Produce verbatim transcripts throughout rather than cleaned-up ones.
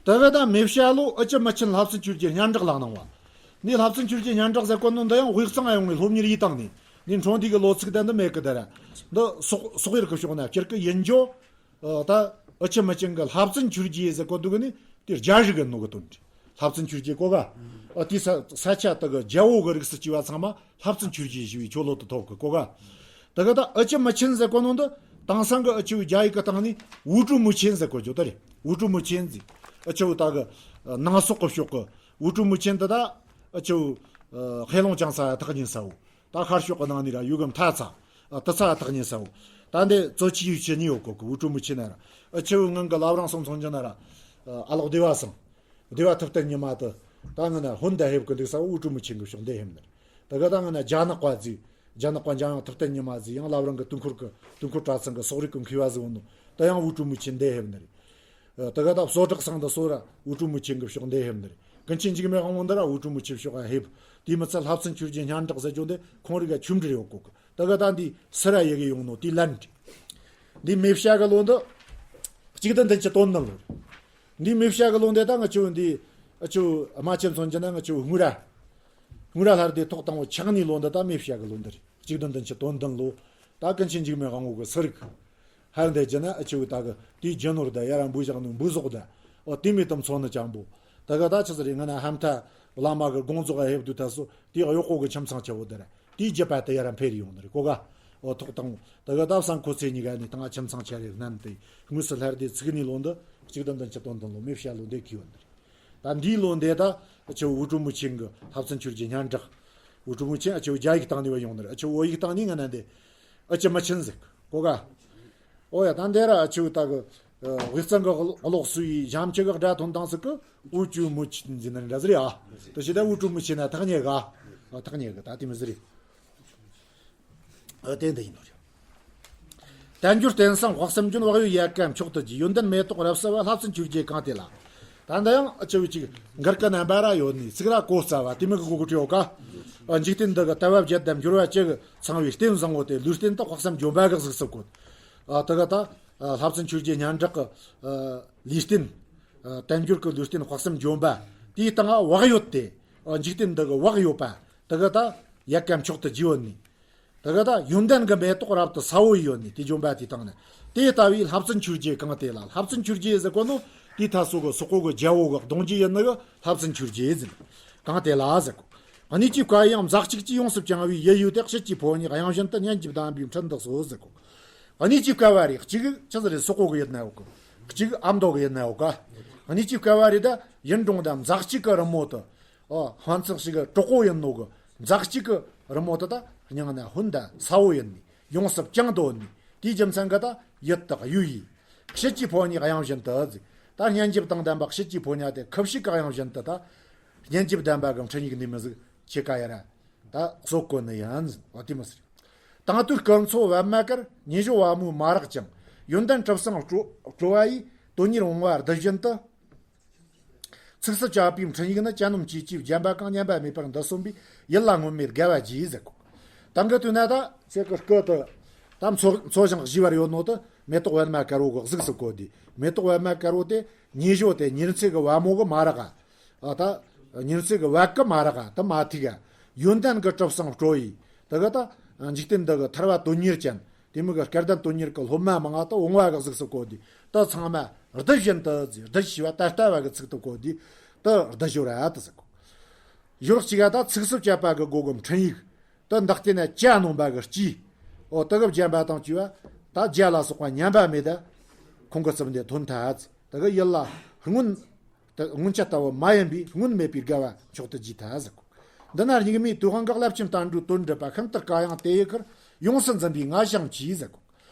དེ་ག་ད་མེ་བྱ་ལོ་ཨུ་ཅི་མི་ཆེན་ལྷ་བཙུན་ཆོས་རྒྱལ་སྙན་གྲགས་ལ་གནང་བ། འདི་ལྷ་བཙུན་ཆོས་རྒྱལ་སྙན་གྲགས་ཟེར་གོ་ནོ་འདི་ཡང་དབུས་གཙང་ཡོང་བའི་སློབ་གཉེར་ཡིས་བཏང་ནས། འདི་འཕྲོ་འདི་གི་ལོ་ཚིགས་དེ་འདི་མེད་གི་དེ་ར། འདི་སོག་སོག་ཡུལ་གི་ཕྱོགས་ན་སྤྱིར་གི་ཡིན་རྒྱུ། ཨ། ད་ཨུ་ཅི་མི་ཆེན་གི་ལྷ་བཙུན་ཆོས་རྒྱལ་ཟེར་གོ་འདུག་གི་ནི་དེ་རྒྱ་རིགས་གི་ནོ་གི་དོན་རེད། ལྷ་བཙུན་ཆོས་རྒྱལ་གོ་ག་ཨ། དེ་ས་ས་ཆ་དག་གི་རྒྱལ་པོ་གི་རིགས་སུ་སྐྱེ་བ་ཚང་མ་ལྷ་བཙུན་ཆོས་རྒྱལ་ཞེས་པའི་ཆོ་ལོ་དུ་ཐོབ་གི་གོ་ག་དེ་ག་ད་ཨུ་ཅི་མི་ཆེན་ཟེར་གོ་ནོ་འདི་དེང་སང་གི་ཨུ་ཆུ་རྒྱ་ཡིག་གི་སྟེང་ནས་ཝུ་ཀྲུའུ་མུའུ་ཆེན་ཟེར་གོ་རྒྱུ་དེ་རེད། ཝུ་ཀྲུའུ་མུའུ་ཆེན་ཟེར། ཨུ་ཆུ་ད་གི་ནང་སོག་གི་ཕྱོགས་གི་ཝུ་ཀྲུའུ་མུའུ་ཆེན་འདི་ད་ཨུ་ཆུ་ཧེ་ལུང་ཅང་ས་ཐག་ཉེ་ས་བོ། ད་ཤར་ཕྱོགས་ཀྱི་ནང་ནས་ར་ཡུལ་གི་མཐའ་ཚ། ཨ། དུ་ཚ་ཐག་ཉེ་ས་བོ། ད་འདི་གཙོ་ཆེ་ཡུལ་ཆེ་གཉིས་ཡོད་གོ་གི། ཝུ་ཀྲུའུ་མུའུ་ཆེན་ན་ར་ཨུ་ཆུ་ངང་གི་བླ་བྲང་སོང་ཚོང་རྒྱུ་ན་ར། ཨ། ཨ་ལོག་སྡེ་བ་སང་། སྡེ་བ་ཐུབ་བསྟན་ཉི་མ་དུ། ད་ང་ན་ཧོན་ད་ཧེབ་གི་འདུག་ས་བོ་ཝུ་ཀྲུའུ་མུའུ་ཆེན་གི་ཕྱོགས་འདི་ཧེབ་ནི་རེད། ད་ག་ད་ང་ན་རྒྱ་ནག་པ་ཟིག་རྒྱ་ནག་པ་འཇམ་དབྱངས་ཐུབ་བསྟན་ཉི་མ་ཟིག་ཡང་བླ་བྲང་གི་དུས་འཁོར་གི་དུས་འཁོར་གྲྭ་ཚང་གི་སོག་རིགས་གི་མཁས་པ་ཟིག་ཡོད་ནོ། ད་ཡང་ཝུ་ཀྲུའུ་མུའུ་ཆེན་འདི་ཧེབ་ནི་རེད། ད་ག་ད་བསོད་གྲགས་སང་དུ་སོ་ར་ཝུ་ཀྲུའུ་མུའུ་ཆེན་གི་ཕྱོགས་འདི་ཧེབ་ནི་རེད། ཀུན་མཁྱེན་འཇིགས་མེད་དབང་པོ་འདི་ར་ཝུ་ཀྲུའུ་མུའུ་ཆེན་ཕྱོགས་ཨ་ཧེབ། དེ་མི་ཚད་ལྷ་བཙུན་ཆོས་རྒྱལ་སྙན་གྲགས་ཟེར་རྒྱུ་འདི་ཁོང་རིགས་ཀ་ཆུ་འབྲེལ་ཡོད་གོ་གི། ད་ག་ད་འདི་སི་ར་ཡི་གེ་ཡོང་ནོ་དེ་ལན་རེད། འདི་མེ་བྱ་གི་ལོ་འདི་གཅིག་བདུན་བདུན་ཅུ་དོན་བདུན་ལོ་རེད། འདི་མེ་བྱ་གི་ལོ་འདི་ད་ང་ཆུ་འདི་ཨ་ཆུ་རྨ་ཆེན་མཚོན་གྱི་ན་ང་ཆུ་དངུལ་ར། དངུལ་ར་ལྷ་རི་དེ་ཐོག་དང་པོ་ཆགས་ནི་ལོ་འདི་ད་མེ་བྱ་གི་ལོ་འདི་རེད། གཅིག་བདུན་བདུན་ཅུ་དོན་བདུན་ལོ། ད་ཀུན་མཁྱེན་འཇིགས་མེད་དབང་པོ་གི་སི་རིག་ཧར་འདི་རྒྱུ་ན་ཨ་ཆུ་ད་གི་དེའི་རྒྱུ་ནོར་ད་ཡ་ར་འབུ་བཞག་ནོ་འབུ་ཟོག་ད། ཨོ་དེ་མི་དམ་ཚོ་ནི་ཅང་པོ། ད་ག་ད་ཆི་ཟེར་རེད། ང་ན་ཧམ་ཐ་བླ་མ་གི་དགོངས་རྫོགས་ཧེབ་དུ་ད་སོ་དེ་གཡོག་པོ་གི་ཁྱིམ་ཚང་ཆེ་བོ་དེ་ར། དེའི་རྒྱུད་པ་དེ་ཡ་ར་འཕེལ་ཡོང་ནི་རེད་གོ་ག་ཨོ་ཐོག་དང་ད་ག་ད་བསང་ཁོ་ཚེ་གཉིས་ཀ་ནི་ད་ང་ཁྱིམ་ཚང་ཆེ་རེད་སྣན་ཏེ། དངོས་སུ་ལྷ་རི་དེ་ཚིག་ནི་ལོ་འདི་གཅིག་བདུན་བདུན་ཅུ་དོན་བདུན་ལོ་མེ་བྱ་ལོ་འདི་གི་ཡོད་ནི་རེད། ད་འདིའི་ལོ་འདི་ད་ཆུ་ཝུ་ཀྲུའུ་མུའུ་ཆེན་གི་ལྷ་བཙུན་ཆོས་རྒྱལ་སྙན་གྲགས། ཝུ་ཀྲུའུ་མུའུ་ཆེན་ཨ་ཆུ་རྒྱ་ཡིག་སྟེང་ནས་བ་ཡོང་ནི་རེད། ཨ་ཆུ་བོད་ཡིག་སྟེང་ནས་ང་ན་འདི་ཨ་ཆུ་མི་ཆེན་ཟེར་གོ་ག་ཨོ་ཡ་ད་འདི་ར་ཨ་ཆུ་ད་གི་དབུས་གཙང་གི་གློག་སུ་ཡི་ཞམ་ཆུ་གི་སྒྲ་ཐོན་དང་ཟིག་གི་ཝུ་ཀྲུའུ་མུའུ་ཆེན་ཟེར་ནི་འདྲ་ཟིག་རེད་ཨ། ད་ཤི་ད་ཝུ་ཀྲུའུ་མུའུ་ཆེན་ན་ཐག་ཉེ་ག་ཨ་ཐག་ཉེ་གི་ད་དེ་མི་ཟིག་རེད། ཨ་དེ་འདི་ཡིན་ནོ་རེད། དལ་འབྱོར་རྟེན་བཟང་དཔག་བསམ་ལྗོན། བག་ཡོད་ཡལ་ག་མཆོག་ཏུ་བརྗིད། ཡོན་ཏན་མེ་ཏོག་རབ་གསལ་བ། ལྷ་བཙུན་ཆོས་རྒྱལ་གང་དེ་ལ། ད་འདི་ཡང་ཨ་ཆུ་ཅིག་འགར་ཀ་རྣམ་པ་ར་ཡོད་ནི་ཚིག་ར་གོ་རྩ་བ་དེ་མི་གི་གོ་གི་བྲིའོ་ཀ་ཨ་འཇིག་རྟེན་འདི་གི་ལྟ་བ་བརྒྱད་དང་འབྱོར་བ་བཅུ་གི་ཚང་བའི་རྟེན་བཟང་བོ་དེ་ལུས་རྟེན་དུ་དཔག་བསམ་ལྗོན་པ་གི་གཟུགས་སུ་བཀོད། ཨ་དེ་ག་ད་ཨ་ལྷ་བཙུན་ཆོས་རྒྱལ་སྙན་གྲགས་ཀྱི་ཨ་ལུས་རྟེན། ཨ་དལ་འབྱོར་གྱི་ལུས་རྟེན་དཔག་བསམ་ལྗོན་པ། དེའི་སྟེང་ཨ་བག་ཡོད་དེ། ཨ་འཇིག་རྟེན་འདི་གི་བག་ཡོད་པ། དེ་ག་ད་ཡལ་ག་མཆོག་ཏུ་བརྗིད་ཡོད་ནི། དེ་ག་ད་ཡོན་ཏན་གྱི་མེ་ཏོག་རབ་ཏུ་གསལ་བོ་ཡོད་ནི་དེ་ལྗོན་པ་དེ་དང་ནི། དེ་ལྟ་བུའི་ལྷ་བཙུན་ཆོས་རྒྱལ་གང་དེ་ལ། ལྷ་བཙུན་ཆོས་རྒྱལ་ཟེར་གོ་ནོ་དེ་ད་སོ་གི་སོག་པོ་གི་རྒྱལ་པོ་གི་གདུང་རྒྱུད་ཡིན་ནི་གི་ལྷ་བཙུན་ཆོས་རྒྱལ་ཟེར། གང་དེ་ལ་ཟེར་གོ། གནས་ཀྱི་བསྐལ་པའང་མཛའ་གཅིག་གིས་ཡོངས་སུ་བསྐྱངས་པའི་ཡིད་ཡུལ་དེ་དཔྱིད་ཀྱི་ཕོ་ཉའི་དབྱངས་བཞིན་དུ་སྙན་འཇེབས་ལྡན་པའི་འཕྲིན་དུ་གསོལ་ཟེར་གོ། གནས་ཀྱི་བསྐལ་པ་རེད། གཅིག་ཆི་ཟེར་རེད། སོག་པོ་གི་ཡིན་ན་ཡོད་གི། གཅིག་ཨ་མདོ་གི་ཡིན་ན་ཡོད་ག་གནས་ཀྱི་བསྐལ་པ་རེད། ད་ཡུན་གྲོང་དང་མཛའ་གཅིག་གི་རི་མོ་དུ། ཨོ་ཧོན་ཚིག་ཞིག་གི་གྲོགས་པོ་ཡིན་ནོ་གི་མཛའ་གཅིག་གི་རི་མོ་དེ་དག་སྙིང་ན་ཧོན་དང་ས་བོ་ཡིན་ནི་ཡོངས་སུ་བསྐྱངས་དོ་ནི་དེའི་རྒྱུ་མཚན་གི་ད་ཡིད་དག་ཡུ་ཡི། དཔྱིད་ཀྱི་ཕོ་ཉའི་དབྱངས་བཞིན་དུ་ཟིག་ད་སྙན་འཇེབས་དང་ལྡན་པ་དཔྱིད་ཀྱི་ཕོ་ཉ་དེ་ཁུ་བྱུག་གི་དབྱངས་བཞིན་དུ་ད། སྙན་འཇེབས་ལྡན་པ་གི་འཕྲིན་ཡིག་འདི་མི་ཟིག་ཆེ་ཀ་ཡ་ར་ད་གསོ་དཀོན་ནི་ཡིན་ཟིན་བ་དེ་མི་ཟིག་དང་དུས་སྐུ་མཚོ་པདྨ་དཀར། ཉི་ཞོ་བ་མོའི་མ་རག་ཅིང་། ཡོན་ཏན་གྲུབ་བསམ་སྤྲོ་སྤྲོ་བ་ཡིས། དོན་གཉེར་བུང་བ་རྡུལ་བཞིན་དུ། ཚིགས་སུ་བཅད་པའི་འཕྲིན་ཡིག་ནི། གྱ་ནོམ་ཅིའི་ཅིའི་བརྒྱན་པ་གང་། སྙན་པ་མེད་པར་འདི་གསུངས་པས། ཡིད་ལ་སྔོན་མེད་དགའ་བ་བརྗིད་ཟེར་གོ། དང་གི་དུས་ན་ད་ཚེ་གི་སྐུ་དུ་ད་མཚོ་མཚོ་ཞིང་བཞུས་པར་ཡོད་ནོ་དུ་མེ་ཏོག་པད་མ་དཀར་བོ་གི་གཟུགས་སུ་བཀོད་དེ། མེ་ཏོག་པད་མ་དཀར་བོ་དེ་ཉི་ཞོ་དེ་ཉི་ཚེ་གི་བ་མོ་གི་མ་རག་ག་ཨ་ད་ཉི་ཚེ་གི་བ་གི་མ་རག་ག་དུ་མ་ཐིག་ག་ཡོན་ཏན་གི་གྲུབ་བསམ་སྤྲོ་ཡི། དེ་གི་ད་འཇིག་རྟེན་འདི་གི་ཐར་པ་དོན་གཉེར་ཅན། དེ་མོ་གི་སྐལ་ལྡན་དོན་གཉེར་གི་སློབ་མ་མང་ང་དུ་བུང་བ་གི་གཟུགས་སུ་བཀོད་དེ། དེ་ཚང་མ་རྡུལ་བཞིན་དུ་ཟེར། རྡུལ་ཞེས་པ་ད་ལྟ་བ་གི་ཚིག་ཏུ་བཀོད་དེ། དེ་རྡུལ་ཞོ་ར་དུ་ཟེར་གོ། ཞོར་གཅིག་ག་ད་ཚིགས་སུ་བཅད་པ་གི་སྒོ་གི་འཕྲིན་ཡིག་དེ་འདི་སྟེང་ན་གྱ་ནོམ་པ་གི་ལྕེ། ཨོ་དེ་གི་བརྒྱན་པ་དང་བཅས་པ་ད་རྒྱ་ལ་སོགས་པ་ཉམས་པ་མེད་ད། ཁོང་གི་རྩིབས་འདི་ཐོན་ཐལ་ཟེར། དེ་གི་ཡིད་ལ་སྔོན། དེ་སྔོན་ཆད་ལྟ་བུ་མ་ཡིན་པའི་སྔོན་མེད་པའི་དགའ་བ་མཆོག་ཏུ་བརྗིད་ཐལ་ཟེར་གོ། འདི་ན་སྙིགས་མའི་དུས་དབང་གི་རླབས་ཆེན་བསྟན་འགྲོའི་དོན་སྒྲུབ་པ། ཤིན་ཏུ་དཀའ་ཡང་དེ་ཡི་ཁར། ཡོངས་སུ་འཛིན་པའི་ང་ཞེན་གྱིས་ཟེར་གོ།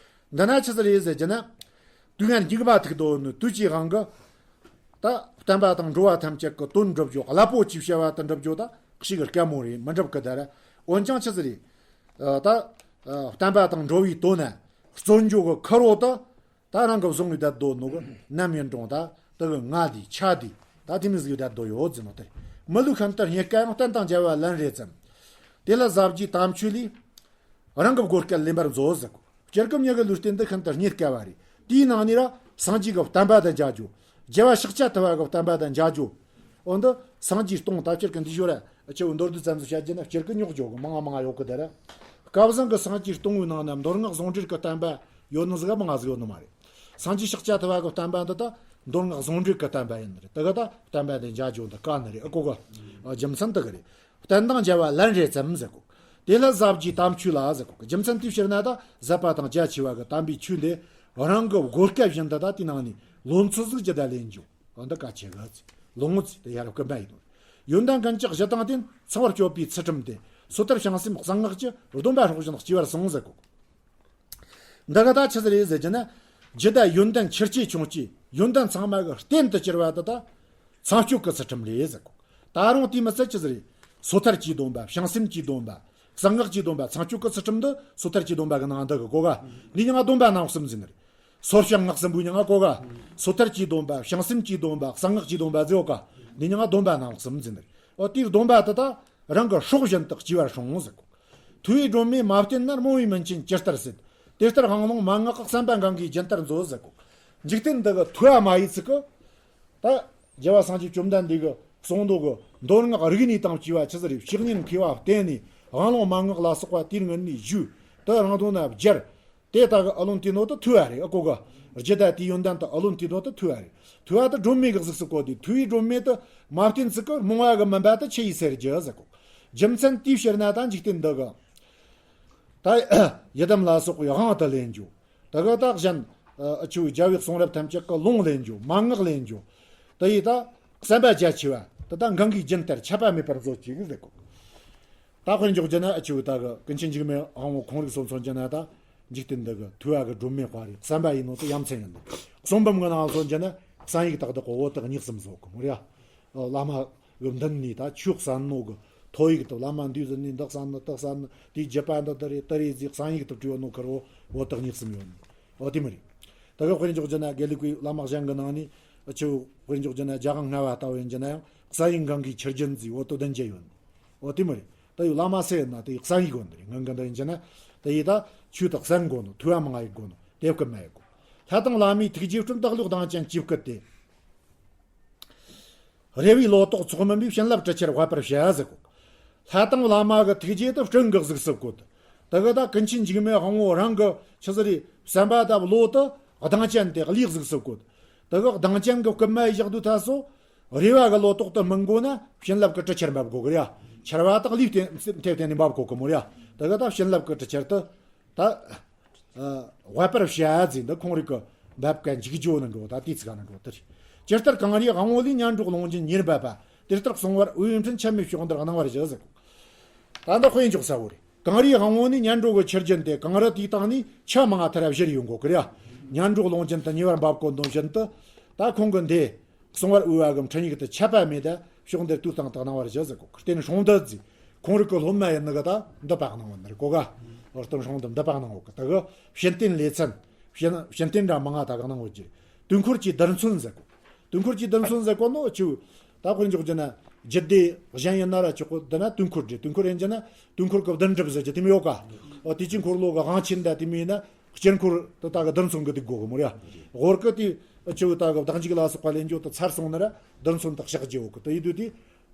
འདི་ན་ཆི་ཟིག་རེད་ཟེར་རྒྱུ་ན། དུས་ངན་སྙིགས་མ་ཐུག་དོ་ནི་དུས་ཀྱི་དབང་གི། ད་བསྟན་པ་དང་འགྲོ་བ་ཐམས་ཅད་ཀྱི་དོན་སྒྲུབ་རྒྱུ། རླབས་པོ་ཆེའི་བྱ་བ་དེ་སྒྲུབ་རྒྱུ་ད་ཞེ་གི་དཀའ་མོ་རེད། མི་འགྲུབ་གི་ད་ར། འོན་ཀྱང་ཆི་ཟིག་རེད། ད་བསྟན་པ་དང་འགྲོ་བའི་དོན་ན་བརྩོན་འགྲུས་གི་ཁུར་བོ་ད། ད་རང་གི་བཟུང་བའི་བསྡད་དོ་ནོ་གི་ནམ་ཡིན་གྲོང་ད་དེ་གི་ང་དེ་ཆ་དེ་ད་དེ་མི་ཟིག་བསྡད་དོ་ཡོད་ཟེར་ནོ་དེ། མི་ལུས་ཤིན་ཏུ་རྙེད་དཀའ་ཡང་། བསྟན་དང་བྱ་བ་ལན་རེ་ཙམ། དེ་ལ་ཟབ་རྒྱས་དམ་ཆོས་ལས། རང་གི་བགོ་སྐལ་ལེན་པར་མཛོད་ཟེར་གོ། སྤྱིར་གི་མྱི་གི་ལུས་རྟེན་འདི་ཤིན་ཏུ་རྙེད་དཀའ་བ་རེད། དེའི་ནང་ནས་ར་སངས་རྒྱས་ཀྱི་བསྟན་པ་དང་མཇལ་རྒྱུ། རྒྱལ་བ་ཤཱཀྱ་ཐུབ་པ་གི་བསྟན་པ་དང་མཇལ་རྒྱུ། འོ་འདི་སངས་རྒྱས་སྟོང་ད་ཕྱིར་གི་འདི་ཞོར་ར་ཆེ་བོ་མདོར་བསྡུས་ཙམ་ཞིག་བཤད་རྒྱུ་ན་སྤྱིར་གི་རྙོག་འཇོག་གི་མང་ང་མང་ང་ཡོད་གི། དེ་ར་སྐལ་བཟང་གི་སངས་རྒྱས་སྟོང་བའི་ནང་ན་མདོ་སྔགས་ཟུང་འབྲེལ་གི་བསྟན་པ་ཡོད་ནི་ཟིག་མང་ང་ཟིག་ཡོད་ནི་མ་རེད། སངས་རྒྱས་ཤཱཀྱ་ཐུབ་པ་གི་བསྟན་པ་འདི་ད་མདོ་སྔགས་ཟུང་འབྲེལ་གི་བསྟན་པ་ཡིན་ནི་རེད། དེ་ག་ད་བསྟན་པ་དེ་མཇལ་རྒྱུ་འདི་དཀའ་ནི་རེད། ཨ་ཀོ་ག་རྒྱུ་མཚན་དེ་གི་རེད། བསྟན་དང་མཇལ་བ་ལན་རེ་ཙམ་ཟེར་གོ། དེ་ལ་ཟབ་རྒྱས་དམ་ཆོས་ལ་ཟེར་གོ། རྒྱུ་མཚན་དེའི་ཕྱིར་ན་ད་ཟབ་པ་དང་རྒྱ་ཆེ་བ་གི་དམ་པའི་ཆོས་འདི་རང་གི་བགོ་སྐལ་བཞིན་དུ་ད་དེའི་ནང་ནས་ལོ་ཚོད་ཟིག་ཅི་ད་ལེན་རྒྱུ། འོ་འདི་གལ་ཆེ་གི་ལོ་ངོ་ཚོད་དེ་ཡར་སྐུ་འབའ་ཡིན་ནོ། ཡོན་ཏན་ཀུན་གྱི་གཞི་དང་ལྡན། ཚངས་པར་སྤྱོད་པའི་ཚུལ་ཁྲིམས་ཏེ། སོ་ཐར་བྱང་སེམས་གསང་སྔགས་ཀྱི། སྡོམ་པ་སྲོག་བཞིན་སྐྱེ་བར་གསུངས་ཟེར་གོ། འདི་ག་ད་ཆི་ཟིག་རེད་ཟེར་གྱི་ན། རྒྱུ་དང་ཡོན་ཏན་ཆེར་སྐྱེས་ཆུང་སྐྱེས་ཡོན་ཏན་ཚང་མ་གི་རྟེན་དུ་གྱུར་པ་དེ་ད་ཚངས་སྤྱོད་ཀྱི་ཚུལ་ཁྲིམས་རེད་ཟེར་གོ། ད་རུང་དེ་མི་ཚད་ཆི་ཟིག་རེད། སོ་ཐར་གྱི་སྡོམ་པ། བྱང་སེམས་ཀྱི་སྡོམ་པ། གསང་སྔགས་ཀྱི་སྡོམ་པ། ཚངས་སྤྱོད་ཀྱི་ཚུལ་ཁྲིམས་འདི་སོ་ཐར་གྱི་སྡོམ་པ་གི་ནང་འདུ་གི་གོ་ག་འདི་མྱིང་ང་སྡོམ་པ་སྣ་ཚོགས་གསུམ་ཟེར་ནི་རེད། སོ་བྱང་སྔགས་གསུམ་པོའི་མྱིང་ང་གོ་ག་སོ་ཐར་གྱི་སྡོམ་པ། བྱང་སེམས་ཀྱི་སྡོམ་པ། གསང་སྔགས་ཀྱི་སྡོམ་པ་ཟེར་གོ་ག་འདི་མྱིང་ང་སྡོམ་པ་སྣ་ཚོགས་གསུམ་ཟེར་ནི་རེད། འོ་དེའི་སྡོམ་པ་དེ་ད་རང་གི་སྲོག་བཞིན་དུ་སྐྱེ་བར་སྲུང་ཟེར་གོ། ཐུ་བའི་སྒྲོན་མེ་མ་བསྟེན་ན། རྨོངས་པའི་མུན་ཆེན་ཇི་ལྟར་སེལ། དེ་ལྟར་དབང་ལུང་མན་ངག་གི། བསམ་པ་གང་གིས་རྒྱུན་ལྟར་མཛོད་ཟེར་གོ། འཇིག་རྟེན་འདི་གི་ཐུ་བ་མ་ཡིས་ཚིག་གི། ད་རྒྱལ་བ་སངས་རྒྱས་བཅོམ་ལྡན་འདས་ཀྱི་གསུང་མདོ་གི་མདོ་སྔགས་རིག་གནས་དང་བཅས་པ་ཆི་ཟིག་རེད། ཕྱི་ཉིན་མཁས་པ་བསྟེན་ནས་དབང་ལུང་མན་ངག་ལ་སོགས་པ་དུས་ངུ་ནས་ཞུས། དེ་རང་དོན་ན་སྦྱར། དེ་ལྟ་གི་ཨ་ལོན་དེ་ནོ་དེ་ཐུ་བ་རེད། ཨ་ཀོ་ག་རྒྱུ་དང་དེའི་ཡོན་ཏན་དེ་ཨ་ལོན་དེ་ནོ་དེ་ཐུ་བ་རེད། ཐུ་བ་དེ་སྒྲོན་མེ་གི་གཟུགས་སུ་བཀོད་དེ། ཐུ་བའི་སྒྲོན་མེ་དེ་མ་བསྟེན་ཚིག་གི་རྨོངས་པ་གི་མུན་པ་དེ་ཆུ་ཡིས་སེལ་རྒྱུ་ཟེར་གོ། རྒྱུ་མཚན་དེའི་ཕྱིར་ན་ད་འཇིག་རྟེན་འདི་གི་ད་ཡི་དམ་ལ་སོགས་པའི་དབང་དུ་ལེན་རྒྱུ། དེ་ག་ད་གཞན་ཨ་ཆུ་བོའི་རྒྱལ་བའི་གསུང་རབ་ཐམས་ཅད་ཀྱི་ལུང་ལེན་རྒྱུ། མན་ངག་ལེན་རྒྱུ། དེ་ཡི་ད་བསམ་པ་རྒྱ་ཆེ་བ་དེ་ད་གང་གིས་རྒྱུན་ལྟར་ཆད་པ་མེད་པར་མཛོད་ཅིག་ཟེར་གོ། ད་དཔེར་འཇོག་རྒྱུ་ན་ཨ་ཆུ་བོ་ད་གི་ཀུན་མཁྱེན་འཇིགས་མེད་དབང་པོ་ཁོང་རིགས་སོ་མཚོན་རྒྱུ་ན་ད་འཇིག་རྟེན་འདི་གི་ཐུ་བ་གི་སྒྲོན་མེ་དཔའ་རེད། བསམ་པ་ཡིན་ནོ་དེ་ཡ་མཚན་ཡིན་ནོ། གསུང་འབུམ་གི་ནང་སོན་རྒྱུ་ན་གསང་ཡིག་དག་དག་གི་འོ་དག་གཉིས་གསུམ་བཟོ་གི་མོ་ར། བླ་མ་གི་མདུན་ནས་ད་ཆོས་གསན་ནོ་གི་ཐོ་ཡིག་དུ་བླ་མ་འདུས་ཟིན་ནས་འདི་གསན་ནི་དེ་གསན་ནི་དེའི་རྒྱུད་པ་འདི་འདི་རེད་དེ་རེད་ཟེར་གསང་ཡིག་དུ་བྲིས་ཡོད་ནོ་ཁར་འོ་འོ་དག་གཉིས་གསུམ་ཡོད་ནི་འོ་དེ་མི་རེད། ད་གི་དཔེར་འཇོག་རྒྱུ་ན་དགེ་ལུགས་པའི་བླ་མ་གཞན་གི་ནང་ནས་ཆུ་དཔེར་འཇོག་རྒྱུ་ན་རྒྱ་གང་ལྔ་པ་ལྟ་བུ་ཡིན་རྒྱུ་ན་ཡང་གསང་ཡིག་གང་གིས་ཆི་རྒྱུན་ཟེར་འོ་དོ་བདུན་བརྒྱད་ཡོད་ནི་འོ་དེ་མི་རེད། ད་ཡོད་བླ་མ་སེ་ཡིན་ན་དེ་གསང་ཡིག་གོ་འདི་རེད། ངང་གི་འདི་ཡིན་རྒྱུ་ན་དེ་ཡིས་ད་ཆོས་དག་གསན་དགོ་ནོ་ཐུ་བ་མང་ཡིག་དགོ་ནོ་དེ་བཀུ་མ་ཡིག་གོ། ལྷ་དང་བླ་མའི་ཐུགས་རྗེས་བསྐྲུན། བདག་བློའི་གདེང་ཅན་གྱིས་བསྐུལ་ཏེ། རེ་བའི་ལོ་ཏོག་ཚོགས་མིན་པའི། བྱིན་རླབས་གྲུ་ཆར་འབབ་པར་བྱ་ཟེར་གོ། ལྷ་དང་བླ་མ་གི་ཐུགས་རྗེ་དེ་སྤྲིན་གི་གཟུགས་སུ་བཀོད། དེ་གི་ད་ཀུན་མཁྱེན་འཇིགས་མེད་དབང་པོ་རང་གི་ཆི་ཟིག་རེད། བསམ་པ་དང་བློ་དེ་གདེང་ཅན་དེ་ལྷའི་གཟུགས་སུ་བཀོད། དེ་གི་གདེང་ཅན་གི་བསྐུལ་མ་ཡི་བཞག་དུས་ཐ་སོ། རེ་བ་གི་ལོ་ཏོག་དེ་སྨིན་དགོ་ན་བྱིན་རླབས་གི་གྲུ་ཆར་འབབ་དགོ་གི་རེད། ཆར་བ་དག་ལྷའི་རྟེན་མཐེབ་སྟེང་ནས་འབབ་དགོ་གི་མོ་རེད། དེ་གི་ད་བྱིན་རླབས་གི་གྲུ་ཆར་དེ། ད། ཨ། འབབ་པར་བྱ་ཟེར་འདི་ཁོང་རིགས་ཀྱི་འབབ་ཀ་འཇིག་རྒྱུ་ནི་འགྲོ་ད་དེའི་ཚིག་ནི་འགྲོ་དེ་རེད། ཇི་ལྟར་གངས་རིའི་དབང་པོ་ལས། ཉལ་འགྲོའི་ཀློང་ཆེན་ཉེར་འབབ་པ། དེ་ལྟར་གསང་བར་འོས་མཐུན། ཆད་མེད་ཕྱོགས་འདིར་གནང་བར་ཞུ་ཟེར། ད་འདི་དཔེ་འཇོག་ས་བོ་རེད། གངས་རིའི་དབང་པོ་ནས་ཉལ་འགྲོ་གི་ཆུ་རྒྱུན་དེ་གངས་རི་དེའི་སྟེང་ནས་ཆུ་མང་ཐར་བཞུར་ཡོང་གོ་གི་རེད། ཉལ་འགྲོའི་ཀློང་ཆེན་དུ་ཉེ་བར་འབབ་གོ་འདོན་བཞིན་དུ། ད་ཁོང་གི་འདི། གསང་བར་འོས་པ་གི་འཕྲིན་ཡིག་དེ་ཆད་པ་མེད་དེ་ཕྱོགས་འདིར་དུས་དང་དུ་གནང་བར་ཞུ་ཟེར་གོ། རྟེན་སྲུང་འདི་ཟེར། ཁོང་རིགས་ཀྱི་སློབ་མ་ཡིན་ནི་གི་ད་འདི་པ་གནང་བ་ནི་རེད་གོ་ག། རྟེན་སྲུང་འདི་འདི་པ་གནང་བ་གི་ད་གི་བྱིན་རྟེན་ལེ་ཚན། བྱིན་བྱིན་རྟེན་འདྲ་མང་ང་ད་གི་གནང་བ་ཅི། དུས་འཁོར་གྱི་རྡུལ་ཚོན་ཟེར་གོ། དུས་འཁོར་གྱི་རྡུལ་ཚོན་ཟེར་གོ་ནོ་ཆུ། ད་དཔེར་འཇོག་རྒྱུ་ན། རྒྱུད་སྡེ་གཞན་ཡིན་ན་ར་ཆོག་གོ། འདི་ན་དུས་འཁོར་རེད། དུས་འཁོར་ཡིན་རྒྱུ་ན་དུས་འཁོར་གྱི་བདུན་གྲུབ་ཟེར་རྒྱུ་དེ་མི་ཡོད་ག། འོ་དུས་ཀྱི་འཁོར་ལོ་གི་དབང་ཆེན་ད་དེ་མི་ཡིན་ན། དཀྱིལ་འཁོར་དུ་ད་གི་རྡུལ་ཚོན་གི་དུས་གོ་གི་མོ་ར། ཧོར་གི་དེ་ཆུ་ད་གི་བདག་འཇིགས་ལ་སོགས་པ་ལེན་རྒྱུ་དུ་ཚར་སོང་ན་ར་རྡུལ་ཚོན་དུ་གཤགས་རྒྱུ་ཡོད་གི། དུ་ཡི་དུས་དེ་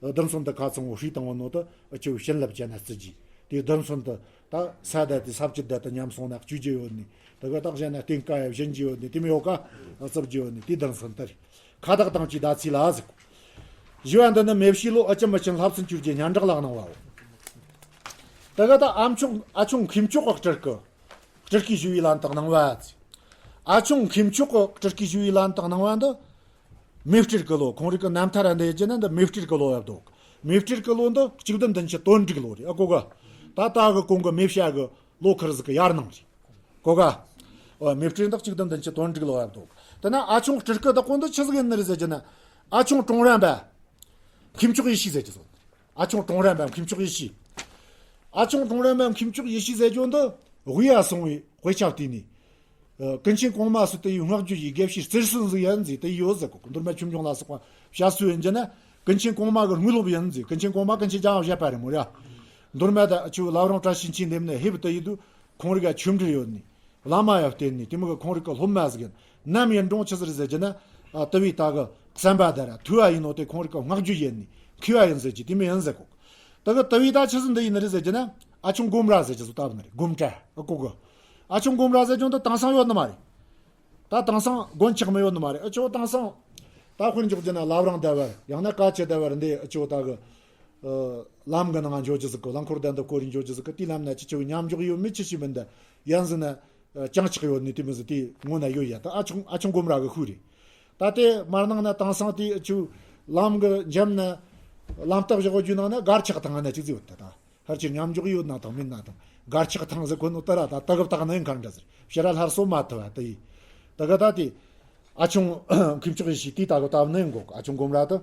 རྡུལ་ཚོན་དུ་ཁ་ཚང་བོ་ཧྲིས་བཏང་བ་ནོ་དུ་ཆུ་བྱིན་རླབས་ཅན་ན་བརྩི་རྒྱུ། དེ་རྡུལ་ཚོན་དུ་ད་ས་ད་དེ་ས་བཅུད་ད་དུ་ཉམས་སོང་ན་བཅུ་རྒྱུ་ཡོད་ནི། དུ་གི་ད་གཞན་ན་སྟེང་ཀ་ཡ་བཞིན་རྒྱུ་ཡོད་ནི་དེ་མི་ཡོད་ག། བརྩི་རྒྱུ་ཡོད་ནི་དེ་རྡུལ་ཚོན་དུ་རེད། ཁ་བཏགས་དང་བཅས་ཟླ་ཚེས་ལ་ཟེར། ཞུ་བ་འདི་ནི་མེ་བྱའི་ལོ་ཨ་ཅི་མི་ཆེན་ལྷ་བཙུན་བཅོ་བརྒྱད་སྙན་གྲགས་ལ་གནང་བའོ། དེ་ག་ད་ཨ་ཆུང་ཨ་ཆུང་མཁས་མཆོག་གི་སྤྲུལ་སྐུ། སྤྲུལ་སྐུའི་ཞུ་བའི་ལན་དུ་གནང་བ་ཟེར། ཨ་ཆུང་མཁས་མཆོག་གི་སྤྲུལ་སྐུའི་ཞུ་བའི་ལན་དུ་གནང་བ་འདི། མེ་སྤྲེལ་གི་ལོ་ཁོང་རིགས་ཀྱི་རྣམ་ཐར་འདི་ཡི་རྒྱུད་ན་འདི་མེ་སྤྲེལ་གི་ལོ་ཡབ་འདུག་མེ་སྤྲེལ་གི་ལོ་འདི་གཅིག་བདུན་བདུན་ཅུ་དོན་དྲུག་ལོ་རེད། ཨ་གོ་ག། ད་ལྟ་གི་གོང་གི་མེ་བྱ་གི་ལོ་ཁེར་ཟིག་གི་ཡར་ནང་རེད། གོ་ག། འོ་མེ་སྤྲེལ་འདི་གཅིག་བདུན་བདུན་ཅུ་དོན་དྲུག་ལོ་ཡར་འདུག་དེ་ན་ཨ་ཆུང་སྤྲུལ་སྐུ་བདག་པོ་འདི་ཆི་ཟིག་ཡིན་ནི་རེད་ཟེར་རྒྱུ་ན། ཨ་ཆུང་ཀྲོང་རན་པ། མཁས་མཆོག་ཡེ་ཤེས་ཟེར་རྒྱུ་ཟིག་ཨ་ཆུང་ཀྲོང་རན་པ་མཁས་མཆོག་ཡེ་ཤེས། ཨ་ཆུང་ཀྲོང་རན་པ་མཁས་མཆོག་ཡེ་ཤེས་ཟེར་རྒྱུ་འདི་དབུས་ཡ་སོང་བའི་དཔེ་ཆ་བལྟས་ནས། ཀུན་མཁྱེན་གོང་མ་སུ་དེ་ཡི་སྔགས་རྒྱུད་ཀྱི་དགེ་བཤེས་རྩེར་སོན་ཟིག་ཡིན་ཟེར་དེ་ཡོད་ཟེར་གོ། མདོ་སྨད་ཆོས་འབྱུང་ལ་སོགས་པ་བཤད་སྲོལ་ཡིན་རྒྱུ་ན། ཀུན་མཁྱེན་གོང་མ་གི་དངོས་སློབ་ཡིན་ཟེར། ཀུན་མཁྱེན་གོང་མ་ཀུན་མཁྱེན་རྒྱལ་བ་བཤད་པ་རེད་མོ་ར། མདོ་སྨད་ད་ཆུ་བླ་བྲང་བཀྲ་ཤིས་འཁྱིལ་འདེམས་ནས་ཧེབ་དུ་ཡིན་དུས་ཁོང་རིག་ག་ཆོས་འབྲེལ་ཡོད་ནི། བླ་མ་ཡ་བསྟེན་ནི་དེ་མོ་གི་ཁོང་རིག་གི་སློབ་མ་ཟིག་ཡིན། ནམ་ཡིན་རུང་ཆི་ཟིག་རེད་ཟེར་རྒྱུ་ན། ཨ་དེ་བས་ད་གི་བསམ་པ་དེ་ར་ཐུ་བ་ཡིན་ནོ་དེ་ཁོང་རིག་གི་བསྔགས་བརྗོད་ཡིན་ནི་མཁས་པ་ཡིན་ཟེར་གྱི་དེ་མི་ཡིན་ཟེར་གོ། ད་གི་དེ་བས་ད་ཆི་ཟིག་འདི་ཡིན་ནི་རེད་ཟེར་གྱི་ན། ཨ་ཆུང་སྒོམ་ར་ཟེར་གྱི་ཟིག་ལྟ་བུ་ནི་རེད། སྒོམ་གྲྭ་ཨ་གོ་གི། ཨ་ཆུང་སྒོམ་ར་ཟེར་ཀྱང་ད་དེང་སང་ཡོད་ནི་མ་རེད། ད་དེང་སང་དགོན་ཆགས་མི་ཡོད་ནི་མ་རེད། ཨ་ཆོ་དེང་སང་ད་དཔེར་འཇོག་རྒྱུ་ན་བླ་བྲང་ཟླ་བར་ཡང་ན་བཀའ་སྤྱི་ཟླ་བར་འདི་ཨ་ཆོ་ད་གི་ལམ་གི་ནང་འཇོག་རྒྱུ་ཟིག་གི། རླངས་འཁོར་ཟླ་འདི་སྐོར་རིང་འཇོག་རྒྱུ་ཟིག་གི། དེའི་ལམ་ན་ཅི་ཆེ་བའི་མཉམ་འཇོག་ཡོད་མི་ཆི་ཞིག་མིན་ད་ཡང་ཟིན་ན་ཅང་ཆགས་ཡོད་ནི་དེ་མི་ཟིག་དེ་ངོ་ན་ཡོད་ཡ། ད་ཨ་ཆུང་ཨ་ཆུང་སྒོམ་ར་གི་ཤུ་རེད། ད་དེ་མར་ནང་ན་དེང་སང་དེ་ཨ་ཆུ་ལམ་གི་འཇམ་ན་ལམ་རྟགས་བཞག་རྒྱུ་ནང་ན་སྒར་ཆགས་དང་ན་ཅི་ཟིག་ཡོད་ད་ད། ཕལ་ཆེར་མཉམ་འཇོག་ཡོད་ན་དང་མིན་ན་དང་སྒར་ཆགས་ཐང་ཟེར་གོ་ནོ་ད་ར་ད་ད་གི་བཏགས་ནི་གང་འདྲ་ཟེར་ཕྱི་ར་སླར་གསོ་མ་ཐུབ་བ་དེ་ཡིན། ད་གི་ད་དེ་ཨ་ཆུང་མཁས་མཆོག་ཡེ་ཤེས་དེ་ད་གི་བཏབ་ནི་འགོག་ཨ་ཆུང་སྒོམ་ར་དུ།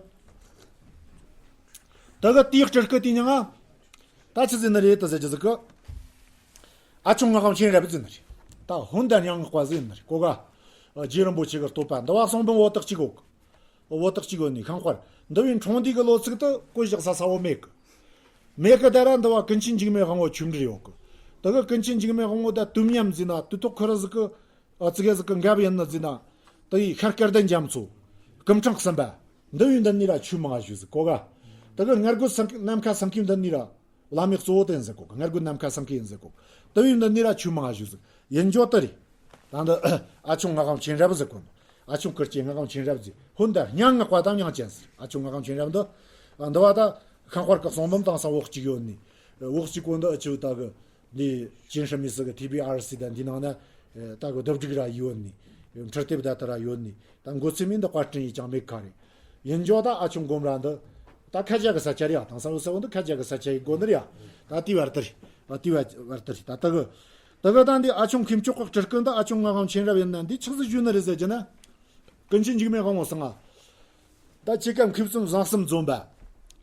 ད་གི་དེའི་སྤྲུལ་སྐུ་དེ་ཉང་ང་ད་ཆི་ཟེར་ནི་རེད་ད་ཟེར་གྱི་ཟིག་གི། ཨ་ཆུང་ངག་དབང་མཁྱེན་རབ་ཟེར་ནི་རེད། ད་ཧོན་ད་སྙན་ངག་པ་ཟེར་ནི་རེད་གོ་ག། རྗེ་རིན་པོ་ཆེ་གི་བསྟོད་པ་འདི་བ་གསུང་འབུམ་བོ་དག་ཅིག་གོ། འོ་དག་ཅིག་ཡོད་ནི་ཤང་དཔར་འདི་བའི་འཁྲུངས་འདས་ཀྱི་ལོ་ཚིགས་དུ་བཀོད་བཞག་ས་ས་བོ་མེད་གི། མེད་གི་ད་ར་འདི་བ་ཀུན་མཁྱེན་འཇིགས་མེད་དབང་བོ་ཆོས་འབྲེལ་ཡོད་གི། ད་གི་ཀུན་མཁྱེན་འཇིགས་མེད་དབང་བོ་ད་དུས་མཉམ་ཟིན་ན་དུས་ཐོག་ཁུ་རི་ཟིག་གི། ཨ་ཙི་གེ་ཟིག་གི་འགབ་ཡིན་ནི་ཟིན་ན། ད་ཡི་ཤར་སྐལ་ལྡན་རྒྱ་མཚོ། སྐུ་ཕྲེང་གསུམ་པ། འདི་བའི་འདི་ནི་ར་ཆོས་མང་ཞུ་ཟིག་གོ་ག། ད་གི་སྔར་རྒོད་སངས་ནམ་མཁའ་སེང་གེ་འདི་ནི་ར། བླ་མའི་གཙོ་བོ་དེ་ཡིན་ཟེར་གོ་གི། སྔར་རྒོད་ནམ་མཁའ་སེང་གེ་ཡིན་ཟེར་གོ་གི། དེ་བས་འདི་ནི་ར་ཆོས་མང་ཞུ་ཟིག་ཡིན་འཇོག་དེ་རེད། ད་འདི་ཨ་ཆུང་ངག་དབང་མཁྱེན་རབ་ཟེར་གོ་ནོ། ཨ་ཆུང་ཁུར་གྱི་ངག་དབང་མཁྱེན་རབ་ཟེར། ཧོན་ད་སྙན་ངག་པ་དང་མྱང་ཅན་ཟེར། ཨ་ཆུང་ངག་དབང་མཁྱེན་རབ་འདི། འདི་བ་ད་ཤང་དཔར་གི་གསུང་འབུམ་དང་སང་བོག་གཅིག་ཡོད་ནི། བོག་གཅིག་གོ་འདི་ཨ་ཆུ་ད་གི་འདི་ཅིན་ཧྲི་མི་སི་གི་ཐི་བི་ཨར་སི་ད་འདི་ནང་ན་ད་གི་བསྡུ་སྒྲིག་ར་ཡོད་ནི། འཕྲུལ་དེབ་ད་ད་ར་ཡོད་ནི། ད་འགོ་ཚུགས་མིན་ད་བཀའ་དྲིན་ཡིས་ཀྱང་མེད་ཁ་རེད། ཡིན་འཇོག་ད་ཨ་ཆུང་སྒོམ་ར་འདི། ད་ཁ་ཆ་གི་ས་ཆ་རེད་ཡ། དང་ས་འུ་ས་འུ་འདི་ཁ་ཆ་གི་ས་ཆ་ཡི་སྒོ་འདི་རེད་ཡ། ད་དེའི་བར་དེ་རེད། ད་དེའི་བར་དེ་རེད། ད་ད་གི། ད་གི་ད་འདི་ཨ་ཆུང་མཁས་མཆོག་གི་སྤྲུལ་སྐུ་འདི་ཨ་ཆུང་ངག་དབང་མཁྱེན་རབ་ཡིན་ན་འདི་ཆི་ཟིག་ཞུ་ནི་རེད་ཟེར་གྱི་ན། ཀུན་མཁྱེན་འཇིགས་མེད་དབང་བོ་སང་ང་། ད་ཆེ་ཀ་མཁས་བཙུན་བཟང་གསུམ་འཛོམས་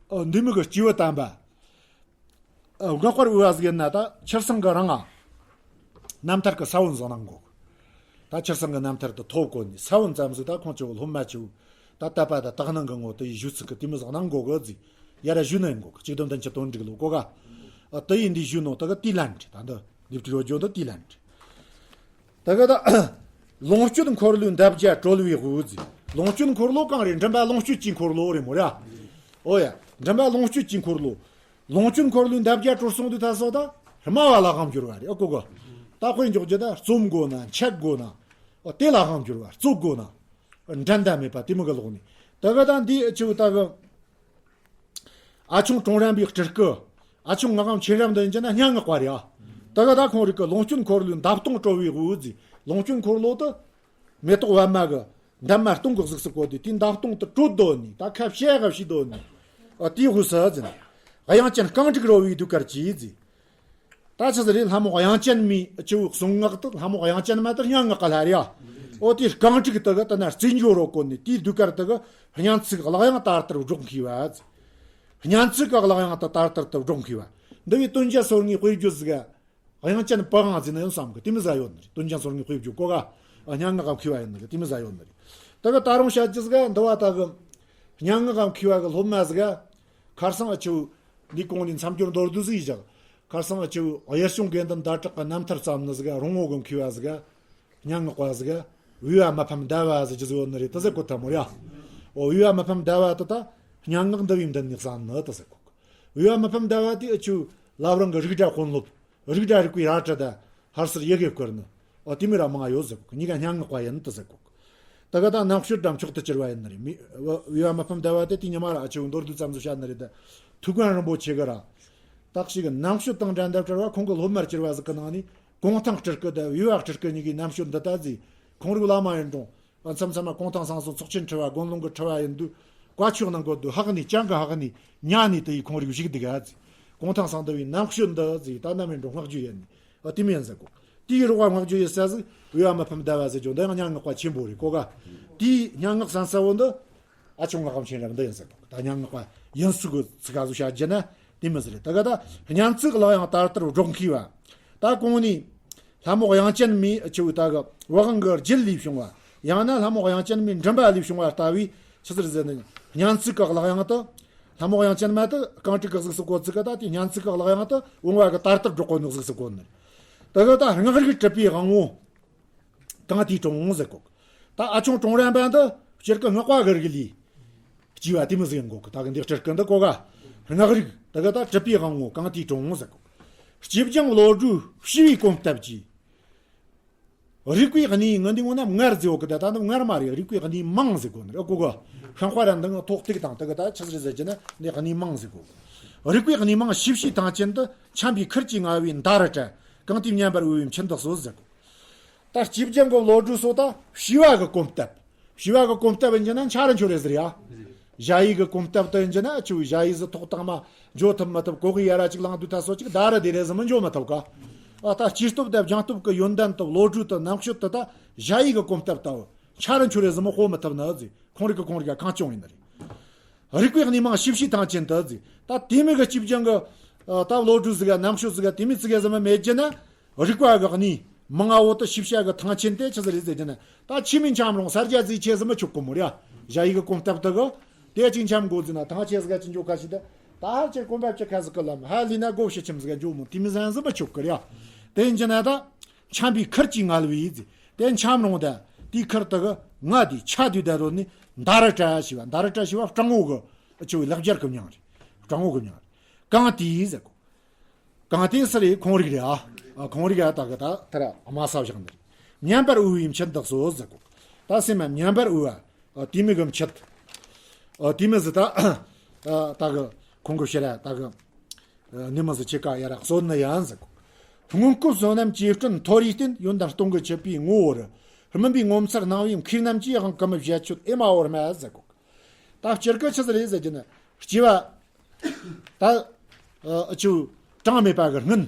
པ། འདི་མི་གི་སྐྱེས་བུ་དམ་པ། ཨ། སྔགས་པར་འོས་པ་ཟིག་ཡིན་ན་ད་ཁྱེད་ཚང་གི་རང་ང་རྣམ་ཐར་གི་ས་བོན་བཟང་ན་འགོག་ད་ཁྱེད་ཚང་གི་རྣམ་ཐར་དུ་ཐོབ་གོ་ནི་ས་བོན་ཙམ་ཟིག་ད་ཁོང་ཆུ་བོ་སློབ་མ་ཆུ་བོ་ད་དད་པ་ད་དག་སྣང་གི་ངོ་དུ་ཡི་ཞུ་ཚིག་གི་དེ་མི་བཟང་ན་འགོག་གི་ཟིག་ཡ་ར་ཞུ་ནི་འགོག་གཅིག་དོན་དོན་གྱི་དོན་འགྲིག་ལོ་གོ་ག་ཨ། དུ་ཡིན་འདི་ཞུ་ནོ་ད་གི་དེ་ལན་ད་འདི་འདི་བྲིས་བརྗོད་འདི་དེ་ལན། ད་ག་ད། ལོངས་སྤྱོད་འཁོར་ལོའི་འདབ་བརྒྱ་གྲོལ་བའི་དབུས་ཟེར། ལོངས་སྤྱོད་འཁོར་ལོ་གང་རེད། མགྲིན་པ་ལོངས་སྤྱོད་ཀྱི་འཁོར་ལོ་རེད་མོ་ར། ཨོ་ཡ། མགྲིན་པ་ལོངས་སྤྱོད་ཀྱི་འཁོར་ལོ། ལོངས་སྤྱོད་འཁོར་ལོའི་འདབ་བརྒྱ་གྲོལ་སོང་དུས་ད་སོ་ད། སྨྲ་བ་ལ་དབང་བསྒྱུར་བ་རེད་ཨ་གོ་གོ། ད་དཔེ་འཇོག་རྒྱུ་ད་རྩོམ་དགོས་ན་འཆད་དགོས་ན། ཨོ་དེ་ལ་དབང་བསྒྱུར་བ་རྩོད་དགོས་ན། འགྲན་ཟླ་མེད་པ་དེ་མོ་གི་ལོག་ནས། ད་ག་ད་འདི་ཨ་ཆུ་ད་གི། ཨ་ཆུང་ཀྲོང་རན་པའི་སྤྲུལ་སྐུ། ཨ་ཆུང་ངག་དབང་མཁྱེན་རབ་འདི་ཡིན་ན་སྙན་ངག་པ་རེད་ཨ། ད་ག་ད་ཁོང་རིག་གི་ལོངས་སྤྱོད་འཁོར་ལོའི་འདབ་སྟོང་གྲོལ་བའི་དབུས་ཟེར། ལོངས་སྤྱོད་འཁོར་ལོ་དུ། མེ་ཏོག་པད་མ་གི་འདབ་མ་སྟོང་གི་གཟུགས་སུ་བཀོད་དེ་དེའི་འདབ་སྟོང་དུ་དྲོད་བརྡོལ་ནས་ད་ཁ་བཤད་ག་བྱས་བརྡོལ་ནས། ཨ་དེའི་དབུས་སུ་ཟེར། དབྱངས་ཅན་རྐང་དྲུག་རོལ་བའི་ཟློས་གར་གྱིས་ཟེར། ད་ཆི་ཟིག་རེད། ལྷ་མོ་དབྱངས་ཅན་མའི་སྤྱི་བོའི་གསུང་ངག་ཏུ་ལྷ་མོ་དབྱངས་ཅན་མ་དེ་སྙན་ངག་གི་ལྷ་རེད་ཨ། ཨོ་དེའི་རྐང་དྲུག་དེ་གི་དེ་ན་རྩེད་འཇོ་རོ་བཀོད་ནས་དེའི་ཟློས་གར་དེ་གི་སྙན་ཚིག་གི་གླེགས་དབྱངས་ལྟར་ལྟར་སྒྲོག་མཁས་པ། སྙན་ཚིག་གི་གླེགས་དབྱངས་དེ་ལྟར་ལྟར་དུ་སྒྲོག་མཁས་པ། འདི་བའི་སྟོན་ཆེན་སོ་ལྔའི་དཔེ་བརྗོད་ཟིག་ག་དབྱངས་ཅན་པི་ཝང་ཟེར་ན་ཡང་བསམ་གི་དེ་མི་ཟ་ཡོད་ནི་རེད། སྟོན་ཆེན་སོ་ལྔའི་དཔེ་བརྗོད་གོ་ག་ཨ་སྙན་ངག་གམ་མཁས་པ་ཡིན་ནི་གི་དེ་མི་ཟ་ཡོད་ནི་རེད། དེ་གི་ད་རུང་བཤད་རྒྱུ་ཟིག་ག་འདི་བ་ད་གི་སྙན་ངག་གམ་མཁས་པ་གི་སློབ་མ་ཟིག་ག་ཁར་སང་ཨ་ཆུ་འདི་གོང་ནས་མཚམས་སྦྱོར་མདོར་བསྡུས་ཟིག་ཡིས་བཞག་ཁར་སང་ཨ་ཆུ་གཡུལ་བྱུང་དགེ་འདུན་ཟླ་གྲགས་ཀྱི་རྣམ་ཐར་བརྩམས་ནི་ཟིག་ག་རོང་བོ་གི་མཁས་པ་ཟིག་ག་སྙན་ངག་པ་ཟིག་ག་བི་བ་མི་ཕམ་ཟླ་བ་ཟེར་རྒྱུ་ཟིག་ཡོད་ནི་རེད། དེ་ཟེར་གོ་ཐལ་མོ་ར། ཨོ་བི་བ་མི་ཕམ་ཟླ་བ་དེ་ད་སྙན་ངག་འདི་བའི་མདུན་ནས་བརྩམས་ནི་དེ་ཟེར་གོ་གི། བི་བ་མི་ཕམ་ཟླ་བ་དེ་ཨ་ཆུ་བླ་བྲང་གི་རིགས་འདྲ་དཔོན་སློབ། རིགས་འདྲ་རིག་པའི་རལ་གྲི་དང་ཧར་སར་ཡི་གེ་བསྐུར་ནི། ཨོ་དེ་མི་ར་མང་ཡོད་ཟེར་གོ་གི། གཉིས་ཀ་སྙན་ངག་པ་ཡིན་དེ་ཟེར་གོ་གི། ད་ག་ད་རྣམ་དཔྱོད་དང་མཆོག་ཏུ་གྱུར་པ་ཡིན་ནི་རེད། མི་བི་བ་མི་ཕམ་ཟླ་བ་དེ་དེ་ཉི་མ་ར་ཨ་ཆུ་མདོར་བསྡུས་ཙམ་ཟིག་བཤད་ནི་རེད་ད། ཐུའུ་བཀྭན་རིན་པོ་ཆེ་གི་ར། ད་གཅིག་གི་རྣམ་དཔྱོད་དང་འགྲན་ཟླ་བྲལ་བ་ཁོང་གི་སློབ་མར་གྱུར་པ་ཟིག་གི་ནང་ནས་གུང་ཐང་སྤྲུལ་སྐུ་དང་བི་བ་སྤྲུལ་སྐུ་གཉིས་ཀྱི་རྣམ་དཔྱོད་འདི་ལྟ་ཟིག་ཁོང་རིགས་བླ་མ་ཡིན་རུང་། མཚམས་མཚམས་མ་གུང་ཐང་སང་སོ་ཚོགས་ཆེན་ཁྲི་བ་དགོན་ལུང་གི་ཁྲི་བ་ཡིན་དུས་བཀའ་ཆོས་གནང་དགོས་དུས་ཧག་ནས་ཅང་གི་ཧག་ནས་ཉན་ནས་དེ་ཡིས་ཁོང་རིགས་བཞུགས་འདུག་ག་ཟིག་གུང་ཐང་སང་འདི་བའི་རྣམ་དཔྱོད་འདི་ཟིག་ད་ནམ་ཡིན་རུང་བསྔགས་བརྗོད་ཡིན། ཨ་དེ་མིན་ཟེར་གོ། དེའི་རོགས་བསྔགས་བརྗོད་ཡིན་ས་ཟིག་བི་བ་མི་ཕམ་ཟླ་བ་ཟེར་རྒྱུ་འདི་ཡང་སྙན་ངག་པ་ཆེན་པོ་རེད་གོ་ག་དེའི་སྙན་ངག་བསམ་ས་བོ་འདི། ཨ་ཆུང་ངག་དབང་མཁྱེན་རབ་འདི་ཡིན་ཟེར་གོ། ད་སྙན་ངག་པ་ཡིན་ཚུལ་གྱི་ཚིག་ག་ཟུག་བཤད་རྒྱུ་ན་དེ་མི་ཟེར་རེད། ད་ག་ད་སྙན་ཚིག་གླེགས་དབྱངས་ལྟར་ལྟར་སྒྲོག་མཁས་པ། ད་གོང་ནས་ལྷ་མོ་དབྱངས་ཅན་མའི་ཆུ་བོའི་ད་གི་བ་གང་གི་རྒྱུད་ལས་བྱུང་བ། ཡང་ན་ལྷ་མོ་དབྱངས་ཅན་མའི་མགྲིན་པ་ལས་བྱུང་བ་ལྟ་བུའི་ཆི་ཟེར་ཟེར་ནས་སྙན་ཚིག་གི་གླེགས་དབྱངས་དུ། ལྷ་མོ་དབྱངས་ཅན་མ་དུ་རྐང་དྲུག་གི་གཟུགས་སུ་བཀོད་ཚིག་གི་ད་དེ་སྙན་ཚིག་གི་གླེགས་དབྱངས་དུ་བུང་བ་གི་དར་དར་སྒྲོག་གོ་ནོ་གཟུགས་སུ་བཀོད་ནི། ད་གི་ད་སྔགས་རིག་གྲུབ་པའི་དབང་བོ། གང་དེའི་གྲོང་ཟེར་གོ། ད་ཨ་ཆུང་ཀྲོང་རན་པ་འདི་ སྤྱིར་གི་སྔགས་པ་གི་རིགས་ལས་སྐྱེ་བ་དེ་མོ་ཟིག་ཡིན་གོ་གི། ད་གི་འདི་སྤྲུལ་སྐུ་འདི་གོ་ག། སྔགས་རིག་ད་གི་ད་གྲུབ་པའི་དབང་པོ་གང་དེའི་དྲུང་ཟེར་གོ། སྐྱེས་སྦྱངས་བློ་གྲོས་བྱིས་པའི་གོམས་སྟབས་ཀྱིས། རིག་པའི་གནས་ངན་འདི་ངོ་ན་མངར་ཟེར་གོ་གི། ད་ད་ནི་མངར་མ་རེད། རིག་པའི་གནས་མང་ཟེར་གོ་ནི་རེད་གོ་གི། ཤིང་དཔལ་ར་འདི་ང་ཐོག་ཐུག་དང་ད་གི་ད་ཆི་ཟིག་རེད་ཟེར་གྱི་ན་འདི་གནས་མང་ཟེར་གོ་གི། རིག་པའི་གནས་མང་ཞིབ་ཕྱིའི་ཐང་ཆེན་དུ། འཁྱམས་པའི་ཁུར་གྱིས་ང་བའི་མདའ་རུ་བྲལ། གང་དེའི་མཉམ་པར་དབུལ་བའི་མཆུ་འདེགས་སོ་ཟེར་གོ། ད་སྐྱེས་སྦྱངས་གི་བློ་གྲོས་སོགས་ད་བྱིས་པ་གི་གོམས་སྟབས། བྱིས་པ་གི་གོམས་སྟབས་ཡིན་གྱི་ན་འཕྱ་རུ་འཕྱོ་རེད་ཟེར་ཡ། ཞ་ཡི་གི་གོམས་སྟབས་དུ་ཡིན་གྱི་ན་ཆུ་བོའི་ཞ་ཡི་ཟི་ཐོག་དང་མ་འཇོ་ཐུབ་མི་ཐུབ། གོ་གི་ཡ་ར་ཅིག་ལངས་དུས་ད་སོ་ཅིག་ད་ར་དེ་རེ་ཟི་མི་འཇོ་མི་ཐུབ་ག། ཨ་ད་སྐྱེས་སྟོབས་དང་སྦྱངས་སྟོབས་གི་ཡོན་ཏན་དུ་བློ་གྲོས་དུ་རྣམ་དཔྱོད་དུ་ད་ཞ་ཡི་གི་གོམས་སྟབས་ལྟ་བུ་འཕྱ་རུ་འཕྱོ་རེ་ཟི་མི་སྤོ་མི་ཐུབ་ནི་ཟི་ཁོང་རིག་གི་ཁོང་རིག་ག་གང་བྱུང་ཡིན་ནི་རེད། རིག་པའི་གནས་མང་ཞིབ་ཕྱིའི་ཐང་ཆེན་དུ་ཟེར། ད་དེ་མིན་གི་སྐྱེས་སྦྱངས་གི་ད་བློ་གྲོས་ཟིག་ག་རྣམ་དཔྱོད་ཟིག་ག་དེ་མིན་ཙི་གེ་ཟིག་མ་མེད་རྒྱུ་ན། རིག་པ་གི་གནས་མང་ང་བོ་དུ་ཞིབ་བཤད་གི་ཐང་ཆེན་དེ་ཆི་ཟིག་རེད་ཟེར་རྒྱུ་ན། ད་ཆི་མིན་འཁྱམ་རུང་ས་རྒྱ་ཟིག་ཆེ་ཟིག་མ་ཆོག་གི་མོ་ར། ཞ་ཡི་གི་གོམས་སྟབས་དུ་གི་དེ་ཅིག་འཁྱམ་དགོས་ཟིན་ན་ཐང་ཆེ་ཟིག་ག་ཅི་འཇོག་ག་ཞིག་ད། ད་ཧ་ཅེར་གོམ་པ་ཅི་ཁ་ཟིག་གི་ལམ་ཧ་ལི་ན་སྒོ་ཕྱི་ཁྱིམ་ཟིག་ག་འཇོག་མོ་དེ་མིན་ཟན་ཟིག་མ་ཆོག་གི་ར། དེ་ཡིན་རྒྱུ་ན་ད། འཁྱམས་པའི་ཁུར་གྱིས་ང་བའི་ཟེར། དེ་འཁྱམ་རུང་ད་དེའི་ཁུར་དུ་གི་ང་དེ་ཆ་དུས་ད་རོ་ནི་མདའ་རུ་བྲལ་ཞེས་པ། མདའ་རུ་བྲལ་ཞེས་པ་སྤྲང་བོ་གི་ཆུ་བོའི་ལེགས་སྦྱར་གི་མྱིང་རེད། སྤྲང་བོ་གི་མྱིང་རེད། གང་དེའི་ཟེར་གོ། གང་དེའི་ཟེར་རེད་ཁོང་རིག་རེད་ཨ། ཨ་ཁོང་རིག་ཨ་ད་གི་ད་ཐ་ར་དམའ་ས་བཞག་ནི་རེད། མཉམ་པར་དབུལ་བའི་མཆུ་འདེགས་སོ་ཟེར་གོ། ད་སེམས་མ་མཉམ་པར་དབུལ་བ། ཨ་དེ་མིན་གི་མཆུ། ཨ་དེ་མིན་ཟེར་ད། ཨ་ད་གི་ཁོང་གི་ཕྱིར་ར་ད་གི། ནི་མ་ཟི་ཆེ་ཀ་ཡ་ར་གསོན་ནི་ཡང་ཟིག། སྔོན་སྐབས་བསོད་ནམས་ཀྱི་སྤྲིན་མཐོ་རིས་བརྟེན། ཡོན་ཏན་སྟོང་གི་འཆི་བའི་ངོ་བོར། སྨིན་པའི་ངོ་མཚར་སྣང་བའི་མཁས་རྣམས་ཀྱིས། དབང་གང་མི་བཞེད་ཆོད་ཨེ་མ་འོར་མ་ཟེར་གོ། ད་སྤྱིར་གི་ཆི་ཟིག་རེད་ཟེར་རྒྱུ་ན། སྐྱེ་བ། ད། ཨ་ཆུ། གྲངས་མེད་པ་གི་སྔོན།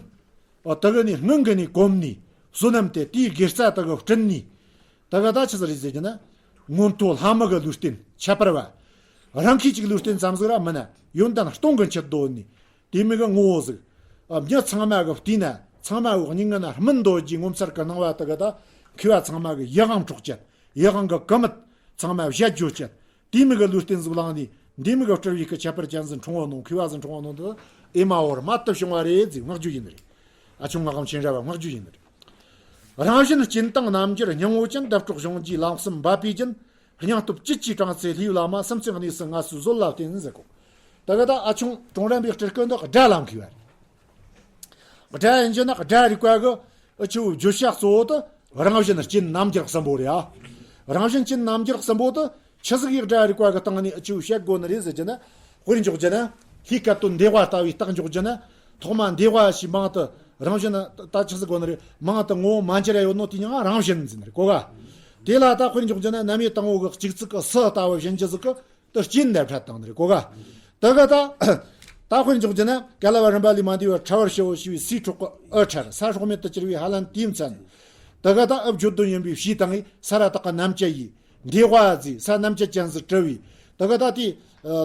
ཨ་དེ་གི་ནི་སྔོན་གི་ནི་གོམས་ནི། བསོད་ནམས་དེ་དེའི་དགེ་རྩ་དེ་གི་སྤྲིན་ནི། དེ་གི་ད་ཆི་ཟིག་རེད་ཟེར་རྒྱུ་ན། མངོན་མཐོ་ལྷ་མི་གི་ལུས་རྟེན་ཁྱད་པར་བ། རང་ཁྱི་གཅིག་ལུས་རྟེན་ཙམ་ཟིག་ར་མིན་ན་ཡོན་ཏན་སྟོང་གི་མཆུ་འདོད་ནི། དེ་མི་གི་ངོ་བོ་ཟིག། ཨ་མྱི་ཚང་མ་གི་བལྟས་ན་ཚང་མ་གི་སྙིང་ངན་ན་སྨིན་འདོད་ཀྱི་ངོ་མཚར་གི་སྣང་བ་དེ་གི་ད་མཁས་པ་ཚང་མ་གི་ཡིད་དབང་འཕྲོག་ཅན། ཡིད་དབང་གི་ཀུ་མུད་ཚང་མ་བཞད་འཇོ་ཅན། དེ་མི་གི་ལུས་རྟེན་ཟིག་བླངས་ནས་འདི་མི་གི་སྤྲུལ་བའི་གི་ཁྱད་པར་ཅན་ཟིག་འཁྲུངས་བ་ནོ། མཁས་པ་ཟིག་འཁྲུངས་བ་ནོ་འདི་ཨེ་མ་འོར་མ་ཏི་བྱུང་བ་རེད་ཟེར་བསྔགས་བརྗོད་ཡིན་ནི་རེད། ཨ་ཆུང་ངག་གམ་ཆེན་ར་བ་བསྔགས་བརྗོད་ཡིན་ནི་རེད། རང་བཞིན་སྐྱིན་དང་རྣམ་འགྱུར་སྙིང་བོ་ཅན། བརྡ་སྤྲོད་གཞུང་བརྒྱའི་ལམ་གསུམ་འབབ་པའི་རྒྱུན། སྙིང་སྟོབས་བཅུད་ཀྱིས་དྲངས་ཚེ་ལྷའི་བླ་མ། སེམས་ཅན་གནས་སུ་མངའ་གསོལ་བཟོད་ལ་བརྟེན་ཟེར་གོ། ད་ག་ད་ཨ་ཆུང་ཀྲོང་རམ་པའི་སྤྲུལ་སྐུ་འདི་སྒྲ་ལམ་མཁས་པ་རེད། སྒྲ་ཡིན་རྒྱུ་ན་སྒྲ་རིག་པ་གི་ཨ་ཆུ་བརྗོད་བྱ་གཙོ་བོ་དེ་རང་བཞིན་སྐྱིན་རྣམ་འགྱུར་གསུམ་པོ་རེད་ཨ། རང་བཞིན་སྐྱིན་རྣམ་འགྱུར་གསུམ་པོ་དེ་ཆི་ཟིག་གི་སྒྲ་རིག་པ་གི་སྟེང་ནས་ཨ་ཆུ་བཤད་དགོས་ནི་རེད་ཟེར་རྒྱུ་ན། དཔེར་འཇོག་རྒྱུ་ན་ལྷའི་སྐད་དོན་འདས་པ་ལྟ་བུའི་རྟགས་འཇོག་རྒྱུ་ན། ཐོག་མ་འདས་པ་ཞེས་མིང་དེ་རང་བཞིན་ད་ཆི་ཟིག་དགོས་ནི་རེད། མིང་དེ་ངོ་བོ་མ་འགྱུར་ཡ་ཡོད་ནོ་དེ་མྱིང་ང་རང་བཞིན་ཟེར་ནི་རེད་གོ་ག། དེ་ལ་ད་དཔེར་འཇོག་རྒྱུ་ན་གནམ་ཡུལ་དང་པོ་གི་གཅིག་ཚིག་གི་སུ་ལྟ་བུ་བཞིན་གྱི་ཟིག་གི་དུ་སྐྱིན་ལྡབ་ཕྲད་བཏང་ནི་རེད་གོ་ག། དེ་ག་ད། ད་དཔེར་འཇོག་རྒྱུ་ན་ཀ་ལ་བ་རིམ་པ་ལས་མ་འདས་པར་ཕྲ་བར་ཞི་བོ་ཞེས་པའི་སའི་འཕྲོག་གི་ཨུ་ཕྲར་ས་སྲོག་མེད་དུ་གྱུར་པའི་ཧ་ལན་དེའི་མཚན། དེ་ག་ད་ཨུ་བརྗོད་དོན་ཡིན་པའི་ཕྱིའི་སྟེང་ངི་ས་ར་དག་གི་རྣམ་བཅད་ཡིས་འདས་པ་ཟེར་ས་རྣམ་བཅད་ཅན་ཟིག་བྲི་བའི། དེ་ག་ད་དེ་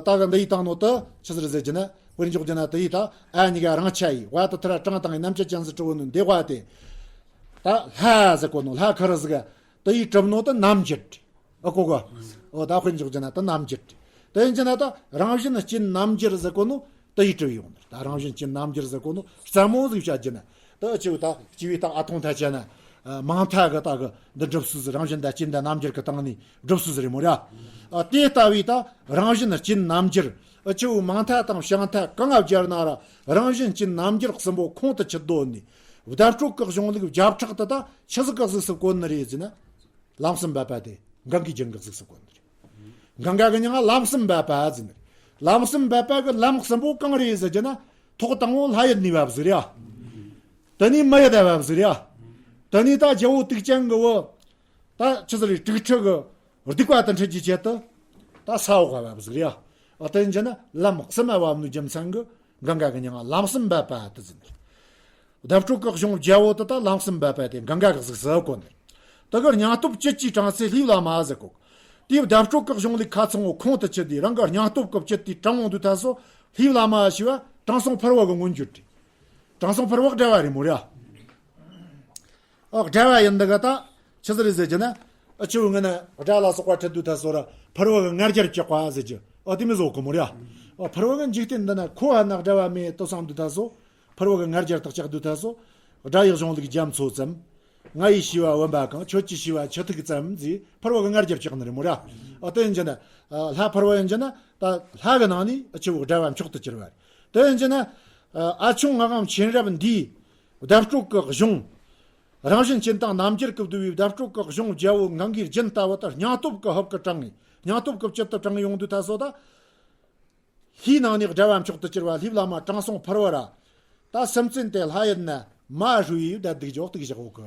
ད་ག་འདི་ཡི་སྟེང་ནོ་དུ་ཆི་ཟིག་རེད་ཟེར་རྒྱུ་ན། དཔེར་འཇོག་རྒྱུ་ན་དེ་ཡི་ད་ཨ་གཉིས་ཀ་རང་ཆ་ཡིས་བ་དུ་ཐི་ར་གྲངས་དང་ངི་རྣམ་བཅད་ཅན་ཟིག་བྲི་བོ་ནི་འདས་པ་དེ། ད་ལྷ་ཟེར་གོ་ནོ་ལྷ་ཁ་ར་ཟིག་ག་དེ་ཡི་གྲུབ་ནོ་དུ་རྣམ་འགྱུར། ཨ་གོ་གོ། ཨོ་ད་དཔེར་འཇོག་རྒྱུ་ན་ད་རྣམ་འགྱུར་ཏེ། དེ་ཡིན་རྒྱུ་ན་ད་རང་བཞིན་སྐྱིན་རྣམ་འགྱུར་ཟེར་གོ་ནོ་དེ་ཡི་གྲུབ་ཡོང་ནི། ད་རང་བཞིན་སྐྱིན་རྣམ་འགྱུར་ཟེར་གོ་ནོ་རྩ་མོ་ཟིག་བྱ་རྒྱུ་ན། ད་ཨ་ཆེ་བོ་ད་སྐྱེ་བའི་རྟགས་ཨ་ཐུང་ཐ་བྱ་ན། མང་ཐ་གི་ད་གི་འདི་སྒྲུབ་སྲོལ་ཟིག་རང་བཞིན་དང་སྐྱིན་དང་རྣམ་འགྱུར་གི་སྟེང་ནས་སྒྲུབ་སྲོལ་ཟིག་རེད་མོ་ར། ཨ་དེ་ལྟ་བུའི་ད་རང་བཞིན་སྐྱིན་རྣམ་འགྱུར་ཨ་ཆེ་བོ་མང་ཐ་དང་བྱང་ཐ་གང་ང་སྦྱར་ན་ར་རང་བཞིན་སྐྱིན་རྣམ་འགྱུར་གསུམ་པོ་ཁོང་དུ་ཆུད་དོ་ནི། བརྡ་སྤྲོད་ཀྱི་གཞུང་ལུགས་བརྒྱ་ཕྲག་དེ་ད་ཆི་ཟིག་ག་གཟིགས་སུ་བཀོད་ནི་རེད་ཟེར་ན། ལམ་གསུམ་འབད་པ་དེ་གང་གིས་ཀྱང་གི་གཟིགས་སུ་བཀོད་ནི་རེད། གང་ག་གི་མྱིང་ང་ལམ་གསུམ་འབད་པ་ཟེར་ནི་རེད། ལམ་གསུམ་འབད་པ་གི་ལམ་གསུམ་པོ་གང་རེད་ཟེར་རྒྱུ་ན། ཐོག་དང་པོ་ལྷ་ཡུལ་ནས་བབས་ཟིག་རེད་ཡ། དེ་ནས་མི་ཡུལ་དུ་བབས་ཟིག་རེད་ཡ། དེ་ནས་ད་རྒྱལ་པོ་དུག་ཅན་གི་བུ། ད་ཆི་ཟིག་རེད། དྲུག་ཁྲི་གི་སྡིག་པ་དེ་འཁྲུད་རྒྱུའི་ཆེད་དུ་ད་ས་འོག་ག་བབས་ཟིག་རེད་ཡ། ཨ་དེ་ཡིན་རྒྱུ་ན་ལམ་གསུམ་མ་བབས་ནོ་རྒྱུ་མཚན་གི་གང་ག་གི་མྱིང་ང་ལམ་གསུམ་འབད་པ་དེ་ཟེར་ནི་རེད། བརྡ་སྤྲོད་ཀྱི་གཞུང་བརྒྱ་བོ་དེ་ད་ལམ་གསུམ་འབད་པ་དེ་གང་ག་གི་གཟིགས་སུ་བཀོད་ནི། དེ་གར་སྙིང་སྟོབས་བཅུད་ཀྱིས་དྲངས་ཚེ་ལྷའི་བླ་མ་ཟེར་གོ། དེའི་བརྡ་སྤྲོད་ཀྱི་གཞུང་ལུགས་ཁ་ཚང་བོ་ཁོང་དུ་ཆུད་དེ་རང་གི་སྙིང་སྟོབས་ཀྱི་བཅུད་དེ་དྲངས་འོང་དུས་ད་སོ་ལྷའི་བླ་མ་ཞེས་པ་དྲང་སྲོང་ཕུར་བུ་གི་མངོན་བརྗོད་རེད། དྲང་སྲོང་ཕུར་བུ་སྒྲ་བ་རེད་མོ་ར། ཨ་སྒྲ་བ་ཡིན་འདི་ག་ད་ཆི་ཟིག་རེད་ཟེར་རྒྱུ་ན། ཨ་ཆུ་བོ་ངི་ན་སྒྲ་ལ་སོགས་པ་འཁྲིད་དུས་ད་སོ་ར་ཕུར་བུ་གི་ང་རྒྱལ་བཅག་པ་ཟེར་རྒྱུ་ཨ་དེ་མི་བཟོ་གི་མོ་ར། ཨ་ཕུར་བུ་གི་འཇིག་རྟེན་འདི་ན་ཁོ་ཧ་ན་སྒྲ་བ་མེད་དུ་བསམ་དུས་ད་སོ། ཕུར་བུ་གི་ང་རྒྱལ་དག་ཆགས་དུས་ད་སོ། སྒྲ་ཡི་གཞུང་ལུགས་རྒྱ་མཚོ་ཙམ། ང་ཡི་ཤེས་པ་བུམ་པ་གང་། ཁྱོད་ཀྱི་ཤེས་པ་ཆུ་ཐིགས་ཙམ་ཟེར། ཕུར་བུ་གི་ང་རྒྱལ་ཆགས་ནི་རེད་མོ་ར། ཨ་དེ་ཡིན་གྱི་ན། ལྷ་ཕུར་བུ་ཡིན་གྱི་ན་ད་ལྷ་གི་ནང་ནས་ཨ་ཆུ་བོ་སྒྲ་བ་མཆོག་ཏུ་གྱུར་པ་རེད། དེ་ཡིན་གྱི་ན། ཨ་ཆུང་ངག་དབང་མཁྱེན་རབ་འདིའི་བརྡ་སྤྲོད་ཀྱི་གཞུང་། རང་བཞིན་ཅན་དང་རྣམ་འགྱུར་གྱིས་བསྡུས་པའི་བརྡ་སྤྲོད་ཀྱི་གཞུང་རྒྱལ་པོ་གངྒཱའི་རྒྱན་ལྟ་བུ་དེ་སྙིང་སྟོབས་ཀྱི་ཧབ་ཀྱིས་དྲངས་ནས། སྙིང་སྟོབས་ཀྱི་བཅུད་དུ་དྲངས་ཡོང་དུས་ད་སོ་ད། ལྷའི་ནང་ནས་སྒྲ་བ་མཆོག་ཏུ་གྱུར་པ་ལྷའི་བླ་མ་དྲང་སྲོང་ཕུར་བུ་ར། ད་སེམས་ཅན་དེ་ལྷ་ཡིན་ན་མ་ཧྲུའི་བདག་སྡིག་ཇོག་སྟིག་བཞག་འོ་གི་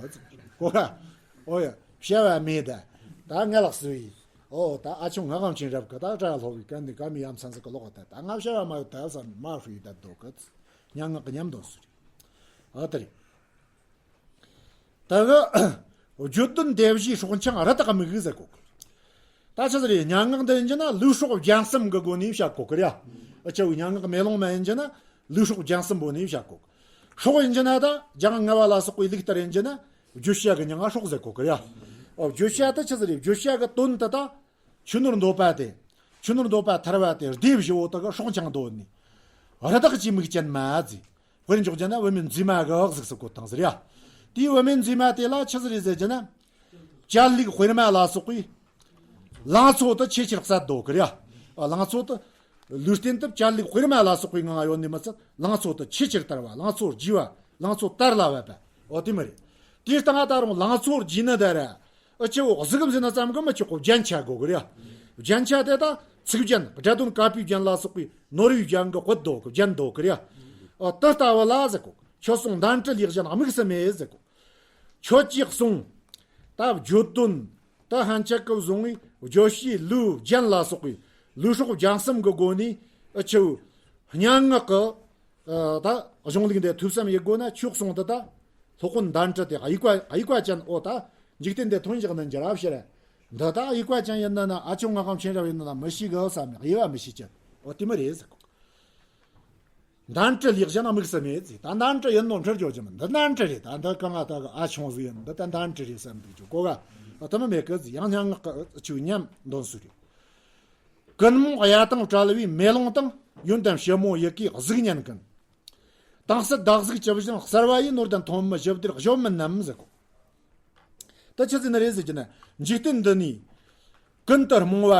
གོ་ག་ཨོ་ཡ། བྱ་བ་མེད་ད། ད་ང་ལགས་སུ་ཡིན། ཨོ་ད་ཨ་ཆུང་ངག་དབང་མཁྱེན་རབ་ཀྱི་ད་གྲྭ་སློབ་བའི་གན་ནི་ག་མི་ཡ་མཚན་ཟིག་གི་ལོག་ད། ད་ང་བྱ་བ་མ་ཡོད་ད་བསམ་མ་ཧྲུའི་བདག་འདོག་གི། སྙན་ངག་གི་ཉམས་འདོན་སུ་རེད། ཨ་དེ་རེད། ད་གི་བརྗོད་དོན་སྡེ་བཞིའི་སྲོག་འཆང་རི་དྭགས་མིག་ཟེར་གོ། ད་ཆི་ཟིག་རེད། སྙན་ངག་འདི་ཡིན་གྱི་ན་ལུགས་སྲོག་རྒྱན་གསུམ་གི་སྒོ་ནས་བཤད་གོ་གི་རེད། ཨ་ཆི་བོའི་སྙན་ངག་མེ་ལོང་མ་ཡིན་གྱི་ན་ལུགས་སྲོག་རྒྱན་གསུམ་པོ་ནས་བཤད་གོ། སྲོག་ཡིན་གྱི་ན་ད་རྒྱན་ལྔ་པ་ལ་སོགས་པའི་ལུགས་ལྟར་ཡིན་གྱི་ན་བརྗོད་བྱ་གི་མྱིང་ང་སྲོག་ཟེར་གོ་གི་རེད། ཨ་བརྗོད་བྱ་ད་ཆི་ཟིག་རེད། བརྗོད་བྱ་གི་དོན་དེ་ད། ཆུ་ནོར་འདོད་པ་དེ། ཆུ་ནོར་འདོད་པ་ཐར་བ་དེ་སྡེ་བཞི་བོ་དག་གི་སྲོག་འཆང་འདོད་ནི། རི་དྭགས་ཀྱི་མིག་ཅན་མ་ཟེར། དཔེར་འཇོག་རྒྱུ་ན་བུད་མེད་མཛེས་མ་གི་གཟུགས་སུ་བཀོད་བཏང་ཟེར་ཡ། དེའི་བུད་མེད་མཛེས་མ་དེ་ལ་ཆི་ཟིག་རེད་ཟེར་རྒྱུ་ན། སྤྱན་ལུག་དཔེར་མ་ལ་སོགས་པའི་ལང་ཚོ་དེ་ཆེས་ཆེར་གསལ་འདོད་གི་རེད་ཡ། ལང་ཚོ་དེ། ལུས་རྟེན་དེ་སྤྱན་ལུག་དཔེར་མ་ལ་སོགས་པའི་ངང་ཡོད་ནི་མི་ཚད་ལང་ཚོ་དེ་ཆེས་ཆེར་དར་བ། ལང་ཚོ་རྒྱས་པ། ལང་ཚོ་དར་ལ་བབ་པ། འོ་དེ་མོ་རེད། དེའི་སྟེང་ད་རུང་ལང་ཚོ་རྒྱས་ནི་དེ་ར། ཨ་ཆི་བོ་གཟུགས་ཟིན་ན་ཙམ་གི་མི་ཆོག་གོ། རྒྱན་ཆ་དགོས་གི་རེད། རྒྱན་ཆ་དེ་ད་ཚིག་རྒྱན། སྒྲ་དོན་བཀབ་པའི་རྒྱན་ལ་སོགས་པའི་ནོར་བུའི་རྒྱན་གི་བཀོད་འདོད་གི། རྒྱན་འདོད་གི་རེད། ཨ་དེ་ལྟ་བུ་ལ་ཟེར་གོ། ཁྱོད་གསུང་མདན་དྲི་ལས་གཞན་དམིགས་སུ་མེད་ཟེར་གོ། ཁྱོད་ཀྱིས་གསུང་། ད་བརྗོད་དོན་ད་ཧན་ཆད་གི་བཟུང་བའི་བརྗོད་བྱའི་ལུས་རྒྱན་ལ་སོགས་པའི་ལུས་སྲོག་རྒྱན་གསུམ་གི་སྒོ་ནས་ཨ་ཆི་བོ་སྙན་ངག་གི། ཨ་ད་གཞུང་ལུགས་འདི་ཐོས་བསམ་ཡེད་དགོས་ན་ཁྱོད་གསུང་འདི་ད་སློབ་དཔོན་མདན་དྲི་དེ་དབྱུག་པ་དབྱུག་པ་ཅན། ཨོ་ད་འཇིག་རྟེན་འདི་ཐོན་བཞག་ནི་འགྱུར་བ་ཕྱིར། འདི་ད་དབྱུག་པ་ཅན་ཡིན་ན་ན་ཨ་ཆུང་ངག་དབང་མཁྱེན་རབ་ཡིན་ན་ན་མི་ཤེས་གི་བསམ་ནས་དབྱེ་བ་མི་ཤེས་ཅན། ཨོ་དེ་མོ་རེད་ཟེར་གོ། མདན་དྲི་ལས་གཞན་དམིགས་སུ་མེད་ཟེར། ད་མདན་དྲི་ཡིན་ནོ་འཁྲུལ་འགྱོ་རྒྱུ་མིན། འདི་མདན་དྲི་རེད། ད་འདི་གང་ང་ད་གི་ཨ་ཆུང་ཟིག་ཡིན། འདི་ད་མདན་དྲི་རེད་བསམ་འདུག་ཅོ་གོ་ག་ཨ་ཐ་མ་མེད་གི་ཟེར། ཡང་སྙན་ངག་གི་ཆུ་ཉམས་འདོན་སུ་རེད། ཀུན་རྨོངས་གཡའ་དང་བྲལ་བའི་མེ་ལོང་དང་། ཡོན་ཏན་ཞིབ་མོ་ཡི་གེའི་གཟུགས་བརྙན་ཀུན། དྭངས་གསལ་ཟླ་གཟུགས་ཇི་བཞིན་གསལ་བ་ཡིས། ནོར་ལྡན་ཐོན་མི་ཞི་བདེར་གཞོམ་མིན་ནམ་ཟེར་གོ། ད་ཆི་ཟིག་ནི་རེད་ཟེར་གྱི་ན། འཇིག་རྟེན་འདི་ནས་ཀུན་ཏུ་རྨོངས་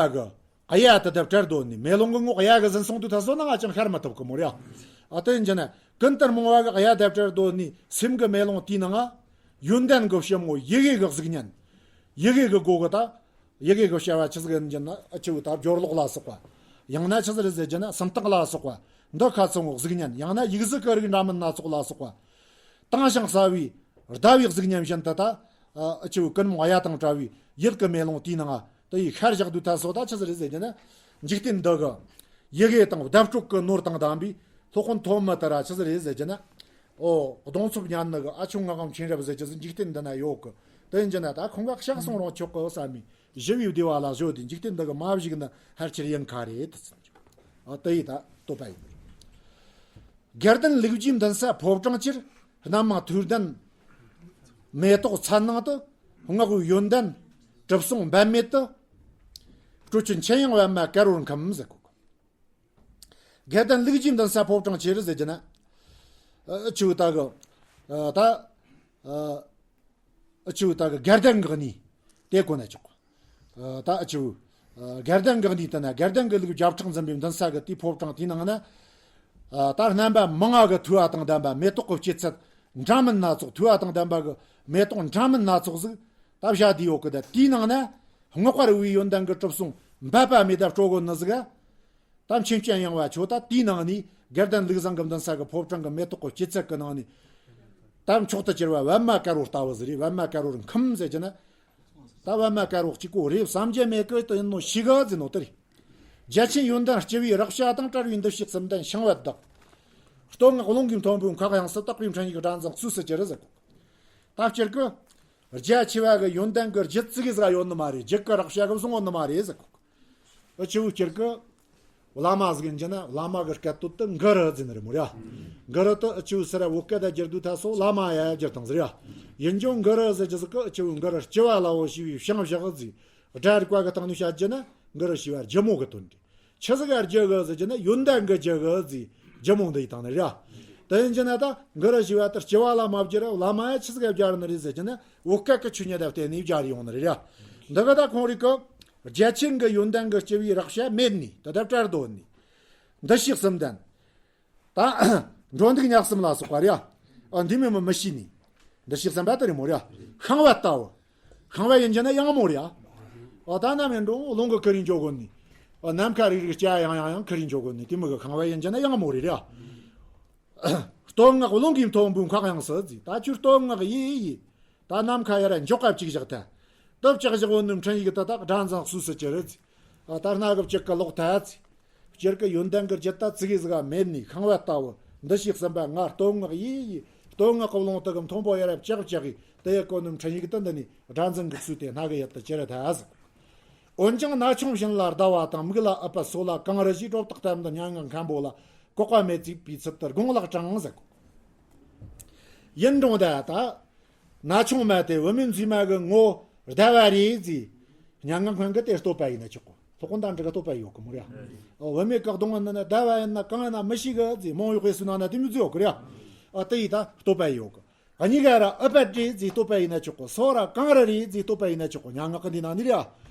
པ་གི་གཡའ་དེ་དེ་བྲལ་འདོད་ནི། མེ་ལོང་གི་ངོགས་གཡའ་གི་ཟིན་སོང་དུས་ད་སོ་ན་ང་ཅང་ཤར་མི་ཐུབ་གི་མོ་རེད། ཨ་དེ་ཡིན་གྱི་ན་ཀུན་ཏུ་རྨོངས་པ་གི་གཡའ་དེ་བྲལ་འདོད་ནི་སེམས་གི་མེ་ལོང་དེའི་ནང་ང་ཡོན་ཏན་གི་ཞིབ་མོ་ཡི་གེ་གི་གཟུགས་བརྙན། ཡི་གེ་གི་སྒོ་གི་ད། ཡི་གེ་གི་བྱ་བ་ཆི་ཟིག་ཡིན་གྱི་ན། ཨ་ཆི་བོ་ད་སྦྱོར་ཀློག་ལ་སོགས་པ། ཡང་ན་ཆི་ཟིག་རེད་ཟེར་གྱི་ན་སུམ་རྟགས་ལ་སོགས་པ། འདི་ཁ་ཚང་གི་གཟུགས་བརྙན། ཡང་ན་ཡིག་གཟུགས་ཀྱི་རིགས་འདྲ་མིན་སྣ་ཚོགས་ལ་སོགས་པ། དྭངས་ཤིང་གསལ་བའི་ཟླ་བའི་གཟུགས་བརྙན་བཞིན་དུ་ད། ཨ་ཆི་བོ་ཀུན་རྨོངས་གཡའ་དང་བྲལ་བའི་ཡིད་ཀྱི་མེ་ལོང་དེའི་ནང་ང་དེ་ཡི་ཤར་བཞག་དུས་ད་སོ་ད་ཆི་ཟིག་རེད་ཟེར་གྱི་ན། འཇིག་རྟེན་འདི་གི་ཡི་གེ་དང་བརྡ་སྤྲོད་ཀྱི་ནོར་དང་ལྡན་པའི་སློབ་དཔོན་ཐོན་མི་དེ་ར་ཆི་ཟིག་རེད་ཟེར་གྱི་ན། ཨོ་གདོང་འཚོབ་ཉན་ནི་གི་ཨ་ཆུང་ངག་དབང་མཁྱེན་རབ་ཟེར་གྱི་ཟིག་འཇིག་རྟེན་འདི་ན་ཡོད་གི། དེ་ཡིན་གྱི་ན་ད་ཁོང་ག་ཤག་སོང་རུང་ཆོག་གི་བསམ་མི། ཞི་བའི་བདེ་བ་ལ་གཞོལ་ཏེ་འཇིག་རྟེན་འདི་གི་མ་བཞུགས་ན་ཕལ་ཆེར་ཡིན་ཁ་རེད་ཟེར། ཨ་དེ་ཡི་ད་བསྟོད་པ་ཡིན། དགེ་ལྡན་ལུགས་ཀྱི་འདུན་ས་ཕོ་བྲང་ཁྱེར། རྣམ་མང་ཐུགས་ལྡན་མེ་ཏོག་ཚལ་ནང་དུ། བསྔགས་པའི་ཡོན་ཏན་གྲུབ་གསུང་འབད་མེད་དུ། སྤྲོ་ཆེན་མཁྱེན་དབྱངས་པདྨ་དཀར་པོར་འཁུམས་ཟེར་གོ། དགེ་ལྡན་ལུགས་ཀྱི་འདུན་ས་ཕོ་བྲང་ཁྱེར་ཟེར་གྱི་ན། ཨ་ཆུ་ད་གི་ཨ་ད་ཨ་ཨ་ཆུ་ད་གི་དགེ་ལྡན་གི་གནས་དེ་གོ་ན་ཆོག་ཨ་ད་ཨ་ཆུ་ཨ་དགེ་ལྡན་གི་གནས་དེ་ན་དགེ་ལྡན་གི་ལུགས་བརྒྱ་ཕྲག་འཛིན་པའི་འདུན་ས་གི་དེའི་ཕོ་བྲང་དེའི་ནང་ན། ཨ་ད་རྣམ་པ་མང་ང་གི་མཐུ་བ་དང་ལྡན་པ་མེ་ཏོག་གི་སྐྱེད་ཚལ་འདྲ་མིན་སྣ་ཚོགས། མཐུ་བ་དང་ལྡན་པ་གི་མེ་ཏོག་འདྲ་མིན་སྣ་ཚོགས་ཟིག་ད་བཞག་བསྡད་ཡོད་གི། ད་དེའི་ནང་ན་བསྔགས་པ་རུ་བའི་ཡོན་ཏན་གི་གྲུབ་གསུང་འབད་པ་མེད་ད་སྤྲོ་གོ་ནི་ཟིག་ག་ད་མཁྱེན་དབྱངས་པདྨ་ཁྱོད་ད་དེའི་ནང་ནས་དགེ་ལྡན་ལུགས་བཟང་གི་འདུན་ས་གི་ཕོ་བྲང་གི་མེ་ཏོག་གི་སྐྱེད་ཚལ་གི་ནང་ནས་ད་མཆོག་ཏུ་གྱུར་པ་པདྨ་དཀར་པོ་ལྟ་བུ་ཟིག་རེད། པདྨ་དཀར་པོར་འཁུམས་ཟེར་གྱི་ན། ད་པདྨ་དཀར་པོ་གཅིག་པོ་རེད་བསམ་རྒྱུ་མེད་གི། དེ་ཡིན་ནོ་ཤེས་གི་ཟེར་ནོ་དེ་རེད། རྒྱ་ཆེན་ཡོན་ཏན་ལྕི་བའི་རེག་བྱ་དང་། བྲལ་བའི་འདུ་ཤེས་གསུམ་ལྡན་ཤིང་བལ་བདག་སྟོད་མངག་རླུང་གི་མཐོན་པོའི་མཁའ་དབྱིངས་སུ། དག་པའི་འཕྲིན་ཡིག་སྒྲ་འཛིན་སུས་སུ་གྱུར་ཟེར་གོ། ད་སྤྱིར་གི་རྒྱ་ཆེ་བ་གི་ཡོན་ཏན་གི་རྒྱུད་ཙི་གེ་ཟིག་ཡོད་ནི་མ་རེད། རྒྱུད་གི་རེག་བྱ་གི་བཟུང་ཡོད་ནི་མ་རེད་ཟེར་གོ། ཨ་ཆི་བོ་སྤྱིར་གི་བླ་མ་ཟིག་ཡིན་གྱི་ན་བླ་མ་གི་སྐད་དོད་དུ་གུ་རུ་ཟེར་ནི་རེད་མོ་ར། གུ་རུ་དུ་ཨ་ཆི་བོ་ཟེར་བོད་སྐད་དུ་བསྒྱུར་དུས་ད་སོ་བླ་མ་ཡ་བསྒྱུར་དང་ཟེར་ཡ། ཡིན་ཀྱང་གུ་རུ་ཟེར་གྱི་ཟིག་གི་ཨ་ཆི་བོ་གུ་རུ་ལྕི་བ་ལ་འོ་ཞེས་པའི་བྱང་བཞག་ཟིག་སྒྲ་རིག་པ་གི་སྟེང་ནས་བཤད་རྒྱུ་ན་གུ་རུ་ཞེས་པ་ལྗིད་མོ་གི་དོན་རེད། ཆི་ཟིག་ག་ལྗིད་གི་ཟེར་རྒྱུ་ན་ཡོན་ཏན་གི་ལྗིད་གི་ཟེར་ལྗིད་མོ་འདི་ཡི་སྟེང་ནས་རེད། དེ་ཡིན་གྱི་ན་ད་འགི་རུ་ཞུ་བ་ལྟར་སྐྱེ་བ་ལ་མ་བརྒྱུད་ར་བླ་མ་ཡ་ཆི་ཟིག་ག་སྦྱར་ནི་རེད་ཟེར་གྱི་ན། བོད་སྐད་ཀྱི་ཆོས་ཉིད་ལ་བརྟེན་ནས་སྦྱར་ཡོང་ནི་རེད་ཡ། འདི་ག་ད་ཁོང་རིགས་ཀྱི་རྒྱ་ཆེན་གྱི་ཡོན་ཏན་གྱི་སྐྱེ་བའི་རེག་བྱ་མེད་ནི་དེ་ལྟར་བཀྲལ་འདོད་ནི། འདུ་ཤེས་གསུམ་ལྡན། ད་འགྲོ་འདུག་ཉལ་གསུམ་ལ་སོགས་པ་རེད་ཡ། ཨ། འདི་མི་མི་མི་ཤེས་ནི། འདུ་ཤེས་གསུམ་པ་དེ་རེད་མོ་རེད་ཡ། ཤིང་བ་ལྟ་བུ། ཤིང་བ་ཡིན་གྱི་ན་གཡང་མོ་རེད་ཡ། ཨ། ད་ནམ་ཡིན་འགྲོ་རླུང་གིས་ཁུར་རིན་འཇོག་གོ་ནི། ཨ། ནམ་མཁའ་རིག་རིག་སྐྱ་ཡང་ཡང་ཡང་ཁུར་རིན་འཇོག་གོ་ནི། དེ་མི་གི་ཤིང་བ་ཡིན་གྱི་ན་གཡང་མོ་རེད་ཡ། སྟོད་སྔགས་རླུང་གིས་མཐོན་པོའི་མཁའ་དབྱིངས་སུ་ཟེར། ད་ཁྱོད་སྟོད་སྔགས་ཡེ་ཡེ། ད་ནམ་མཁའ་ཡར་འཇོག་ག་བཅུག་བཞག་ད། དེ་བཅུག་བཞག་ཡོད་ནི་འཕྲིན་ཡིག་དེ་དག་སྒྲ་འཛིན་སུ་སུ་གྱི་རེད་ཟེར། ཨ། ད་སྣ་གི་བཅུད་ཀྱི་ལོག་ཐལ་ཟེར། སྤྱིར་གྱི་ཡོན་ཏན་གྱི་རྒྱུད་ད་ཙི་གེ་ཟིག་མེད་ནི། ཤིང་བ་ལྟ་བུ་འདུ་ཤེས་གསུམ་པ་ང་སྟོད་སྔགས་ཡེ་ཡེ། སྟོད་སྔགས་ཀྱི་རླུང་དེ་གིས་མཐོན་པོ་ཡར་བཅུག་བཅུག་གི་དེ་ཡེ་གོ་ནི་འཕྲིན་ཡིག་དེ་འདི་ནི་སྒྲ་འཛིན་གྱི་ཚུལ་དེ་སྣ་གི་ཡུལ་དུ་གྱུར་ཐལ་ཟེར། འོན་ཀྱང་ན་ཆུང་བཞིན་ལ་ཟླ་བ་དང་། མིག་ལ་ཨུཏྤལ་སོ་ལ་གངས་རི་བཞིན། སྒྲོ་བཏགས་གཏམ་དུ་སྙན་ངག་མཁན་པོ་ལ། བཀག་པ་མེད་ཅེས་པའི་ཚུལ་དུ་དགོངས་ལགས་དྲངས་ཟེར་གོ། ཡིན་རུང་ད་ད། ན་ཆུང་མ་དེ་བུད་མེད་མཛེས་མ་གི་ངོ་ཟླ་བ་རེད་ཟེར། སྙན་ངག་མཁན་གྱིས་དེ་བསྟོད་པ་ཡིན་ན་ཆོག་གོ། སློབ་དཔོན་དང་འདྲ་གི་བསྟོད་པ་ཡོད་གི་མོ་རེད། ཨོ། བུད་མེད་གི་གདོང་ནི་ཟླ་བ་ཡིན་ན་གངས་ཡིན་ན་མི་ཤེས་གི་ཟེར། མང་ཡོད་པའི་སུ་ན་ན་དེ་མི་ཟེར་ཡོད་གི་རེད། ཨ། དེ་ཡིས་ད་བསྟོད་པ་ཡོད་གི། གཉིས་ཀ་ར་ཨུཏྤལ་རེད་ཟེར་བསྟོད་པ་ཡིན་ན་ཆོག་གི། སོ་ར་གངས་རི་རེད་ཟེར་བསྟོད་པ་ཡིན་ན་ཆོག་གི། སྙན་ངག་གི་འདི་ནང་ནས་རེད།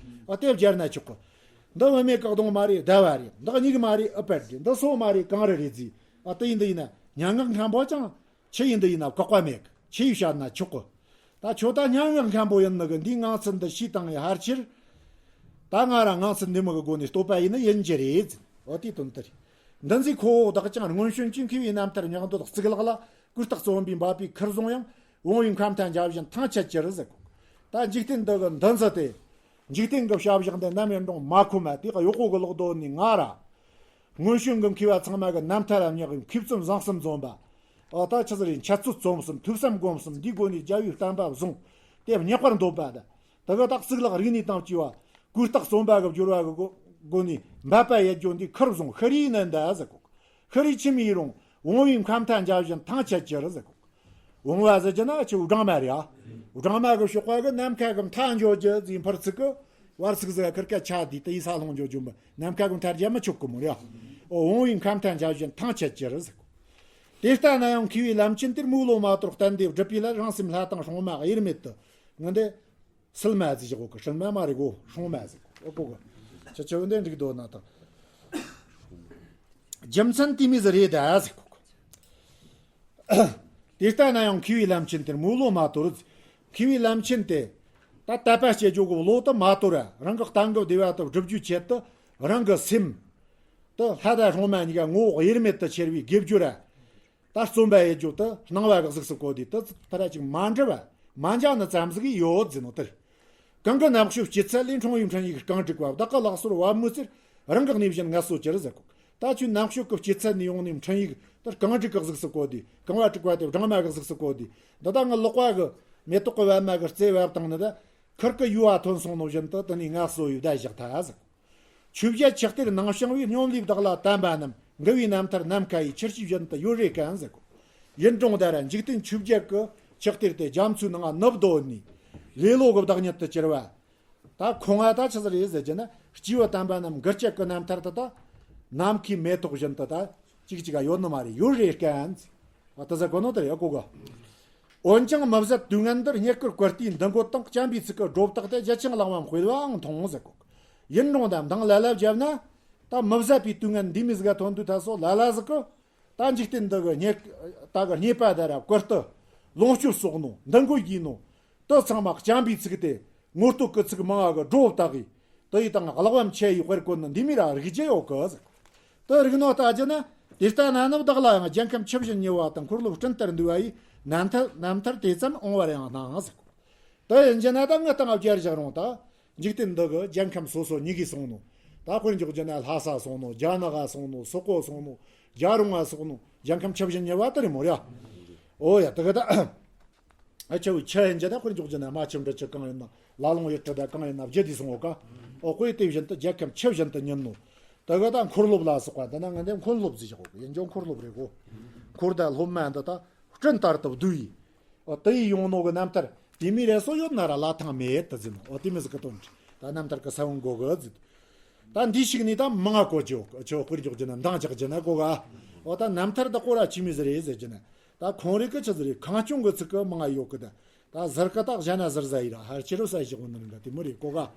ཨ། དེ་སྦྱར་ན་ཆོག་གི། འདི་བུད་མེད་གི་གདོང་མ་རེད་ཟླ་བ་རེད། འདི་གཉིས་ཀ་མ་རེད་ཨུཏྤལ་རེད། འདི་སོ་མ་རེད་གངས་རི་རེད་ཟེར། ཨ། དེ་ཡིན་འདི་ཡིན་ན་སྙན་ངག་མཁན་པོ་ཅང་ཆི་ཡིན་འདི་ཡིན་ན་བཀག་པ་མེད་གི། ཆི་ཡིས་བཤད་ན་ཆོག་གི། ད་ཁྱོད་ད་སྙན་ངག་མཁན་པོ་ཡིན་ནི་གི་འདིའི་ངང་ཚུལ་འདི་ཤེས་བཏང་ངེ་ཕར་ཕྱིར། ད་ང་ར་ངང་ཚུལ་འདི་མོ་གི་སྒོ་ནས་བསྟོད་པ་ཡིན་ནི་ཡིན་རྒྱུ་རེད་ཟེར། འོ་དེའི་དོན་དེ་རེད། འདི་ཚོའི་ཁོ་བོ་དག་ཀྱང་སྔོན་བྱོན་གྱི་མཁས་པའི་རྣམ་ཐར་ཉག་འདོད་གཙུག་ལག་ལ། གུས་རྟག་བརྩོན་པས་འབད་པའི་ཁུར་བཟུང་ཡང་། བུང་བའི་མཁའ་མཐའ་འཇའ་བཞིན་ཐང་ཆད་ཀྱི་རེད་ཟེར་གོ། ད་འཇིག་རྟེན་འདི་གི་འདི་ཚོ་དེ། འཇིག་རྟེན་གྱི་བྱ་བཞག་འདི་ནམ་ཡིན་རུང་མ་ཁོམ་མ་དེ་ག་ཡོག་གོ་གི་ལོག་དོ་ནི་ང་ར། སྔོན་བྱོན་གྱི་མཁས་པ་ཚང་མ་གི་རྣམ་ཐར་ལ་བསྙེགས་པའི་མཁས་བཙུན་བཟང་གསུམ་འཛོམས་པ། ཨ། ད་ཆི་ཟིག་རེད། འཆད་རྩོད་རྩོམ་གསུམ། ཐོས་བསམ་སྒོམ་གསུམ། འདིའི་སྒོ་ནས་རྒྱལ་བའི་བསྟན་པ་བཟུང་། དེ་བསྙེགས་པར་འདོད་པ་དང་། དེ་གི་ད་གཙུག་ལག་རིག་གནས་དང་བཅས་པ། གུས་རྟག་བརྩོན་པ་གི་སྦྱོར་བ་གི་སྒོ་སྒོ་ནས་འབད་པ་ཡེད་རྒྱུ་འདི་ཁུར་བཟུང་། ཤི་རིའི་ནད་འདི་ཟེར་གོ། ཤི་རིའི་ཁྱིམ་ཡིན་རུང་བུང་བའི་མཁའ་མཐའ་འཇའ་བཞིན་ཐང་ཆད་ཀྱི་རེད་ཟེར་གོ། བུང་བ་ཟེར་གྱི་ན་ཁྱོད་སྦྲང་མ་རེད་ཨ། སྦྲང་མ་གི་གཤོག་པ་གིས་ནམ་མཁའ་གི་མཐའ་འཇོག་རྒྱུ་ཟེར་ཕར་ཚིག་གི། བར་ཚིག་ཟེར་ཁུར་ཀ་ཆ་དེ་དེ་ཡི་ས་ལྷུང་འཇོག་རྒྱུ་མི་ནམ་མཁའ་གི་མཐའ་རྒྱ་མི་ཆོག་གི་མོ་རེད་ཨ། ཨོ། བུང་བའི་མཁའ་མཐའ་འཇའ་བཞིན་ཐང་ཆད་ཀྱི་རེད་ཟེར་གོ། དེ་ལྟ་ན་ཡང་མཁས་པའི་ལམ་ཆེན་དེར་མོས་བློ་མ་དོར་བརྟན་བདེ་སྒྲུབ་པའི་སླད། རང་སེམས་ལྷ་དང་སྲུང་མ་དབྱེར་མེད་དུ། ངན་དེ། སིལ་མ་ཟེར་བཞག་གོ་གི། སྲིན་མ་མ་རེད་གོ། སྲུང་མ་ཟེར་གོ། ཨོ་གོ་གི། ཆ་ཆེ་བོ་འདི་འགྲིག་འདུག་ན་ད། རྒྱུ་མཚན་དེ་མོ་ཟིག་རེད་ད་ཟེར་གོ་གི། དེ་ལྟ་ན་ཡང་མཁས་པའི་ལམ་ཆེན་དེར་མོས་བློ་མ་དོར། མཁས་པའི་ལམ་ཆེན་དེ། ད་དད་པ་སྐྱེ་རྒྱུ་གི་བློ་དེ་མ་དོར་ར། རང་གི་གཏན་གྱི་བདེ་བ་དེ་སྒྲུབ་རྒྱུའི་ཆེད་དུ། རང་གི་སེམས་དེ་ལྷ་དང་སྲུང་མ་གཉིས་ཀ་ངོ་བོ་དབྱེར་མེད་དུ་ཁྱེར་བའི་དགེ་སྦྱོར་ར། ད་རྩོམ་པ་ཡི་རྒྱུད་དུ་སྣང་བ་གི་གཟུགས་སུ་བཀོད་དེ་དུ་ཕར་ཅིག་མ་འདྲི་བ་མ་འཇག་ནི་ཙམ་ཟིག་ཡོད་ཟེར་ནོ་དེར། གང་གི་ནག་ཕྱོགས་སྐྱེད་ཚལ་ལས། འཁྲུངས་པའི་འཕྲིན་ཡིག་རྐང་བསྒྲིགས་པ། བདག་གི་ལག་སོར་བ་མོའི་རྩེར། རང་གི་གནས་བཞིན་ངལ་གསོ་གྱུར་ཟེར་གོ། ད་ཁྱོད་ནག་ཕྱོགས་ཀྱི་སྐྱེད་ཚལ་ནས་ཡོང་ནས་འཕྲིན་ཡིག་དེ་རྐང་བསྒྲིགས་གི་གཟུགས་སུ་བཀོད་དེ། རྐང་བ་བསྒྲིགས་པ་དེ་སྦྲང་མ་གི་གཟུགས་སུ་བཀོད་དེ། འདི་ད་ངའི་ལག་པ་གི་མེ་ཏོག་གི་པད་མ་གི་རྩེ་བབས་བཏང་ནི་ད། ཁུར་གི་ཡུ་བ་ཐོན་སོང་ནོ་བཞིན་དུ་དེ་ནས་ངལ་གསོ་ཡི་བསྡད་བཞག་ཐལ་ཟེར། ཆོས་བརྒྱད་ཆགས་གཏེར་ནང་བྱང་བའི། སྙོམས་ལས་བདག་ལ་བསྟན་པ་རྣམས། འགལ་བའི་རྣམ་ཐར་ནམ་མཁའ་ཡི། ཆུ་སྐྱེས་བཞིན་དུ་ཡོལ་རེ་དཀའ་ཟེར་གོ། ཡིན་རུང་ད་ར་འཇིག་རྟེན་ཆོས་བརྒྱད་ཀྱི་ཆགས་གཏེར་དེ་རྒྱ་མཚོའི་ནང་ནུབ་སྡོད་ནས། ལེ་ལོ་གི་བདག་ཉིད་དུ་གྱུར་བ། ད་ཁོང་ང་ད་ཆི་ཟིག་རེད་ཟེར་གྱི་ན། སྐྱེས་བུ་དམ་པ་རྣམས་འགལ་རྐྱེན་གྱི་རྣམ་ཐར་དེ་ད་ནམ་མཁའི་མེ་ཏོག་བཞིན་དུ་ད། གཅིག་གཅིག་ག་ཡོད་ནི་མ་རེད། ཡོལ་རེ་དཀའ་ཟེར། ཨ། དེ་ཟེར་གོ་ནོ་དེ་རེད། ཨ་གོ་གི། འོན་ཀྱང་མི་བཟད་དུས་ངན་འདིར། རྙེད་བཀུར་བཀུར་སྟིའི་འདུ་འགོད་དང་། བྱམས་པའི་ཚིག་གི་སྒྲོ་བཏགས་ཏེ། རྒྱ་ཆེན་གླེགས་བམ་དཔེ་ལ་མཐོང་ཟེར་གོ་གི། ཡིན་རུང་ད་མདང་ལ་ལ་བརྒྱབ་ན། ད་མི་བཟད་པའི་དུས་ངན་འདི་མོ་ཟིག་ག་ཐོན་དུས་ད་སོ་ལ་ལ་ཟིག་གི། ད་འཇིག་རྟེན་འདི་གི་རྙེད། ད་གི་རྙེད་པ་ད་ར་བཀུར་སྟི། ལོངས་སྤྱོད་གསོག་ནོ། འདུ་འགོད་བགྱིས་ནོ། དེ་ཚང་མ་བྱམས་པའི་ཚིག་དེ། ངོ་བསྟོད་ཀྱི་ཚིག་མང་བ་གི་སྒྲོ་བཏགས་གི། དེ་ཡི་དང་གླེགས་བམ་ཆེ་ཡི་དཔེར་བཀོད་ནི་འདི་མོ་ར་རིག་རྒྱུ་ཡོད་གི་ཟེར། དེ་རིག་ནོ་ལྟ་རྒྱུ་ན། དེ་ལྟ་ན་ནི་བདག་ལའང་རྒྱལ་ཁམས་ཆུ་བཞིན་ཉེ་བ་དང་། འཁོར་སློབ་སྤྲིན་ལྟར་འདུས་པ་ཡི། རྣམ་ཐར་རྣམ་ཐར་དེ་ཙམ་འོང་བར་ཡང་སྣང་ཟེར་གོ། དེ་ཡིན་རྒྱུ་ན་ད་ངི་སྟེང་བརྒྱར་བཞག་རུང་ད། འཇིག་རྟེན་འདི་གི་རྒྱལ་ཁམས་སོ་སོ་གཉིས་ཀས་སོང་ནོ། ད་དཔེར་འཇོག་རྒྱུ་ན་ལྷ་ས་སོང་ནོ། རྒྱ་ནག་ག་སོང་ནོ། སོག་པོ་སོང་ནོ། རྒྱ་རོང་ང་སོང་ནོ། རྒྱལ་ཁམས་ཆུ་བཞིན་ཉེ་བ་དེ་རེད་མོ་ར། ཨོ་ཡ། དེ་གི་ད། ཨ། ཆུ་བོའི་ཆུ་ཡིན་གྱི་ན། དཔེར་འཇོག་གྱི་ན་རྨ་ཆུ་འབྲི་ཆུ་གང་ཡིན་ན། ལ་ལུང་ཡུལ་གྲུ་ད་གང་ཡིན་ན་བརྒྱུད་དེ་སོང་ངོ་ཀ། ཨོ། དཔེ་དེ་བཞིན་དུ་རྒྱལ་ཁམས་ཆུ་བཞིན་དུ་ཉིན་ནོ། དེ་གི་ད་འཁོར་སློབ་ལ་སོགས་པ་འདི་ན་ང་འདི་འཁོན་སློབ་ཟེར་བཞག་གོ། ཡིན་ཀྱང་འཁོར་སློབ་རེད་གོ། འཁོར་ད་སློབ་མ་འདི་ད་སྤྲིན་ལྟར་དུ་བསྡུས་ཡི། ཨོ། དེ་ཡི་ཡོང་ནོ་གི་རྣམ་ཐར་དེ་མོ་རེ་སོ་ཡོད་ན་ར་ལ་ཐང་མེད་དུ་ཟིན་ནོ། ཨོ། དེ་མོ་ཟིག་གི་དོན་ད་རྣམ་ཐར་གི་ས་བོན་གོ་གི་ཟིག། ད་འདི་ཞིག་ནི་ད་མང་ང་གོ་རྒྱུ་ཆོ་དཔེར་འཇོག་རྒྱུ་ན་མདང་ཅག་རྒྱུ་ན་གོ་ག། འོ་ད་རྣམ་ཐར་དག་གོ་ར་ཆི་མི་ཟིག་རེད་ཟེར་གྱི་ན། ད་ཁོང་རིག་གི་ཆི་ཟིག་རེད། ཁང་སྐྱོང་གི་ཚིག་གི་མང་ང་ཡོད་གི། ད་ད་ཟུར་གི་ད་གཞན་ན་ཟུར་ཟ་ཡི་ར་ཧར་ཆེ་རུ་ས་ཞིག་འོ་ནི་རིང་ག་དེ་མོ་རེད་གོ་ག།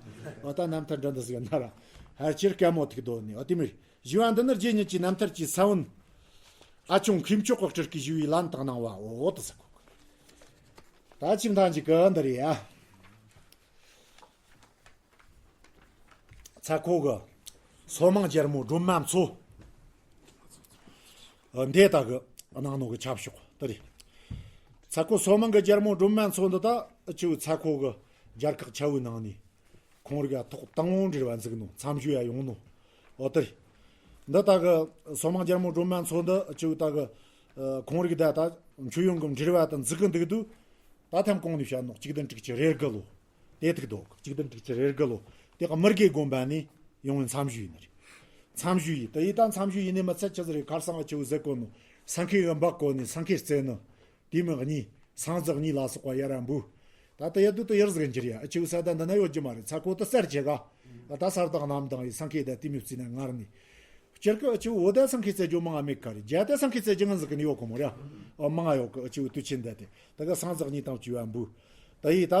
འོ་ད་རྣམ་ཐར་འདྲ་འདི་ཟིག་ན་ར་ཧར་ཆེར་སྐད་མོ་ཐིག་དོ་ནི་འོ་དེ་མོ་རེད། ཞུ་བ་འདི་ནི་རྗེ་ཉིད་ཀྱི་རྣམ་ཐར་གྱི་ས་བོན། ཨ་ཆུང་མཁས་མཆོག་གི་སྤྲུལ་སྐུའི་ཞུ་བའི་ལན་དང་གནང་བ་འོ་དེ་ཟེར་གོ་གི། ད་ཆིག་མཐའ་འཇིག་གི་འདི་རེད་ཡ། ཚ་ཁོ་གི་སོ་མང་རྒྱལ་མོ་སྒྲོལ་མ་མཚོ། འདི་ད་གི་གནང་ནོ་གི་ཆབ་ཤོག་དེ་རེད། ཚ་ཁོ་སོ་མང་གི་རྒྱལ་མོ་སྒྲོལ་མ་མཚོ་འདི་ད་ཨ་ཆུ་ཚ་ཁོ་གི་རྒྱལ་ཁག་ཆ་བོའི་ནང་ནས་ཁོང་རིག་ཐོག་དང་བོ་འབྲེལ་བ་འཛུགས་ནོ་མཚམས་ཞུ་ཡ་ཡོང་ནོ་འོ་དེ་རེད། འདི་ད་གི་སོ་མང་རྒྱལ་མོ་སྒྲོལ་མ་མཚོ་འདི་ཨ་ཆུ་ད་གི་ཁོང་རིག་ད་ད་མཆོད་ཡོན་གི་འབྲེལ་བ་དང་འཛུགས་གི་འདུག་དུས། ད་ཐེངས་གོང་ནས་བཤད་ནོ་གཅིག་བདུན་དྲུག་ཅུ་རེ་དགུ་ལོ། དེ་ཐུག་འདུག་གཅིག་བདུན་དྲུག་ཅུ་རེ་དགུ་ལོ། དེ་ག་མི་དགེ་དགོན་པ་ནས་ཡོང་བའི་མཚམས་ཞུ་ཡིན་ནི་རེད། མཚམས་ཞུ་ཡིན་དེ་ཡིན་ད་མཚམས་ཞུ་ཡིན་ནི་མི་ཚད་ཆི་ཟིག་རེད། ཁར་སང་ཨ་ཆུ་ཟེར་གོ་ནོ་སེང་གེ་གི་འབག་གོ་ནི་སེང་གེ་རྩེ་ནི། དེ་མི་གཉིས་སངས་རྒྱས་གཉིས་ལ་སོགས་པ་ཡ་ར་འབུ། ད་ལྟ་ཡ་དུ་དུ་ཡར་ཟིག་འགྱུར་ཡ་ཨ་ཆུ་ས་ད་འདི་ན་ཡོད་རྒྱུ་མ་རེད། ཚ་ཁོ་དུ་གསར་ཆེ་ག་ད་གསར་དང་རྣམ་དང་ཡི་སེང་གེ་ད་དེ་མི་བརྩིས་ན་ངར་ནི། སྤྱིར་གི་ཨ་ཆུ་བོ་ད་སེང་གེ་རྩེ་རྒྱུ་མང་ང་མེད་ག་རེད། རྒྱ་ད་སེང་གེ་རྩེ་རྒྱུ་ང་ཟིག་གི་ནི་ཡོད་གོ་མོ་ར། ཨ་མང་ང་ཡོད་གི་ཨ་ཆུ་དུ་ཆེན་ད་དེ་ད་ག་སངས་རྒྱས་གཉིས་དང་བཅུ་བ་འབུ། ད་ཡི་ད་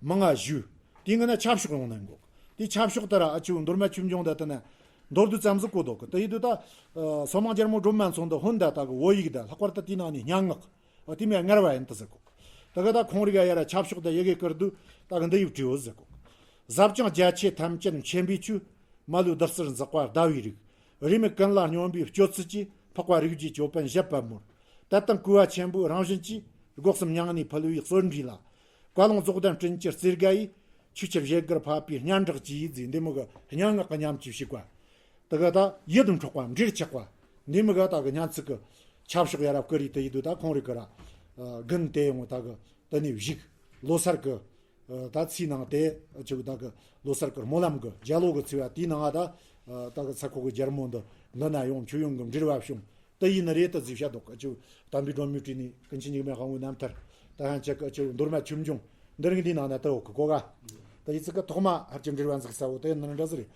མང་ང་ཞུ། དེ་ངི་ན་ཆབ་ཤོག་ཡོང་ན་འགོག་དེ་ཆབ་ཤོག་ད་ར་ཨ་ཆུ་མདོར་མ་ཆུ་འབྱུང་ད་ད་ན་མདོར་དུ་ཙམ་ཟིག་གོ་དོག་གི་ད་ཡི་དུ་ད་སོ་མང་རྒྱལ་མོ་སྒྲོལ་མ་མཚོ་འདི་ཧོན་ད་ད་གི་བོད་ཡིག་ད་ལྷག་པར་ད་དེ་ནང་ནས་སྙན་ངག་ཨ་དེ་མེད་ངར་བ་ཡིན་ད་ཟེར་གོ། ད་ག་ད་ཁོང་རིག་ཡ་ར་ཆབ་ཤོག་ད་ཡི་གེ་ཀིར་དུ་ད་གི་འདི་ཡིབ་བྲིའོ་ཟེར་གོ། ཟབ་ཅིང་རྒྱ་ཆེ་ཐམས་ཅད་མཁྱེན་པའི་ཆོས། མ་ལུས་བདུད་རྩིར་འཛེག་པ་ཟླ་བའི་རིགས། རེའུ་མིག་ཀུན་ལ་སྙོམས་པའི་སྤྱོད་ཚུལ་གྱིས། འཕགས་པ་རིགས་བརྒྱའི་ཅོད་པན་བཞད་པ་མོར། དད་དང་གུས་པ་ཆེན་པོའི་རང་བཞིན་གྱིས། སྒོ་གསུམ་མྱ་ངན་ནས་ཕུད་པའི་གསོན་འདྲིས་ལ། བཀའ་ལུང་རྫོགས་ལྡན་སྤྲིན་གྱི་རྩེ་དགའ་ཡིས། ཆོས་ཀྱི་བཞད་གད་ཕབ་པའི་སྙན་གྲགས་ཀྱིས་ཟེར། འདི་མོ་གི་སྙན་ངག་གི་ཉམས་ཀྱིས་ཕྱུག་པ། དེ་ག་ད་ཡིད་དུ་འཕྲོག་པ་འབྲེལ་ཆགས་པ། འདི་མོ་ག་ད་གི་སྙན་ཚིག་གི་ཆབ་ཤོག་ཡ་རབས་ཀི་རི་དེ་ཡིད་དུ་ད་ཁོང་རིག་གི་ར། དགུན་དེ་ཡོང་ད་གི་དེ་ནས་བཞུགས། ལོ་སར་གི་ད་ཚིག་ནང་དེ་ཆུ་ད་གི་ལོ་སར་གི་སྨོན་ལམ་གི་རྒྱ་ལོ་གི་ཚིག་བ་དེའི་ནང་ད་ད་གི་ཚ་ཁོ་གི་རྒྱལ་མོ་འདི་འདི་ན་ཡོང་མཆོད་ཡོན་གི་འབྲེལ་བ་བྱུང་། དེ་ཡིན་ནི་རེད་དུ་ཟིག་བཤད་འདུག་ཨ་ཆུ་དམ་པའི་སྒྲོན་མེ་བྲིས་ནས་ཀུན་མཁྱེན་འཇིགས་མེད་དབང་པོའི་རྣམ་ཐར་ད་ཧན་ཆད་ཀྱི་ཨ་ཆུ་མདོར་མ་ཆུ་འབྱུང་འདི་རིགས་འདིའི་ནང་ན་དུ་འོག་གི་གོ་ག་ད་ཡི་ཚིག་གི་ཐོག་མ་ཧར་གྱི་འབྲེལ་བ་འཛུགས་ས་འོ་དེ་ཡིན་ནི་འདྲ་ཟིག་རེད།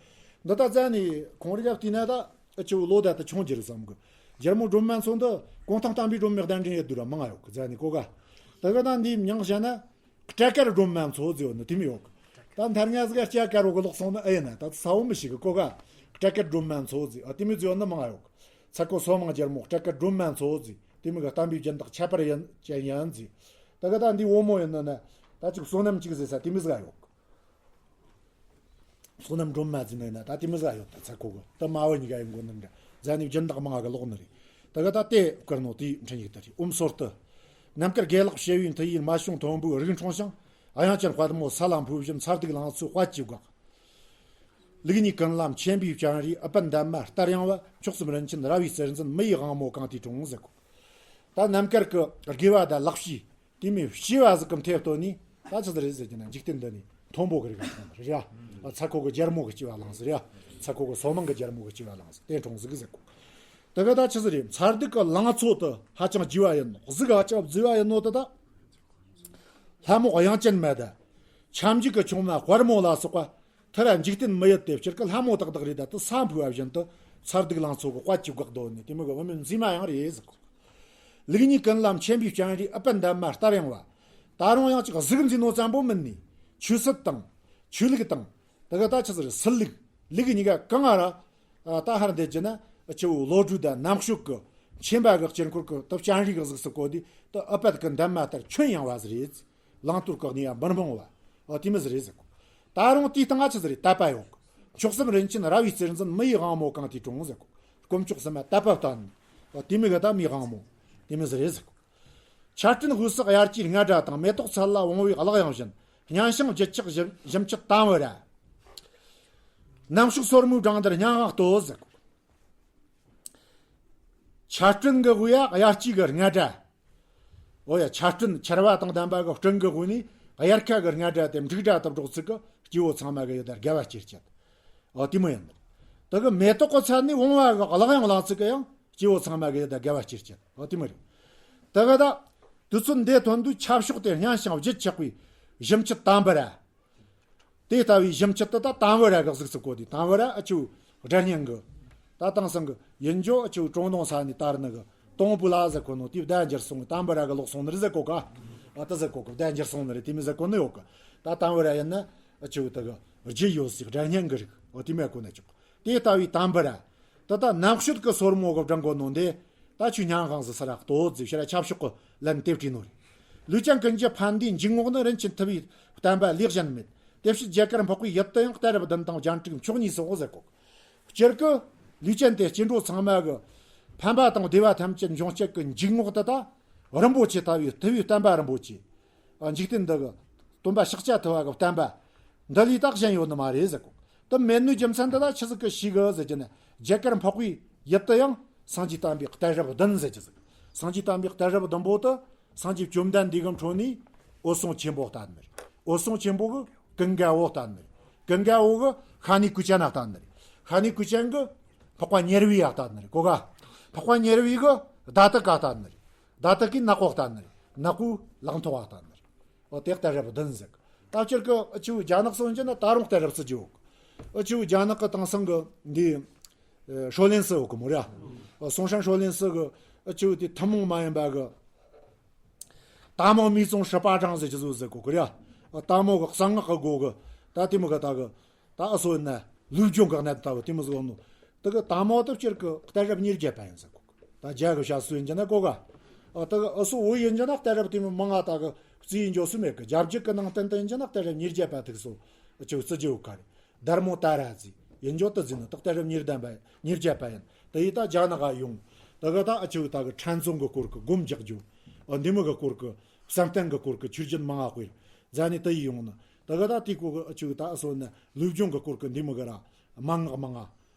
འདི་ད་རྩ་ནས་ཁོང་རིག་ཡབ་དེ་ན་ད་ཨ་ཆུ་ལོ་ད་ད་ཆུང་རྒྱུ་རེད་བསམ་གི། རྒྱལ་མོ་སྒྲོལ་མ་མཚོ་འདི་གུང་ཐང་བསྟན་པའི་སྒྲོན་མེ་གདན་འདྲེན་ཡོད་དུས་ར་མང་ང་ཡོད་གི་རྩ་ནས་གོ་ག་ད་གི་ད་འདིའི་མྱིང་བཤད་ན། སྐྲ་དཀར་སྒྲོལ་མ་མཚོ་ཟེར་བ་ནི་དེ་མོ་ཡོད་གི། ད་མཐར་ང་ཟིག་སྐྲ་དཀར་བོ་གི་ལོག་སོང་ནི་ཨེ་ཡིན་ན་ད་ཚ་བོ་མི་ཞིག་གི་གོ་ག་སྐྲ་དཀར་སྒྲོལ་མ་མཚོ་ཟེར་ཨ་དེ་མོ་ཟེར་བ་ནི་མང་ང་ཡོད་གི། ཚ་ཁོ་སོ་མང་རྒྱལ་མོ་སྐྲ་དཀར་སྒྲོལ་མ་མཚོ་ཟེར་དེ་མོ་གི་བསྟན་པའི་སྦྱིན་བདག་ཁྱད་པར་ཡིན་ཅན་ཡིན་ཟེར། ད་གི་ད་འདི་བུ་མོ་ཡིན་ནི་ན་ད་ཅིག་བསོད་ནམས་ཅིག་ཟེར་ས་དེ་མོ་ཟིག་ཡོད་གི། བསོད་ནམས་སྒྲོལ་མ་ཟེར་ནི་ན་ད་དེ་མོ་ཟིག་ཡོད་ད་ཚ་ཁོ་གི་ད་མ་བུ་གཉིས་ཀ་ཡིན་གོ་ནི་འདྲ་ཟ་ནི་སྦྱིན་བདག་མང་ང་གི་ལོག་ནི་རེད། ད་གི་ད་དེ་བཀར་ནོ་དེའི་འཕྲིན་ཡིག་ད་རེད། ཨོམ་སོར་དུ། ནམ་མཁར་དགེ་ལེགས་བྱེ་བའི་མཐུ་ཡིས། མ་བྱུང་མཐོན་པོའི་རིགས་འཁྲུངས་ཤིང་། དབྱངས་ཅན་དཔལ་མོ་ས་ལ་འཕོས་བཞིན། མཚར་སྡུག་ལང་ཚོའི་དཔལ་གྱིས་བཀག་ལུགས་གཉིས་ཀུན་ལ་མཁྱེན་པའི་སྤྱན་རས་ཨུཏྤལ་འདབ་མ་ལྟར་ཡངས་པ། མཆོག་གསུམ་རིན་ཆེན་ར་བའི་རྩེར་འཛིན། མི་ཡི་དབང་མོ་གང་དེའི་དྲུང་ཟེར་གོ། ད་ནམ་མཁར་གི་དགེ་བ་དང་ལེགས་བྱས་དེ་མོ་བྱེ་བ་ཟིག་གི་མཐེབ་སྟོན་ནས་ད་ཆི་ཟིག་རེད་ཟེར་གྱི་ན་འཇིག་རྟེན་འདི་ནས་མཐོན་པོ་གི་རིགས་ལ་འཁྲུངས་པ་རེད་ཡ། ཚ་ཁོ་གི་རྒྱལ་མོ་གི་སྐྱེ་བ་བླངས་ཟིག་རེད་ཡ། ཚ་ཁོ་གི་སོ་མང་གི་རྒྱལ་མོ་གི་སྐྱེ་བ་བླངས་ཟིག་དེ་འཁྲུངས་ཟིག་ཟེར་གོ། དེ་ག་ད་ཆི་ཟིག་རེད། མཚར་སྡུག་གི་ལང་ཚོ་དེ་ཧ་ཅང་རྒྱས་པ་ཡིན་ནོ། གཟུགས་ཧ་ཅང་བཟོས་པ་ཡིན་ནོ་དེ་ད། ལྷ་མོ་དབྱངས་ཅན་མ་དང་། ཁྱབ་འཇུག་གི་ཆུང་མ་དཔལ་མོ་ལ་སོགས་པ། མཐར་འཇིག་རྟེན་མི་ཡུལ་དེ་སྤྱིར་གི་ལྷ་མོ་དག་དག་རེད། ད་དུ་ས་འཕོས་པ་བཞིན་དུ་མཚར་སྡུག་ལང་ཚོ་གི་དཔལ་གྱིས་བཀག་དོ་ནི་དེ་མོ་གི་བུད་མེད་མཛེས་མ་ཡང་རེད་ཟེར་གོ། ལུགས་གཉིས་ཀུན་ལ་མཁྱེན་པའི་སྤྱན་རས་ཨུཏྤལ་འདབ་མ་ལྟར་ཡངས་པ། ད་རུང་ཡང་ཅིག་གཟུགས་མཛེས་ནོ་ཙམ་པོ་མིན་ནི། ཆོས་སྲིད་དང་། ཆོས་ལུགས་དང་། དེ་ག་ད་ཆི་ཟེར་སྲིད་ལུགས་ལུགས་གཉིས་ཀ་གང་ང་ར། ད་ཧར་འདེད་ཀྱི་ན་ཆུ་བོ་བློ་གྲོས་དང་རྣམ་དཔྱོད་ཀྱི་མཁྱེན་པ་གི་དཀྱིལ་འཁོར་གྱི་ད་སྤྱན་རས་གཟུགས་སུ་བཀོད་དེ་ད་ཨུཏྤལ་གྱི་འདབ་མ་ལྟར་ཁྱོན་ཡངས་པ་ཟིག་རེད། བླང་དོར་གྱི་གནས་ཡང་མི་སྤང་བ། ཨོ་དེ་མོ་ཟིག་རེད་ཟེར་གོ། ད་རུང་དེའི་སྟེང་ང་ཆི་ཟིག་རེད། དད་པ་ཡོད་གོ། མཆོག་གསུམ་རིན་ཆེན་ར་བའི་རྩེར་འཛིན། མི་ཡི་དབང་མོ་གང་དེའི་དྲུང་ཟེར་གོ། དཀོན་མཆོག་གསུམ་ལ་དད་པ་བསྟེན། ཨོ་དེ་མོ་གི་ད་མིའི་དབང་མོ། དེ་མོ་ཟིག་རེད་ཟེར་གོ། ཆར་སྤྲིན་དབུས་སུ་དབྱར་སྐྱེས་རྔ་སྒྲ་དང་། མེ་ཏོག་ཚལ་ལ་བུང་བའི་གླགས་དབྱངས་བཞིན། སྙན་ཞིང་བརྗིད་ཆགས་ཞིམ་ཆུ་དྭངས་པོ་ར། ནམ་ཕྱུགས་སོར་མོའི་སྦྲང་རྡལ་སྙན་དབྱངས་སྟོད་ཟེར་གོ། ཆར་སྤྲིན་གི་དབུས་ཡ་དབྱར་སྐྱེས་གི་རྔ་སྒྲ། འོ་ཡ་ཆར་སྤྲིན་ཆར་བ་དང་ལྡན་པ་གི་སྤྲིན་གི་དབུས་ནས་དབྱར་ཁ་གི་རྔ་སྒྲ་དེ་འབྲུག་སྒྲ་དང་འགྲོགས་ཚིག་གི་སྐྱེ་བོ་ཚང་མ་གི་ཡིད་ལ་དགའ་བ་སྐྱེ་ཅན། འོ་དེ་མོ་ཡིན་ནོ། དེ་གི་མེ་ཏོག་གི་ཚལ་ནས་བུང་བ་གི་གླགས་དབྱངས་བླངས་ཚིག་གི་ཡང་སྐྱེ་བོ་ཚང་མ་གི་ཡིད་ལ་དགའ་བ་སྐྱེ་ཅན། འོ་དེ་མོ་རེད། དེ་གི་ད་དུས་ཚོད་འདི་ཐོན་དུས་ཆབ་ཤོག་དེ་སྙན་ཞིང་བརྗིད་ཆགས་པའི་ཞིམ་ཆུ་དྭངས་པོ་ར། དེ་ལྟ་བུའི་ཞིམ་ཆུ་དེ་ད་དྭངས་པོ་ར་གི་གཟུགས་སུ་བཀོད་དེ། དྭངས་པོ་ར་ཨ་ཆུ་སྒྲ་སྙན་གི་ ད་དེང་སང་གི་ཡིན་འཇོག་ཨ་ཆུ་ཀྲུང་ཏུང་ས་ནས་དར་ནི་གི་ཏུང་པུ་ལ་ཟེར་གོ་ནོ་དེ་བདག་འགྱུར་སོང་གི་དམ་པ་ར་གི་ལོག་སོང་ནི་རེད་ཟེར་གོ་ག་ཨ་ད་ཟེར་གོ་གི་བདག་འགྱུར་སོང་ནི་རེད། དེ་མི་ཟེར་གོ་ནི་ཡོད་གི་ད་དམ་པ་ར་ཡིན་ན་ཨ་ཆུ་ད་གི་རྒྱུ་ཡོད་སྲིད་སྒྲ་སྙན་གི་རིགས་ཨོ་དེ་མེད་གོ་ནི་ཆོག་དེ་ལྟ་བུའི་དམ་པ་ར། ད་ལྟ་ནག་ཤོད་ཀྱི་སོར་མོ་གི་བྲང་གོ་ནོ་འདི། ད་ཆུ་ཉང་གང་ཟི་ས་ར་ལྟོ་ཟི་ཤ་ར་ཆབ་ཤོག་གི་ལན་དེ་བྲིས་ནོ་རེད། ལུས་ཅན་ཀུན་གྱི་ཕན་བདེའི་འཇུག་ངོགས་ནི། རིན་ཆེན་ཐུབ་པའི་བསྟན་པ་ལེགས་གཞན་མེད། དེ་ཕྱིར་རྒྱ་གར་འཕགས་པའི་ཡུལ་དུ་ཡང་། གཏད་རབས་བདུན་དང་སྦྱང་ཕྲུག་མཆོག་གཉིས་སོགས་ཟེར་གོ། སྤྱིར་གི་ལུས་ཅན་དེ་སྐྱེ་འགྲོ་ཚང་མ་གི་ཕན་པ་དང་བདེ་བ་ཐམས་ཅད་འབྱུང་བྱེད་ཀྱི་འཇུག་ངོགས་དེ་དག་རིན་པོ་ཆེ་ལྟ་བུའི་ཐུབ་པའི་བསྟན་པ་རིན་པོ་ཆེ། འཇིག་རྟེན་འདི་གི་སྟོན་པ་ཤཱཀྱ་ཐུབ་པ་གི་བསྟན་པ་འདི་ལས་དག་གཞན་ཡོད་ནི་མ་རེད་ཟེར་གོ། དེ་མེད་ནོའི་རྒྱུ་མཚན་འདི་ལ་ཆི་ཟིག་གི་ཤེས་གི་ཟེར་གྱི་ནི་རྒྱ་གར་འཕགས་པའི་ཡུལ་དུ་ཡང་སངས་རྒྱས་བསྟན་པའི་གཏད་རབས་བདུན་ཟེར་གྱི་ཟིག་སངས་རྒྱས་བསྟན་པའི་གཏད་རབས་བདུན་པོ་དེ་སངས་རྒྱས་བཅོམ་ལྡན་འདས་ཀྱི་འཕྲོ་ནས་འོད་སྲུང་ཆེན་པོ་བསྟན་ནི་རེད། འོད་སྲུང་ཆེན་པོ་གི་ཀུན་དགའ་བོ་བསྟན་ནི་རེད། ཀུན་དགའ་བོ་གི་ཤ་ནའི་ཀུ་ཅན་ན་བསྟན་ནི་རེད། ཤ་ནའི་ཀུ་ཅན་གི་འཕགས་པ་ཉེར་བུའི་ཡ་བསྟན་ནི་རེད་གོ་ག་འཕགས་པ་ཉེར་བུའི་གི་ཟླ་དག་ག་བསྟན་ནི་རེད། ཟླ་དག་གི་ནག་པོ་བསྟན་ནི་རེད། ནག་པོའི་ལག་མཐོ་བ་བསྟན་ནི་རེད། ཨོ་དེ་གཏད་རབས་བདུན་ཟེར། ད་སྤྱིར་གི་ཨ་ཆུ་རྒྱ་ནག་སོགས་ཡིན་ན་ད་རུང་གཏད་རབས་བརྩི་རྒྱུ་ཡོད། ཨ་ཆུ་རྒྱ་ནག་གི་དེང་སང་གི་འདི་ཨེ་ཧྲོ་ལེན་སི་ཡོད་གི་མོ་ར། ཨ་སུང་ཧྲན་ཧྲོ་ལེན་སི་གི་ཨ་ཆུ་དེ་ཐུན་མོང་མ་ཡིན་པ་གི་ཏ་མོ་མི་ཙོང་ཧྲི་པ་ཀྲང་ཟེར་གྱི་བཟོ་ཟེར་གོ་གི་ར། ཨ་ཏ་མོ་གི་གསང་སྔགས་གི་སྒོ་གི་ད་དེ་མོ་གི་ད་གི་ད་ཨ་སོ་ཡིན་ན་ལུགས་སྦྱོང་གི་གནད་ལྟ་བུ་དེ་མོ་ཟིག་ཡོང་ནོ། དེ་གི་ཏ་མོ་དེ་སྤྱིར་གི་གཏད་རབས་ཉེར་བརྒྱད་པ་ཡིན་ཟེར་གོ། ད་རྒྱ་གི་བྱ་སུ་ཡིན་གྱི་ན་གོ་ག་ཨ་ད་གི་ཨ་སོ་བོ་ཡིན་གྱི་ན་གཏད་རབས་དེ་མོ་མང་ང་ད་གི་རྩིས་ཡིན་འཇོག་སུ་མེད་གི་རྒྱ་བརྒྱུད་གི་ནང་བསྟན་དེ་ཡིན་གྱི་ན་གཏད་རབས་ཉེར་བརྒྱད་པ་དེ་གི་སོ་ཨ་ཆུ་བརྩི་རྒྱུ་ཡོད་ག་རེད། དར་མོ་ཏཱ་ར་ཟེར་ཡིན་འཇོག་དེ་ཟེར་ནི་དེ་གཏད་རབས་ཉེར་བདུན་པ་ཉེར་བརྒྱད་པ་ཡིན། དེ་ཡི་ད་རྒྱ་ནག་ག་ཡོང་། དེ་གི་ད་ཨ་ཆུ་ད་གི་ཁྲན་ཙོང་གི་སྐོར་གི་སྒོམ་རྒྱག་རྒྱུ། ཨ་འདི་མོ་གི་སྐོར་གི་བསམ་གཏན་གི་སྐོར་གི་ཆོས་བརྒྱུད་མང་ང་དཔེར། རྫ་ནི་དེ་ཡི་ཡོང་ནི། དེ་གི་ད་དེ་སྐོར་གི་ཨ་ཆུ་ད་ཨ་སོ་ནི་ལུགས་སྦྱོང་གི་སྐོར་གི་འདི་མོ་གི་ར་མན་ངག་མང་ང་།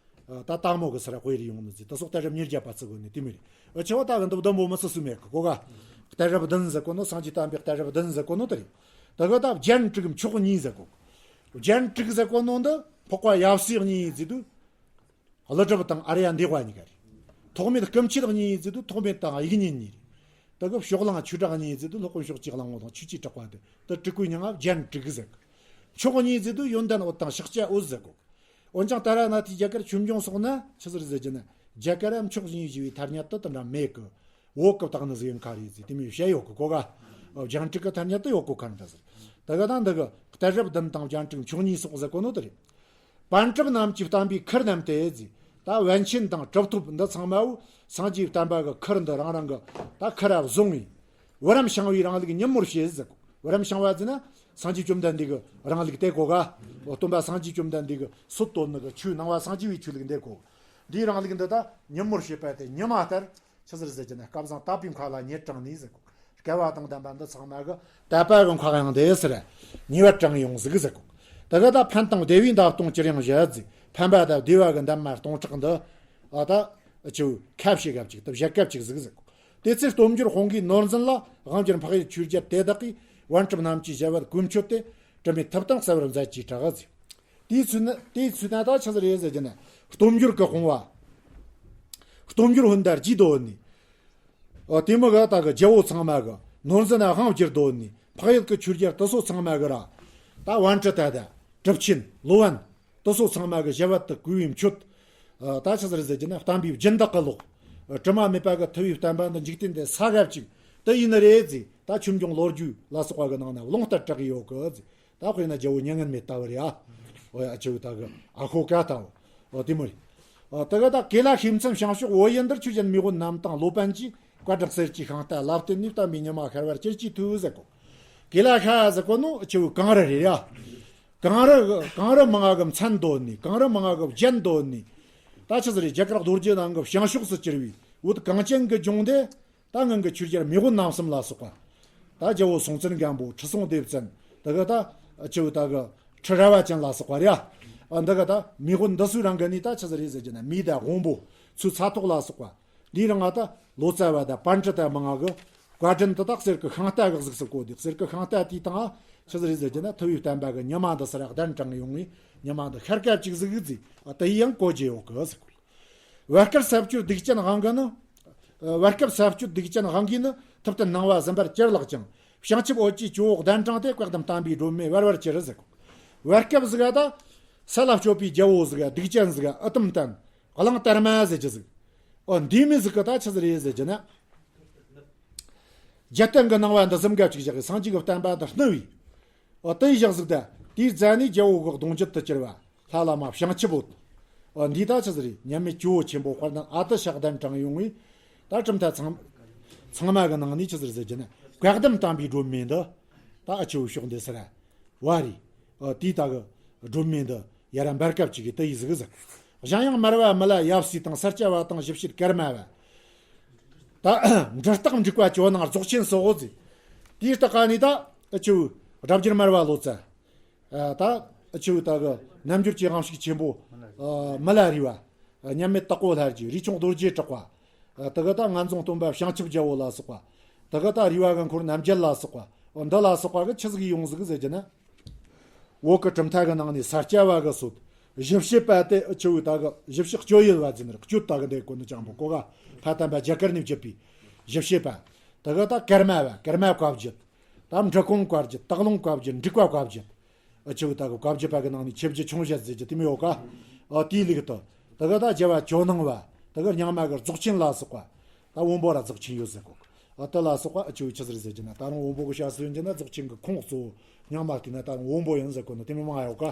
ད་ཏ་མོ་གི་སར་དཔེ་རེ་ཡོང་ནི་ཟེར་དེ་སོགས་གཏད་རབས་ཉེར་བརྒྱད་པ་བརྩི་གོ་ནི་དེ་མོ་རེད། ཨ་ཆེ་བ་ད་གི་འདི་བདུན་པོ་མི་བརྩི་སུ་མེད་གི་གོ་ག་གཏད་རབས་བདུན་ཟེར་གོ་ནོ་སངས་རྒྱས་བསྟན་པའི་གཏད་རབས་བདུན་ཟེར་གོ་ནོ་དེ་རེད། དེ་གི་ད་སྦྱང་ཕྲུག་མཆོག་གཉིས་ཟེར་གོ། སྦྱང་ཕྲུག་ཟེར་གོ་ནོ་འདི་འཕགས་པ་ཡབ་སྲས་གཉིས་ཟེར་དུས། ཀླུ་སྒྲུབ་དང་ཨཱརྱ་དེ་བ་གཉིས་ཀ་རེད། ཐོགས་མེད་སྐུ་མཆེད་གཉིས་ཟེར་དུས་ཐོགས་མེད་དང་དབྱིག་གཉེན་གཉིས་རེད། དེ་གི་ཕྱོགས་གླང་ཆོས་གྲགས་གཉིས་ཟེར་དུས་སློབ་དཔོན་ཕྱོགས་ཀྱི་གླང་པོ་དང་ཆོས་ཀྱི་གྲགས་པ་དེ་དེ་དྲུག་པོའི་མིང་ང་སྦྱང་ཕྲུག་ཟེར། མཆོག་གཉིས་ཟེར་དུས་ཡོན་ཏན་འོད་དང་ཤཱཀྱ་འོད་ཟེར་གོ། འོན་ཀྱང་ད་ར་ན་དེའི་རྒྱ་གར་ཆོས་འབྱུང་སོགས་ན་ཆི་ཟིག་རེད་ཟེར་གྱི་ན་རྒྱ་གར་ར་མཆོག་གཉིས་ཞེས་པའི་ཐ་སྙད་དེ་དེ་འདྲ་མེད་གི། འོག་གི་བཏགས་ནི་ཟིག་ཡིན་ཁ་རེད་ཟེར་དེ་མོ་བཤད་ཡོད་གི་གོ་ག་སྦྱང་ཕྲུག་གི་ཐ་སྙད་དེ་ཡོད་གོ་ཁ་འདྲ་ཟེར། དེ་གི་ད་འདི་གི་གཏད་རབས་བདུན་དང་སྦྱང་ཕྲུག་མཆོག་གཉིས་སོགས་ཟེར་གོ་ནོ་དེ་རེད། པཎ་གྲུབ་རྣམས་ཀྱི་བསྟན་པའི་ཁུར་རྣམས་ཏེ་ཟེར། ད་པཎ་ཆེན་དང་གྲུབ་ཐོབ་འདི་ཚང་མའོ་སངས་རྒྱས་བསྟན་པ་གི་ཁུར་འདི་རང་རང་གི་ད་ཁུར་ར་བཟུང་བའི་བུ་རམ་ཤང་བའི་རིང་ལུགས་ཉིན་མོར་བྱེད་ཟེར་གོ། བུ་རམ་ཤང་བ་ཟེར་ན་སངས་རྒྱས་བཅོམ་ལྡན་འདས་ཀྱི་རིང་ལུགས་དེ་གོ་ག་སྟོན་པ་སངས་རྒྱས་བཅོམ་ལྡན་འདས་ཀྱི་སྲོལ་གཏོད་ནི་གི་ཆོས་ནང་པ་སངས་རྒྱས་པའི་ཆོས་ལུགས་འདི་གོ། འདིའི་རིང་ལུགས་འདི་ད་ཉིན་མོར་བྱེད་པ་དེ་ཉི་མ་ལྟར་ཆི་ཟེར་ཟེར་གྱི་ན་སྐལ་བཟང་དག་པའི་མཁའ་ལ་ཉེར་དྲངས་ནས་ཟེར་གོ། སྐལ་བ་དང་ལྡན་པ་འདི་ཚང་མ་གི་དད་པ་གི་མཁའ་དབྱིངས་དེ་ཟེར་ཉེ་བར་དྲངས་ཡོང་ཟིག་ཟེར་གོ། དེ་གི་ད་ཕན་དང་བདེ་བའི་མདའ་ལྟོང་ཅིར་ཡང་བཞད་ཟིག་ཕན་པ་དང་བདེ་བ་གི་འདབ་མ་སྟོང་ཕྲག་འདི་ཨ་ད་ཆུ་ཁ་བྱེད་གབ་ཅིག་ཏུ་བཞད་གབ་ཅིག་ཟིག་ཟེར་གོ། དེ་ཚེ་སྟོབས་འབྱོར་དཔུང་གིས་ནོར་འཛིན་ལ། དབང་སྒྱུར་འཕགས་ཡུལ་ཆོས་རྒྱལ་དེ་དག་གིས། པཎ་གྲུབ་རྣམས་ཀྱི་ཞབས་པད་གོས་མཆོད་དེ། དྲི་མེད་ཐུབ་དང་གསལ་བར་མཛད་ཅེས་གྲགས་ཟེར། དེའི་ཚུལ་ནི་དེའི་ཚུལ་ན་ད་ཆི་ཟིག་རེད་ཟེར་གྱི་ན་སྟོབས་འབྱོར་གྱི་དཔུང་བ། སྟོབས་འབྱོར་ཧུན་དར་གྱིས་དོ་ནི། ཨ་དེ་མོ་ག་ད་གི་རྒྱལ་པོ་ཚང་མ་གི་ནོར་འཛིན་ན་དབང་བསྒྱུར་དོ་ནི་འཕགས་ཡུལ་གྱི་ཆོས་རྒྱལ་དེ་ཚོ་ཚང་མ་གི་ར། ད་པཎ་གྲུབ་ད་ད་གྲུབ་ཆེན་སློབ་དཔོན། དེ་ཚོ་ཚང་མ་གི་ཞབས་པད་དུ་གུས་པའི་མཆོད། ཨ་ད་ཆི་ཟིག་རེད་ཟེར་གྱི་ན་བསྟན་པའི་སྦྱིན་བདག་གི་ལོག་དྲི་མ་མེད་པ་གི་ཐུབ་པའི་བསྟན་པ་འདི་འཇིག་རྟེན་འདི་ས་གབ་ཅིག་དེ་ཡིན་ནི་རེད་ཟེར། ད་ཆོས་འབྱུང་ལོ་རྒྱུས་ལ་སོགས་པ་གི་ནང་ན་ལུང་ལྟར་གྲགས་ཡོད་གི་ཟེར། ད་དཔེར་ན་རྒྱལ་པོ་མྱ་ངན་མེད་ལྟ་བུ་རེད་ཨ། འོ་ཡ་ཆེ་བོ་ད་གི་ཨ་ཁོ་ཀ་ལྟ་བུ། འོ་དེ་མོ་རེད། ཨ་ད་གི་ད་ཀེ་ལ་ཤིང་མཚམས་བྱང་ཕྱོགས་བོད་ཡུལ་འདིར་ཆོས་རྒྱལ་མེས་དབོན་རྣམས་དང་སློབ་དཔོན་གྱིས། བཀའ་དྲིན་གསེར་གྱི་ཤིང་རྟ་ལ་བརྟེན་ནས། བསྟན་པའི་ཉི་མ་ཤར་བར་ཅིར་གྱིས་ཐུབ་ཟེར་གོ། ཀེ་ལ་ཤ་ཟེར་གོ་ནོ་ཆེ་བོ་གངས་རི་རེད་ཡ། གངས་རི་གངས་རི་མང་ང་གི་མཚན་འདོན་ནི་གངས་རི་མང་ང་གི་རྒྱན་འདོན་ནི། ད་ཆི་ཟིག་རེད་རྒྱ་གར་རྡོ་རྗེ་གདན་གི་བྱང་ཕྱོགས་སུ་གྱུར་བའི་བོད་གངས་ཅན་གྱི་ལྗོངས་འདི། ད་སྔོན་གྱི་ཆོས་རྒྱལ་མེས་དབོན་རྣམ་གསུམ་ལ་སོགས་པ། ད་རྒྱལ་པོ་སྲོང་བཙན་སྒམ་པོ་ཁྲི་སྲོང་ལྡེ་བཙན་དེ་གི་ད་ཆེ་བོ་ད་གི་ཁྲི་རལ་པ་ཅན་ལ་སོགས་པ་རེད་ཡ། ཨ་འདི་གི་ད་མེས་དབོན་འདི་ཚོའི་རིང་གི་ནི་ད་ཆི་ཟིག་རེད་ཟེར་གྱི་ན་མེ་དང་དབང་པོ་ཚུ་ཚ་ཐོག་ལ་སོགས་པ། འདིའི་རིང་ང་ད་ལོ་ཙཱ་བ་དང་པཎ་གྲུབ་དང་མང་ང་གི་བཀའ་དྲིན་དེ་དག་གསེར་གྱི་ཤིང་རྟ་གི་གཟུགས་སུ་བཀོད་དེ། གསེར་གྱི་ཤིང་རྟ་དེའི་སྟེང་ང་ཆི་ཟིག་རེད་ཟེར་གྱི་ན་ཐུབ་པའི་བསྟན་པ་གི་ཉི་མ་འདི་ས་ར་གདན་དྲངས་ཡོང་ངས་ཉི་མ་འདི་ཤར་སྐབས་ཅིག་གཟིགས་ཟིག་ཨ་དེ་ཡང་གོ་རྒྱུ་ཡོད་གི་ཟེར་གོ། བར་སྐབས་ས་བཅུད་སྡིག་ཅན་དབང་གིས་ནི། བར་སྐབས་ས་བཅུད་སྡིག་ཅན་དབང་གིས་ནི། ཐུབ་བསྟན་སྣང་བ་ཟིན་པར་ཅིར་ལགས་ཀྱང་། བྱང་ཆུབ་འོད་ཀྱི་ཇོ་བོ་གདན་དྲངས་ཏེ། བཀའ་གདམས་དམ་པའི་སྒྲོན་མེ་འབར་བར་གྱུར་ཟེར་གོ། བར་སྐབས་ཟིག་ག་ད། ས་ལ་སྤྱོད་པའི་རྒྱལ་པོ་ཟིག་ག་སྡིག་ཅན་ཟིག་ག་ཨི་ཏམ་བསྟན། གླང་དར་མ་ཟེར་གྱི་ཟིག་ཨོ་འདི་མི་ཟིག་གི་ད་ཆི་ཟིག་རེད་ཟེར་གྱི་ན། རྒྱལ་བསྟན་གྱི་སྣང་བ་འདི་གསུམ་ག་ཅིག་བཞག་གི་སངས་རྒྱས་ཀྱི་བསྟན་པ་འདི་བསྣུབས་བས། ཨོ་དེ་ཡི་བཞག་ཟིག་ད། དེའི་རྩ་ནས་རྒྱལ་པོ་གི་གདུང་རྒྱུད་དུ་གྱུར་པ། ལྷ་བླ་མ་བྱང་ཆུབ་བོད། ཨོ་འདི་ད་ཆི་ཟིག་རེད། མཉམ་མེད་ཇོ་བོ་ཆེན་པོ་དཔལ་ལྡན་ཨ་ཏི་ཤ་གདན་དྲངས་ཡོང་བས། ད་གྲུབ་མཐའ་ཚང་ཚང་མ་གི་ནང་ནས་ཆི་ཟིག་ཟེར་གྱི་ན། བཀའ་གདམས་དམ་པའི་སྒྲོན་མེ་འདི། ད་ཨ་ཆེ་བོ་ཕྱོགས་འདི་སར་བ་རེད། ཨོ་དེའི་ད་གི་སྒྲོན་མེ་འདི་ཡར་འབར་སྐབས་ཅིག་གི་དེ་ཡི་ཟིག་ཟིག་གཞན་ཡང་མར་པ་མི་ལ་ཡབ་སྲས་དང་ས་སྐྱ་པ་དང་ཞིབ་བཤེར་ཀརྨ་པ། ད་འབྲུ་རྟགས་འབྲུག་པ་ཇོ་ནང་རྫོགས་ཆེན་སོགས་ཟིག་དེའི་རྟགས་ཀ་ནས་ད་ཨ་ཆེ་བོ་སྒྲ་བསྒྱུར་མར་པ་ལོ་ཙཱ། ཨ་ད་ཨ་ཆེ་བོ་ད་གི་རྣལ་འབྱོར་གྱི་དབང་ཕྱུག་ཆེན་པོ། ཨ་མི་ལ་རས་པ། མཉམ་མེད་དྭགས་པོ་ལྷ་རྗེ། རས་ཆུང་རྡོ་རྗེ་གྲགས་པ། ད་གི་ད་ངན་རྫོང་སྟོན་པ་བྱང་ཆུབ་རྒྱལ་པོ་ལ་སོགས་པ། ད་གི་ད་རས་པ་གི་འཁོར་རྣམ་རྒྱལ་ལ་སོགས་པ། འདི་ལ་སོགས་པ་གི་ཆི་ཟིག་ཡོང་ཟིག་ཟེར་གྱི་ན། བོད་ཀྱི་གྲུབ་མཐའ་གི་ནང་ནས་ས་སྐྱ་པ་གི་སྲོལ། ཞིབ་བཤེར་པ་དེ་ཨ་ཆེ་བོ་ད་གི་ཞིབ་བཤེར་སྤྱོད་ཡུལ་བ་ཟེར་ནི་རེད། སྤྱོད་ད་གི་འདི་གོ་ནི་ཅང་པོ་གོ་ག་ཕ་དམ་པ་རྒྱ་གར་ནས་བརྒྱུད་པའི་ཞིབ་བཤེར་པ། ད་གི་ད་ཀརྨ་པ་ཀརྨ་བཀའ་བརྒྱུད། ད་འབྲི་གུང་བཀའ་བརྒྱུད། སྟག་ལུང་བཀའ་བརྒྱུད། འབྲུག་པ་བཀའ་བརྒྱུད། ཨ་ཆེ་བོ་ད་གི་བཀའ་བརྒྱུད་པ་གི་ནང་ནས་ཆེ་བརྒྱུད་ཆུང་བརྒྱུད་ཟེར་གྱི་དེ་མོ་ཡོད་ཀ་ཨ་དེའི་ལུགས་དུ། ད་གི་ད་རྒྱལ་བ་ཇོ་ནང་པ། ད་གི་རྙིང་མ་གི་རྫོགས་ཆེན་ལ་སོགས་པ། ད་དབོན་པོ་ར་རྫོགས་ཆེན་ཡོད་ཟེར་གོ། ཨ་དེ་ལ་སོགས་པ་ཨ་ཆེ་བོ་ཆི་ཟིག་རེད་ཟེར་གྱི་ན། ད་རུང་དབོན་པོ་གི་བཤད་ཚུལ་ཡིན་གྱི་ན་རྫོགས་ཆེན་གི་ཁོངས་གཙོ་བོ་རྙིང་མ་བལྟས་ན་ད་རུང་དབོན་པོ་ཡིན་ཟེར་གོ་ནི་དེ་མོ་མང་ཡོད་ཀ་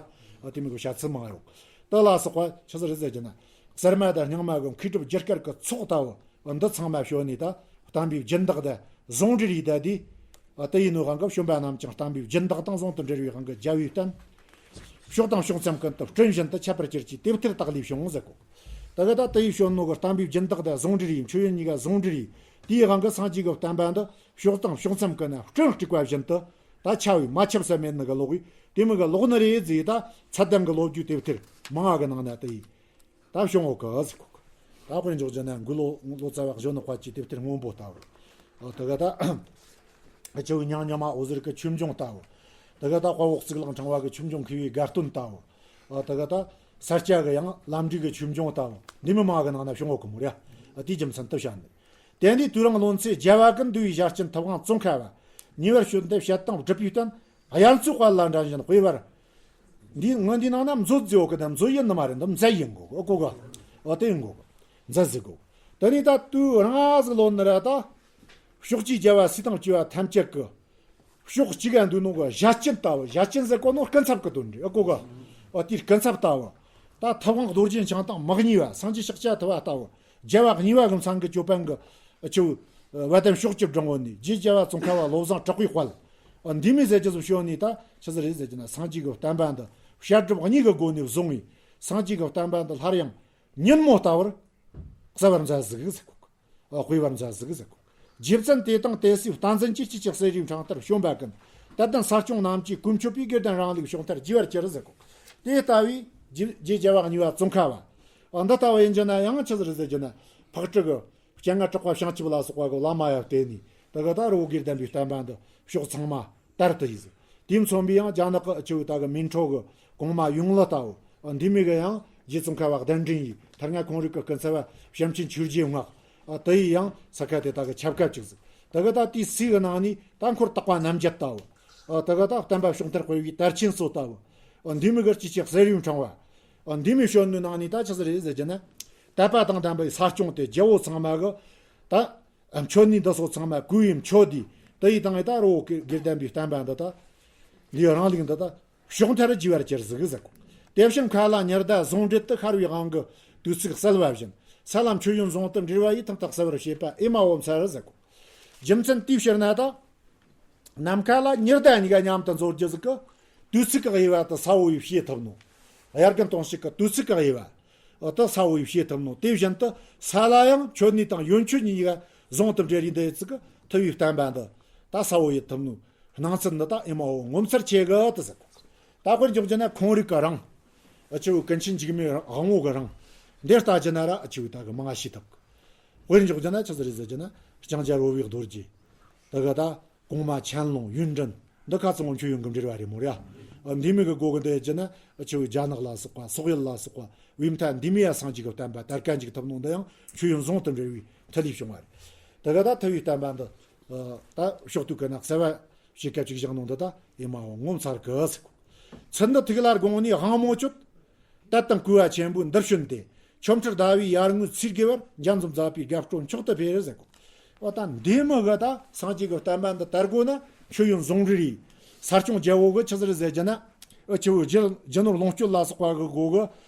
ཨ་དེ་མོ་གི་བཤད་ཚུལ་མང་ཡོད། དེ་ལ་སོགས་པ་ཆི་ཟིག་རེད་ཟེར་གྱི་ན། གསར་མ་དང་རྙིང་མ་གི་མཁས་གྲུབ་རྒྱུ་སྐར་གི་ཚོགས་ལྟ་བུ། འདི་ཚང་མ་བྱོན་ནས་ད་བསྟན་པའི་སྦྱིན་བདག་དང་ཟུང་འབྲེལ་ཡིན་ད་དེ། དེ་ཡིན་ནོ་གང་གི་བྱོན་པ་རྣམས་ཀྱང་བསྟན་པའི་སྦྱིན་བདག་དང་ཟུང་དུ་འབྲེལ་བའི་གང་གི་རྒྱལ་བའི་བསྟན། ཕྱོགས་དང་ཕྱོགས་མཚམས་ཀུན་ཏུ་སྤྲིན་བཞིན་དུ་ཁྱབ་པར་གྱུར་ཅིག་དེབ་ཐེར་དག་ལས་བྱུང་ཟེར་གོ། ད་གི་ད་དེ་ཡི་བྱོན་ནོ་གི་བསྟན་པའི་སྦྱིན་བདག་དང་ཟུང་འབྲེལ་ཡིན། མཆོད་ཡོན་གཉིས་ཀ་ཟུང་འབྲེལ་ཡིན། དེའི་གང་གི་སངས་རྒྱས་ཀྱི་བསྟན་པ་འདི་ཕྱོགས་དང་ཕྱོགས་མཚམས་ཀུན་ན་སྤྲིན་དཀྲུགས་པ་བཞིན་དུ་ད་ཁྱབ་བས་མ་ཁྱབ་ས་མེད་ནི་གི་ལོག་གིས་དེ་མོ་གི་ལོག་ནི་རེད་ཟེར། ད་ཚད་ལྡན་གི་ལོ་རྒྱུས་དེབ་ཐེར་མང་བ་གི་ནང་ན་དེ་ཡིན། ད་བྱུང་ཡོད་གི་ཟེར་གོ། ད་དཔེར་འཇོག་རྒྱུ་ན་འགུ་ལོ་ལོ་ཙཱ་བ་གཞོན་ནུ་དཔལ་གྱི་དེབ་ཐེར་སྔོན་པོ་ལྟ་བུ། ཨོ་དེ་ག་ད་ཨ་ཆེ་བོ་ཉང་ཉི་མ་འོད་ཟེར་གི་ཆོས་འབྱུང་ལྟ་བུ། དེ་ག་ད་དཔའ་བོ་གཙུག་ལག་ཕྲེང་བ་གི་ཆོས་འབྱུང་མཁས་པའི་དགའ་སྟོན་ལྟ་བུ། ཨོ་དེ་ག་ད་ས་སྐྱ་གི་ཡང་ལམ་འབྲས་གི་ཆོས་འབྱུང་ལྟ་བུ། འདི་མི་མང་གི་ནང་ན་བྱུང་ཡོད་གི་མོ་ར། ཨ་དེའི་རྒྱུ་མཚན་དུ་བཤད་ནི། དེ་ནས་དུས་རིང་ལོ་ཚད་རྒྱལ་བ་ཀུན་འདུས་པའི་ཞལ་ཆེན་ཐུབ་དབང་ཙོང་ཁ་པ། ཉེ་བར་བྱོན་ཏེ་བཤད་དང་སྒྲུབ་པའི་བསྟན། དབྱར་མཚོའི་དཔལ་ལ་འགྲན་བཞིན་དཔེ་བར། འདི་སྔོན་འདི་ནང་ན་མཛོད་ཟེར་ཡོད་གི་དང་མཛོད་ཡིན་ནི་མ་རེད། འདི་མཛད་ཡིན་གོ་གོ་གོ། ཨོ་དེ་ཡིན་གོ་གོ། མཛད་ཟེར་གོ། དེ་ནས་ད་དུས་རིང་ཟིག་ལོན་ནི་ར་ད། ཕྱོགས་བཅུའི་རྒྱལ་བ་སྲས་དང་བཅས་པ་ཐམས་ཅད་ཀྱི། ཕྱོགས་གཅིག་ག་འདུས་ནོ་གི་ཞལ་ཆེན་ལྟ་བུ། ཞལ་ཆེན་ཟེར་གོ་ནོ་སྐུ་ཚབ་ཀྱི་དོན་རེད། ཨོ་གོ་གོ། ཨོ་དེའི་སྐུ་ཚབ་ལྟ་བུ། ད་ཐུབ་དབང་རྡོ་རྗེ་འཆང་དང་མི་གཉིས་པ་སངས་རྒྱས་ཤཱཀྱ་ཐུབ་པ་ལྟ་བུ། རྒྱལ་བ་གཉིས་པ་གི་མཚན་གྱི་ཅོད་པན་གྱི་ཨ་ཆེ་བོ། བ་དན་ཕྱོགས་ཀྱི་སྦྲང་བུ་ནས་རྗེ་རྒྱལ་བ་ཙོང་ཁ་པ་བློ་བཟང་གྲགས་པའི་དཔལ། འདི་མོ་ཟེར་གྱི་ཟིག་བྱོན་ནས་ད་ཆི་ཟིག་རེད་ཟེར་གྱི་ན། སངས་རྒྱས་ཀྱི་བསྟན་པ་འདི་བཤད་སྒྲུབ་གཉིས་ཀྱི་སྒོ་ནས་བཟུང་བས་སངས་རྒྱས་ཀྱི་བསྟན་པ་འདི་སླར་ཡང་ཉིན་མོ་ལྟ་བུར་གསལ་བར་མཛད་ཟིག་ཟེར་གོ། དཔེ་བར་མཛད་ཟིག་ཟེར་གོ། རྗེ་བཙུན་དེ་དང་དེ་སྲས་བསྟན་འཛིན་གྱི་སྤྱི་ཁྱབ་གསེར་རིའི་འཕྲེང་ལྟར་བྱོན་པ་ཀུན་དད་ལྡན་ས་སྐྱོང་རྣམས་ཀྱིས་གོ་མཆོད་པའི་དགེ་ལྡན་རིང་ལུགས་བྱུང་མཐར་རྒྱས་པར་གྱུར་ཟེར་གོ། དེ་ལྟ་བུའི་རྗེ་རྒྱལ་བ་གཉིས་པ་ཙོང་ཁ་པ། འདི་ལྟ་བུ་ཡིན་གྱི་ན་ཡང་ཆི་ཟིག་རེད་ཟེར་གྱི་ན། ཕག་གྲུ་གི་སྤྱན་སྔ་གྲགས་པ་བྱང་ཆུབ་ལ་སོགས་པ་གི་བླ་མ་ཡང་བསྟེན་ནས་ད་ག་ད་རི་བོ་དགེ་ལྡན་པའི་བསྟན་པ་འདི་ཕྱོགས་ཚང་མ་དར་དུ་ཡིས། དེ་མཚོན་པའི་ཡང་རྒྱ་ནག་གི་ཆུ་བོ་ད་གི་མིན་ཁྲོ་གི་གོང་མ་ཡོང་ལི་ལྟ་བུ། འདི་མོ་གི་ཡང་རྗེ་ཙོང་ཁ་པ་གདན་འདྲེན་ཡིས་ཐར་རྔ་ཁོང་རིག་གི་སྐུ་ཚབ་བྱམས་ཆེན་ཆོས་རྗེ་མངགས། དེ་ཡིས་ཡང་ས་ཁ་དེ་ད་གི་ཁྱབ་ཁ་ཅིག་ཟིག་ད་གི་ད་དེའི་སྲས་གི་ནང་ནས་ད་འཁོར་དག་པ་རྣམ་བརྒྱད་ལྟ་བུ། ད་གི་ད་བསྟན་པ་ཕྱོགས་མཐར་སྤེལ་བའི་དར་ཆེན་སོགས་ལྟ་བུ། འདི་མོ་གི་སྤྱི་ཁྱབ་གསེར་རིའི་འཕྲེང་བ། འདི་མོ་བྱོན་ནི་ནང་ནས་ད་ཆི་ཟིག་རེད་ཟེར་གྱི་ན། དད་པ་དང་ལྡན་པའི་ས་སྐྱོང་དེ་རྒྱལ་པོ་ཚང་མ་གི་ད། མཆོད་གནས་འདི་སོགས་ཚང་མ་གུས་པས་མཆོད་དེ། དེ་ཡི་དང་ད་རི་བོ་དགེ་ལྡན་པའི་བསྟན་པ་འདི་ད། འདིའི་རིང་ལུགས་འདི་ད། ཕྱོགས་མཐར་རྒྱས་པར་གྱུར་ཟིག་ཟེར་གོ། དེ་བཞིན་མཁའ་ལ་ཉི་ཟླ་ཟུང་འབྲེལ་དུ་ཤར་བའི་དབང་གི་དུས་ཚིགས་གསལ་བ་བཞིན། ས་ལམ་མཆོད་ཡོན་ཟུང་དུ་འབྲེལ་བ་ཡི་ཐུམ་ཐག་གསལ་བར་བྱེད་པ་ཨེ་མ་ཧོ་མཚར་ཟེར་གོ། རྒྱུ་མཚན་དེའི་ཕྱིར་ན་ད། ནམ་མཁའ་ལ་ཉི་ཟླ་གཉིས་ཀ་མཉམ་དུ་འཛོལ་རྒྱུ་ཟིག་གི་དུས་ཚིགས་ཀྱི་དབྱེ་བ་དེ་ས་བོ་ཡིས་ཕྱེ་ཐུབ་ནོ། དབྱར་དགུན་སྟོན་དཔྱིད་ཀྱི་དུས་ཚིགས་ཀྱི་དབྱེ་བ་དེ་ས་བོ་ཡིས་ཕྱེ་ཐུབ་ནོ། དེ་བཞིན་དུ་ས་ལ་ཡང་མཆོད་གནས་དང་ཡོན་མཆོད་གཉིས་ཀ་ཟུང་དུ་འབྲེལ་རིགས་འདི་ཡི་ཚིག་གི་ཐུབ་པའི་བསྟན་པ་འདི་ད་ས་བོ་ཡིས་ཐུབ་ནོ། སྣང་ཚུལ་འདི་ད་ཨེ་མ་ཧོ་ངོ་མཚར་ཆེ་གི་དེ་ཟེར་གོ། ད་དཔེར་འཇོག་རྒྱུ་ན་ཁོང་རིག་གི་རིང་། ཨ་ཆུ་བོ་ཀུན་མཁྱེན་འཇིགས་མེད་དབང་པོ་གི་རིང་། འདིར་ལྟ་རྒྱུ་ན་ར་ཨ་ཆུ་བོ་ད་གི་མང་ང་ཤེས་ཐུབ་གི། དཔེར་འཇོག་རྒྱུ་ན་ཆི་ཟིག་རེད་ཟེར་རྒྱུ་ན་ལྕང་སྐྱ་རོལ་པའི་རྡོ་རྗེ། ད་གི་ད། གོང་མ་ཆན་ལུང་ཡོན་ཏྲེན། འདི་ཁ་ཚང་མཆོད་ཡོན་གྱི་འབྲེལ་བ་རེད་མོ་ར། འདི་མོ་གི་སྒོ་གི་འདི་ཡི་ན་ཆུ་བོ་རྒྱ་ནག་ལ་སོགས་པ་སོག་ཡུལ་ལ་སོགས་པ་བི་མཐའ་འདི་མོ་ཡ་སངས་རྒྱས་ཀྱི་བསྟན་པ་དར་ཀ་འཇུག་ཐུབ་ནོ་འདི་ཡང་མཆོད་ཡོན་ཟུང་དུ་འབྲེལ་བའི་མཐུ་ལས་བྱུང་བ་རེད། ད་ག་ད་ཐུབ་པའི་བསྟན་པ་འདི་ད་ཕྱོགས་དུས་ཀྱི་ན་གསལ་བ་ཞིག་ག་ཅིག་བཞག་ནོ་འདི་ད་ཨེ་མ་ཧོ་ངོ་མཚར་གི་ཟེར་གོ། ཚུལ་འདི་ཐུགས་ལ་དགོངས་ནས་དབང་མོ་སྤྱོད། དད་དང་གུས་པ་ཆེན་པོས་འདིར་བྱོན་ཏེ། ཆོ་འཕྲུལ་ཟླ་བའི་ཡར་ངོའི་ཚེས་དགུ་བར་འཇའ་འཛོམས་མཛད་པའི་དགའ་སྤྲོ་མཆོག་ཏུ་འཕེལ་ཟེར་གོ། འོ་ད་འདི་མོ་གི་ད་སངས་རྒྱས་ཀྱི་བསྟན་པ་འདི་དར་དགོས་ན་མཆོད་ཡོན་ཟུང་འབྲེལ་རེད། ས་སྐྱོང་རྒྱལ་པོ་གི་ཆི་ཟིག་རེད་ཟེར་རྒྱུ་ན། ཨ་ཆེ་བོའི་རྒྱུ་རྒྱུ་ནོར་ལོངས་སྤྱོད་ལ་སོགས་པ་གི་སྒོ་གི།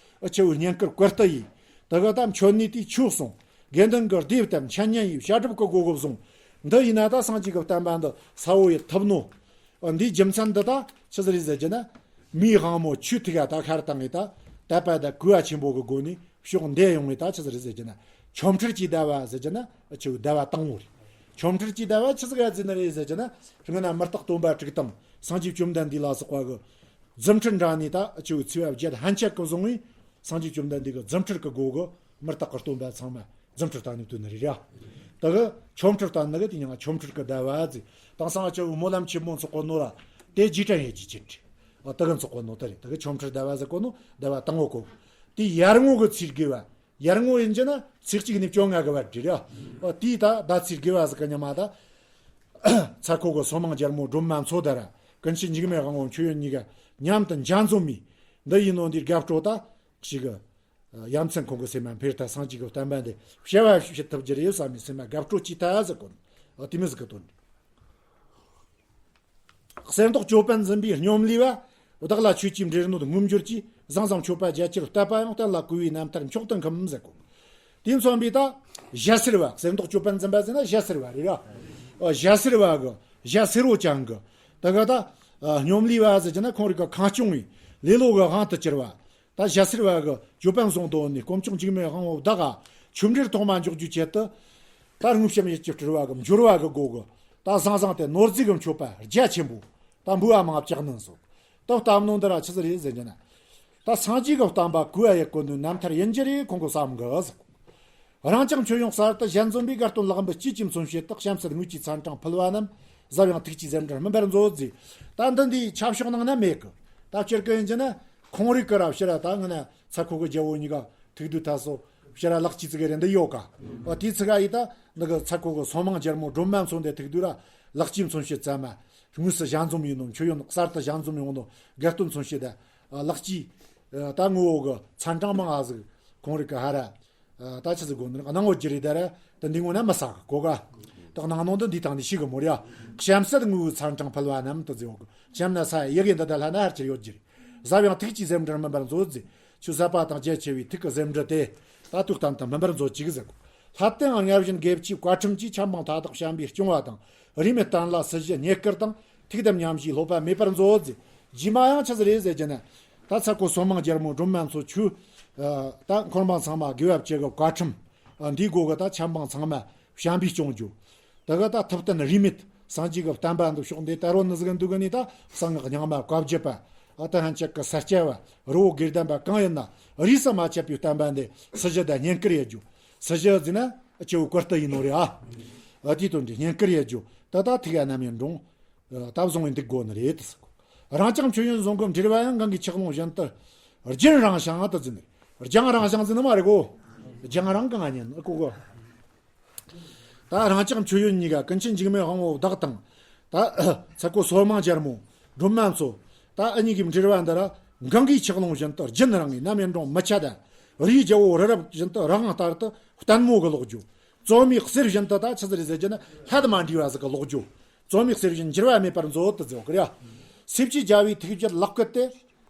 ཨ་ཆེ་བོའི་བསྙེན་བཀུར་བཀུར་སྟི་ཡིས། དེ་གི་ད་མཆོད་གནས་དེའི་ཆོས་གསུང་། དགེ་འདུན་གྱི་སྡེ་བཏབ། འཆད་ཉན་ཡིས། བཤད་སྒྲུབ་ཀྱི་སྒོ་གི་བཟུང་། འདི་ཡིན་ན་ད་སངས་རྒྱས་ཀྱི་བསྟན་པ་འདི་ས་བོ་ཡི་ཐུབ་ནོ། འདིའི་རྒྱུ་མཚན་འདི་ད་ཆི་ཟིག་རེད་ཟེར་རྒྱུ་ན། མིའི་དབང་མོ་ཆོས་ཐིག་ག་ད་ཤར་བཏང་ངེ་ད། དད་པ་དང་གུས་པ་ཆེན་པོ་གི་སྒོ་ནས་ཕྱོགས་འདི་ཡོང་ངེ་ད་ཆི་ཟིག་རེད་ཟེར་རྒྱུ་ན། ཆོ་འཕྲུལ་གྱི་ཟླ་བ་ཟེར་རྒྱུ་ན་ཆི་བོའི་ཟླ་བ་དང་བོ་རེད། ཆོ་འཕྲུལ་གྱི་ཟླ་བ་ཆི་ཟིག་ག་ཟེར་ནི་རེད་ཟེར་རྒྱུ་ན། སྔོན་ན་མི་རྟག་སྟོན་པ་དྲུག་དང་སངས་རྒྱས་བཅོམ་ལྡན་འདས་ལ་སོགས་པ་གི་རྫུ་འཕྲུལ་འདྲ་ནི་ད་ཆི་བོའི་ཚེས་པ་བརྒྱད་ལྷན་ཅིག་གི་བཟུང་བས། སངས་རྒྱས་བཅོམ་ལྡན་འདས་ཀྱི་རྫུ་འཕྲུལ་གྱི་སྒོ་གི་མི་རྟག་གི་སྟོན་པ་ཚང་མ་རྫུ་འཕྲུལ་བསྟན་ནས་སྟོན་ནི་རེད་ར། དེ་གི་ཆོ་འཕྲུལ་བསྟན་ནི་གི་དེ་མྱིང་ང་ཆོ་འཕྲུལ་གྱི་ཟླ་བ་ཟེར། དེང་སང་ཆེ་བོ་སྨོན་ལམ་ཆེན་མོ་འཚོགས་གོ་ནོ་ར། དེ་རྗེས་དྲན་ཡེད་རྒྱུ་ཅན་རེད། ཨ་དེ་གི་འཚོགས་གོ་ནོ་དེ་རེད། དེ་གི་ཆོ་འཕྲུལ་ཟླ་བ་ཟེར་གོ་ནོ་ཟླ་བ་དང་བོ་གོ། དེ་ཡར་ངོ་གི་ཚེས་དགུ་བ། ཡར་ངོ་ཡིན་རྒྱུ་ན་ཚེས་གཅིག་ནས་བཅོ་ལྔ་གི་བར་རེད་ར། ཨ་དེའི་ད་ཟླ་ཚེས་དགུ་བ་ཟེར་གི་ཉི་མ་ད། ཚ་ཁོ་གི་སོ་མང་རྒྱལ་མོ་སྒྲོལ་མ་མཚོ་དེ་ར། ཀུན་མཁྱེན་འཇིགས་མེད་དབང་པོ་མཆོད་ཡོན་གཉིས་ཀ་མཉམ་དུ་འཇའ་འཛོམས་མི་འདི་ཡིན་ནོ། འདིའི་དགའ་སྤྲོ་ད་ཞིག་གི། ཡ་མཚན་ཁོང་གི་སེམས་མ་འཕེལ་ཐལ། སངས་རྒྱས་ཀྱི་བསྟན་པ་འདི་བྱ་བ་བྱེད་ཐུབ་རྒྱུ་རེད་བསམ་ནས་སེམས་མ་དགའ་སྤྲོ་སྐྱེས་ཐལ་ཟེར་གོ་ནོ། དེ་མི་ཟིག་གི་དོན་རེད། གསེར་མདོག་ཅོད་པན་འཛིན་པའི་སྙོམ་ལས་པ། བདག་ལ་ཆོས་ཀྱི་འབྲེལ་གནོད་མངོན་གྱུར་ཅིག། བཟང་བཟང་མཆོད་པ་རྒྱ་ཆེར་བཏབ་པ་ཡང་། གཏན་ལ་བཀོལ་བའི་རྣམ་ཐར་མཆོག་ཏུ་ཁོམ་ཟེར་གོ། དེ་མཚོན་པའི་ད་ཞྭ་སེར་བ། གསེར་མདོག་ཅོད་པན་འཛིན་པ་ཟེར་ན་ཞྭ་སེར་བ་རེད་ར། ཞྭ་སེར་བ་གི་ཞྭ་སེར་བོ་ཅན་གི། ད་ག་ད་སྙོམ་ལས་པ་ཟེར་གྱི་ན་ཁོང་རིག་གི་ཁང་སྐྱོང་བའི་ལེ་ལོ་གི་དབང་དུ་གྱུར་བ། ད་ཞྭ་སེར་བ་གི་ཅོད་པན་བཟུང་དོན་ནི་དཀོན་མཆོག་འཇིགས་མེད་དབང་པོ་བདག་ག་ཆོས་འབྲེལ་ཐོག་མ་འཇོག་རྒྱུའི་ཆེད་དུ། ད་དངོས་བཤམས་ཡིད་ཀྱི་སྤྲུལ་བ་གི་འབྱོར་བ་གི་སྒོ་གི། ད་བཟང་བཟང་སྟེ་ནོར་རྫས་གི་མཆོད་པ་རྒྱ་ཆེན་པོ། ད་འབུལ་བ་མང་བ་བཅག་ནི་སོགས། ད་བཏབ་ནོ་འདི་ར་ཆི་ཟིག་རེད་ཟེར་རྒྱུ་ན། ད་སངས་རྒྱས་གི་བསྟན་པ་གུས་པ་ཡེད་གོ་ནོའི་རྣམ་ཐར་ཡིན་རྒྱུ་རེད་ཁོང་གི་བསམ་གི་ཟེར། རང་ཅག་མཆོད་ཡོན་གསར་དུ་ཞལ་འཛོམས་པའི། དགའ་སྟོན་ལེགས་འབུལ་སྐྱེས་ཀྱི་མཚོན་བྱེད་དག། བྱམས་བརྩེ་དངོས་ཀྱི་ཚན་གྲངས་ཕུལ་བ་རྣམས། གཟབ་ཡངས་ཐུགས་ཀྱིས་སེམས་ཁྲལ་སྨིན་པར་མཛོད་ཟེར། ད་འདི་འདིའི་ཆབ་ཤོག་ནང་ན་མེད་གི། ད་སྤྱིར་གི་ཡིན་རྒྱུ་ན་ཁོང་རིག་གི་ར་ཕྱིར་ར་ད་ངི་ན་ཚ་ཁོ་གི་རྒྱལ་པོ་གཉིས་ཀ་ཐུག་དུས་ད་སོ་ཕྱིར་ར་ལག་གཅིག་ཙི་གི་རེད་འདི་ཡོད་ག། འོ་དེའི་ཚིག་ག་ཡིས་ད་འདི་གི་ཚ་ཁོ་གི་སོ་མང་རྒྱལ་མོ་སྒྲོལ་མ་མཚོན་དེ་ཐུག་དུས་ར་ལག་གཅིག་མཚོན་བྱེད་ཙམ་མ་དངོས་སུ་ཞལ་འཛོམས་ཡིན་ནོ། མཆོད་ཡོན་གསར་དུ་ཞལ་འཛོམས་ཡོང་ནོ་དགའ་སྟོན་མཚོན་བྱེད་ད་ལག་གཅིག་ད་ངོ་བོ་གི་ཚན་གྲངས་མང་ང་ཟིག་ཁོང་རིག་གི་ཧ་ར། ད་ཆི་ཟིག་དགོས་ནི་རེད། གནང་འོ་ཀྱི་རེད་ད་ར། ད་འདི་ངོ་ན་མི་ཟ་གི་གོ་ག། ད་གནང་ནོ་འདི་འདི་དང་འདི་ཤི་གི་མོ་ར། གཤམ་གསལ་དངོས་པོའི་ཚན་གྲངས་ཕུལ་བ་རྣམས་དུ་ཟེར་འོ་གི། གཤམ་ན་ས་ཡི་གེ་འདི་ད་ལྷ་ན་ཧར་གྱི་ཡོད་ཀྱི་རེད། གཟབ་ཡངས་ཐུགས་ཀྱིས་སེམས་ཁྲལ་སྨིན་པར་མཛོད་ཟེར། ཆུ་ཟབ་པ་དང་རྒྱ་ཆེ་བའི་ཐུགས་ཀྱི་སེམས་ཁྲལ་དེ། ད་དུས་གཏན་དུ་སྨིན་པར་མཛོད་ཅིག་ཟེར་གོ། ལྷ་བསྟན་ལྔ་བཞིན་དགེ་བཅུའི་བཀའ་ཁྲིམས་ཀྱིས། ཆབ་འབངས་མཐའ་དག་བྱམས་པས་སྐྱོང་བ་དང་། རིས་མེད་བསྟན་ལ་སྲི་ཞུ་བསྙེན་བཀུར་དང་། ཐུགས་དམ་ཉམས་བཞེས་སློབ་པ་མེད་པར་མཛོད་ཟེར། རྗེས་མ་ཡང་ཆི་ཟིག་རེད་ཟེར་རྒྱུ་ན། ད་ཚ་ཁོ་སོ་མང་རྒྱལ་མོ་སྒྲོལ་མ་མཚོ་ཆུ། ད་འཁོར་འབངས་ཚང་མ་དགེ་བ་བཅུ་གི་བཀའ་ཁྲིམས། འདིའི་སྒོ་གི་ད་ཆབ་འབངས་ཚང་མ་བྱམས་པས་སྐྱོང་རྒྱུ། ད་གི་ད་ཐུབ་བསྟན་རིས་མེད་སངས་རྒྱས་ཀྱི་བསྟན་པ་འདི་ཕྱོགས་འདི་དར་བོ་ནི་ཟིག་འདུག་གི་ནི་ད་གསང་སྔགས་རྙིང་མ་བཀའ་བརྒྱུད་པ། ཨ་ད་ལྷན་ཅིག་གི་ས་སྐྱ་བ་རི་བོ་དགེ་ལྡན་པ་གང་ཡིན་ན་རིས་སུ་མ་ཆད་པའི་བསྟན་པ་འདི་སྲི་ཞུ་དང་བསྙེན་བཀུར་ཡེད་རྒྱུ། སྲི་ཞུ་ཟེར་ན་སྐྱེ་བོ་བཀུར་སྟི་ཡིན་ནོ་རེད་ཨ། ཨ་དེའི་དོན་འདི་བསྙེན་བཀུར་ཡེད་རྒྱུ། ད་ད་ཐུགས་ཡ་ནམ་ཡིན་འགྲོ། ད་བཟུང་བའི་འདུག་དགོས་ནི་རེད་དུ་ཟེར་གོ། རང་ཅག་མཆོད་ཡོན་བཟང་གི་འབྲེལ་བ་ཡང་། གང་གི་ཆགས་ལོང་བཞིན་དུ་རྒྱུན་རིང་ཞིང་དུ་འཛིན། རྒྱང་རིང་ཞིང་འཛིན་ནི་མ་རེད་གོ། རྒྱང་རིང་གང་ཉན་ཨ་གོ་གོ། ད་རང་ཅག་མཆོད་ཡོན་གཉིས་ཀ་ཀུན་མཁྱེན་འཇིགས་མེད་དབང་པོ་བདག་དང་། ད་ཚ་ཁོ་སོ་མང་རྒྱལ་མོ་སྒྲོལ་མ་མཚོ། ད་ཨ་གཉིས་ཀྱི་འབྲེལ་བ་འདི་ར་གང་གི་ཆགས་ལོང་བཞིན་དུ་རྒྱུན་རིང་ངེ་ནམ་ཡིན་འགྲོ་མི་ཆད་ད། རིའི་རྒྱལ་པོ་རི་རབ་བཞིན་དུ་རི་སྒང་ལྟར་དུ་བརྟན་མོ་གི་ལོག་རྒྱུ། བཙོ་མའི་གསེར་བཞིན་དུ་ད་ཆི་ཟིག་རེད་ཟེར་རྒྱུ་ན་སླད་མ་འདྲིས་པ་ཟིག་གི་ལོག་རྒྱུ། བཙོ་མའི་གསེར་བཞིན་འགྱུར་བ་མེད་པར་མཛོད་དུ་ཟེར་གི་རེད། སྲིབ་ཀྱི་རྒྱལ་པོའི་ཐུགས་རྒྱུད་ལག་བཀུད་དེ།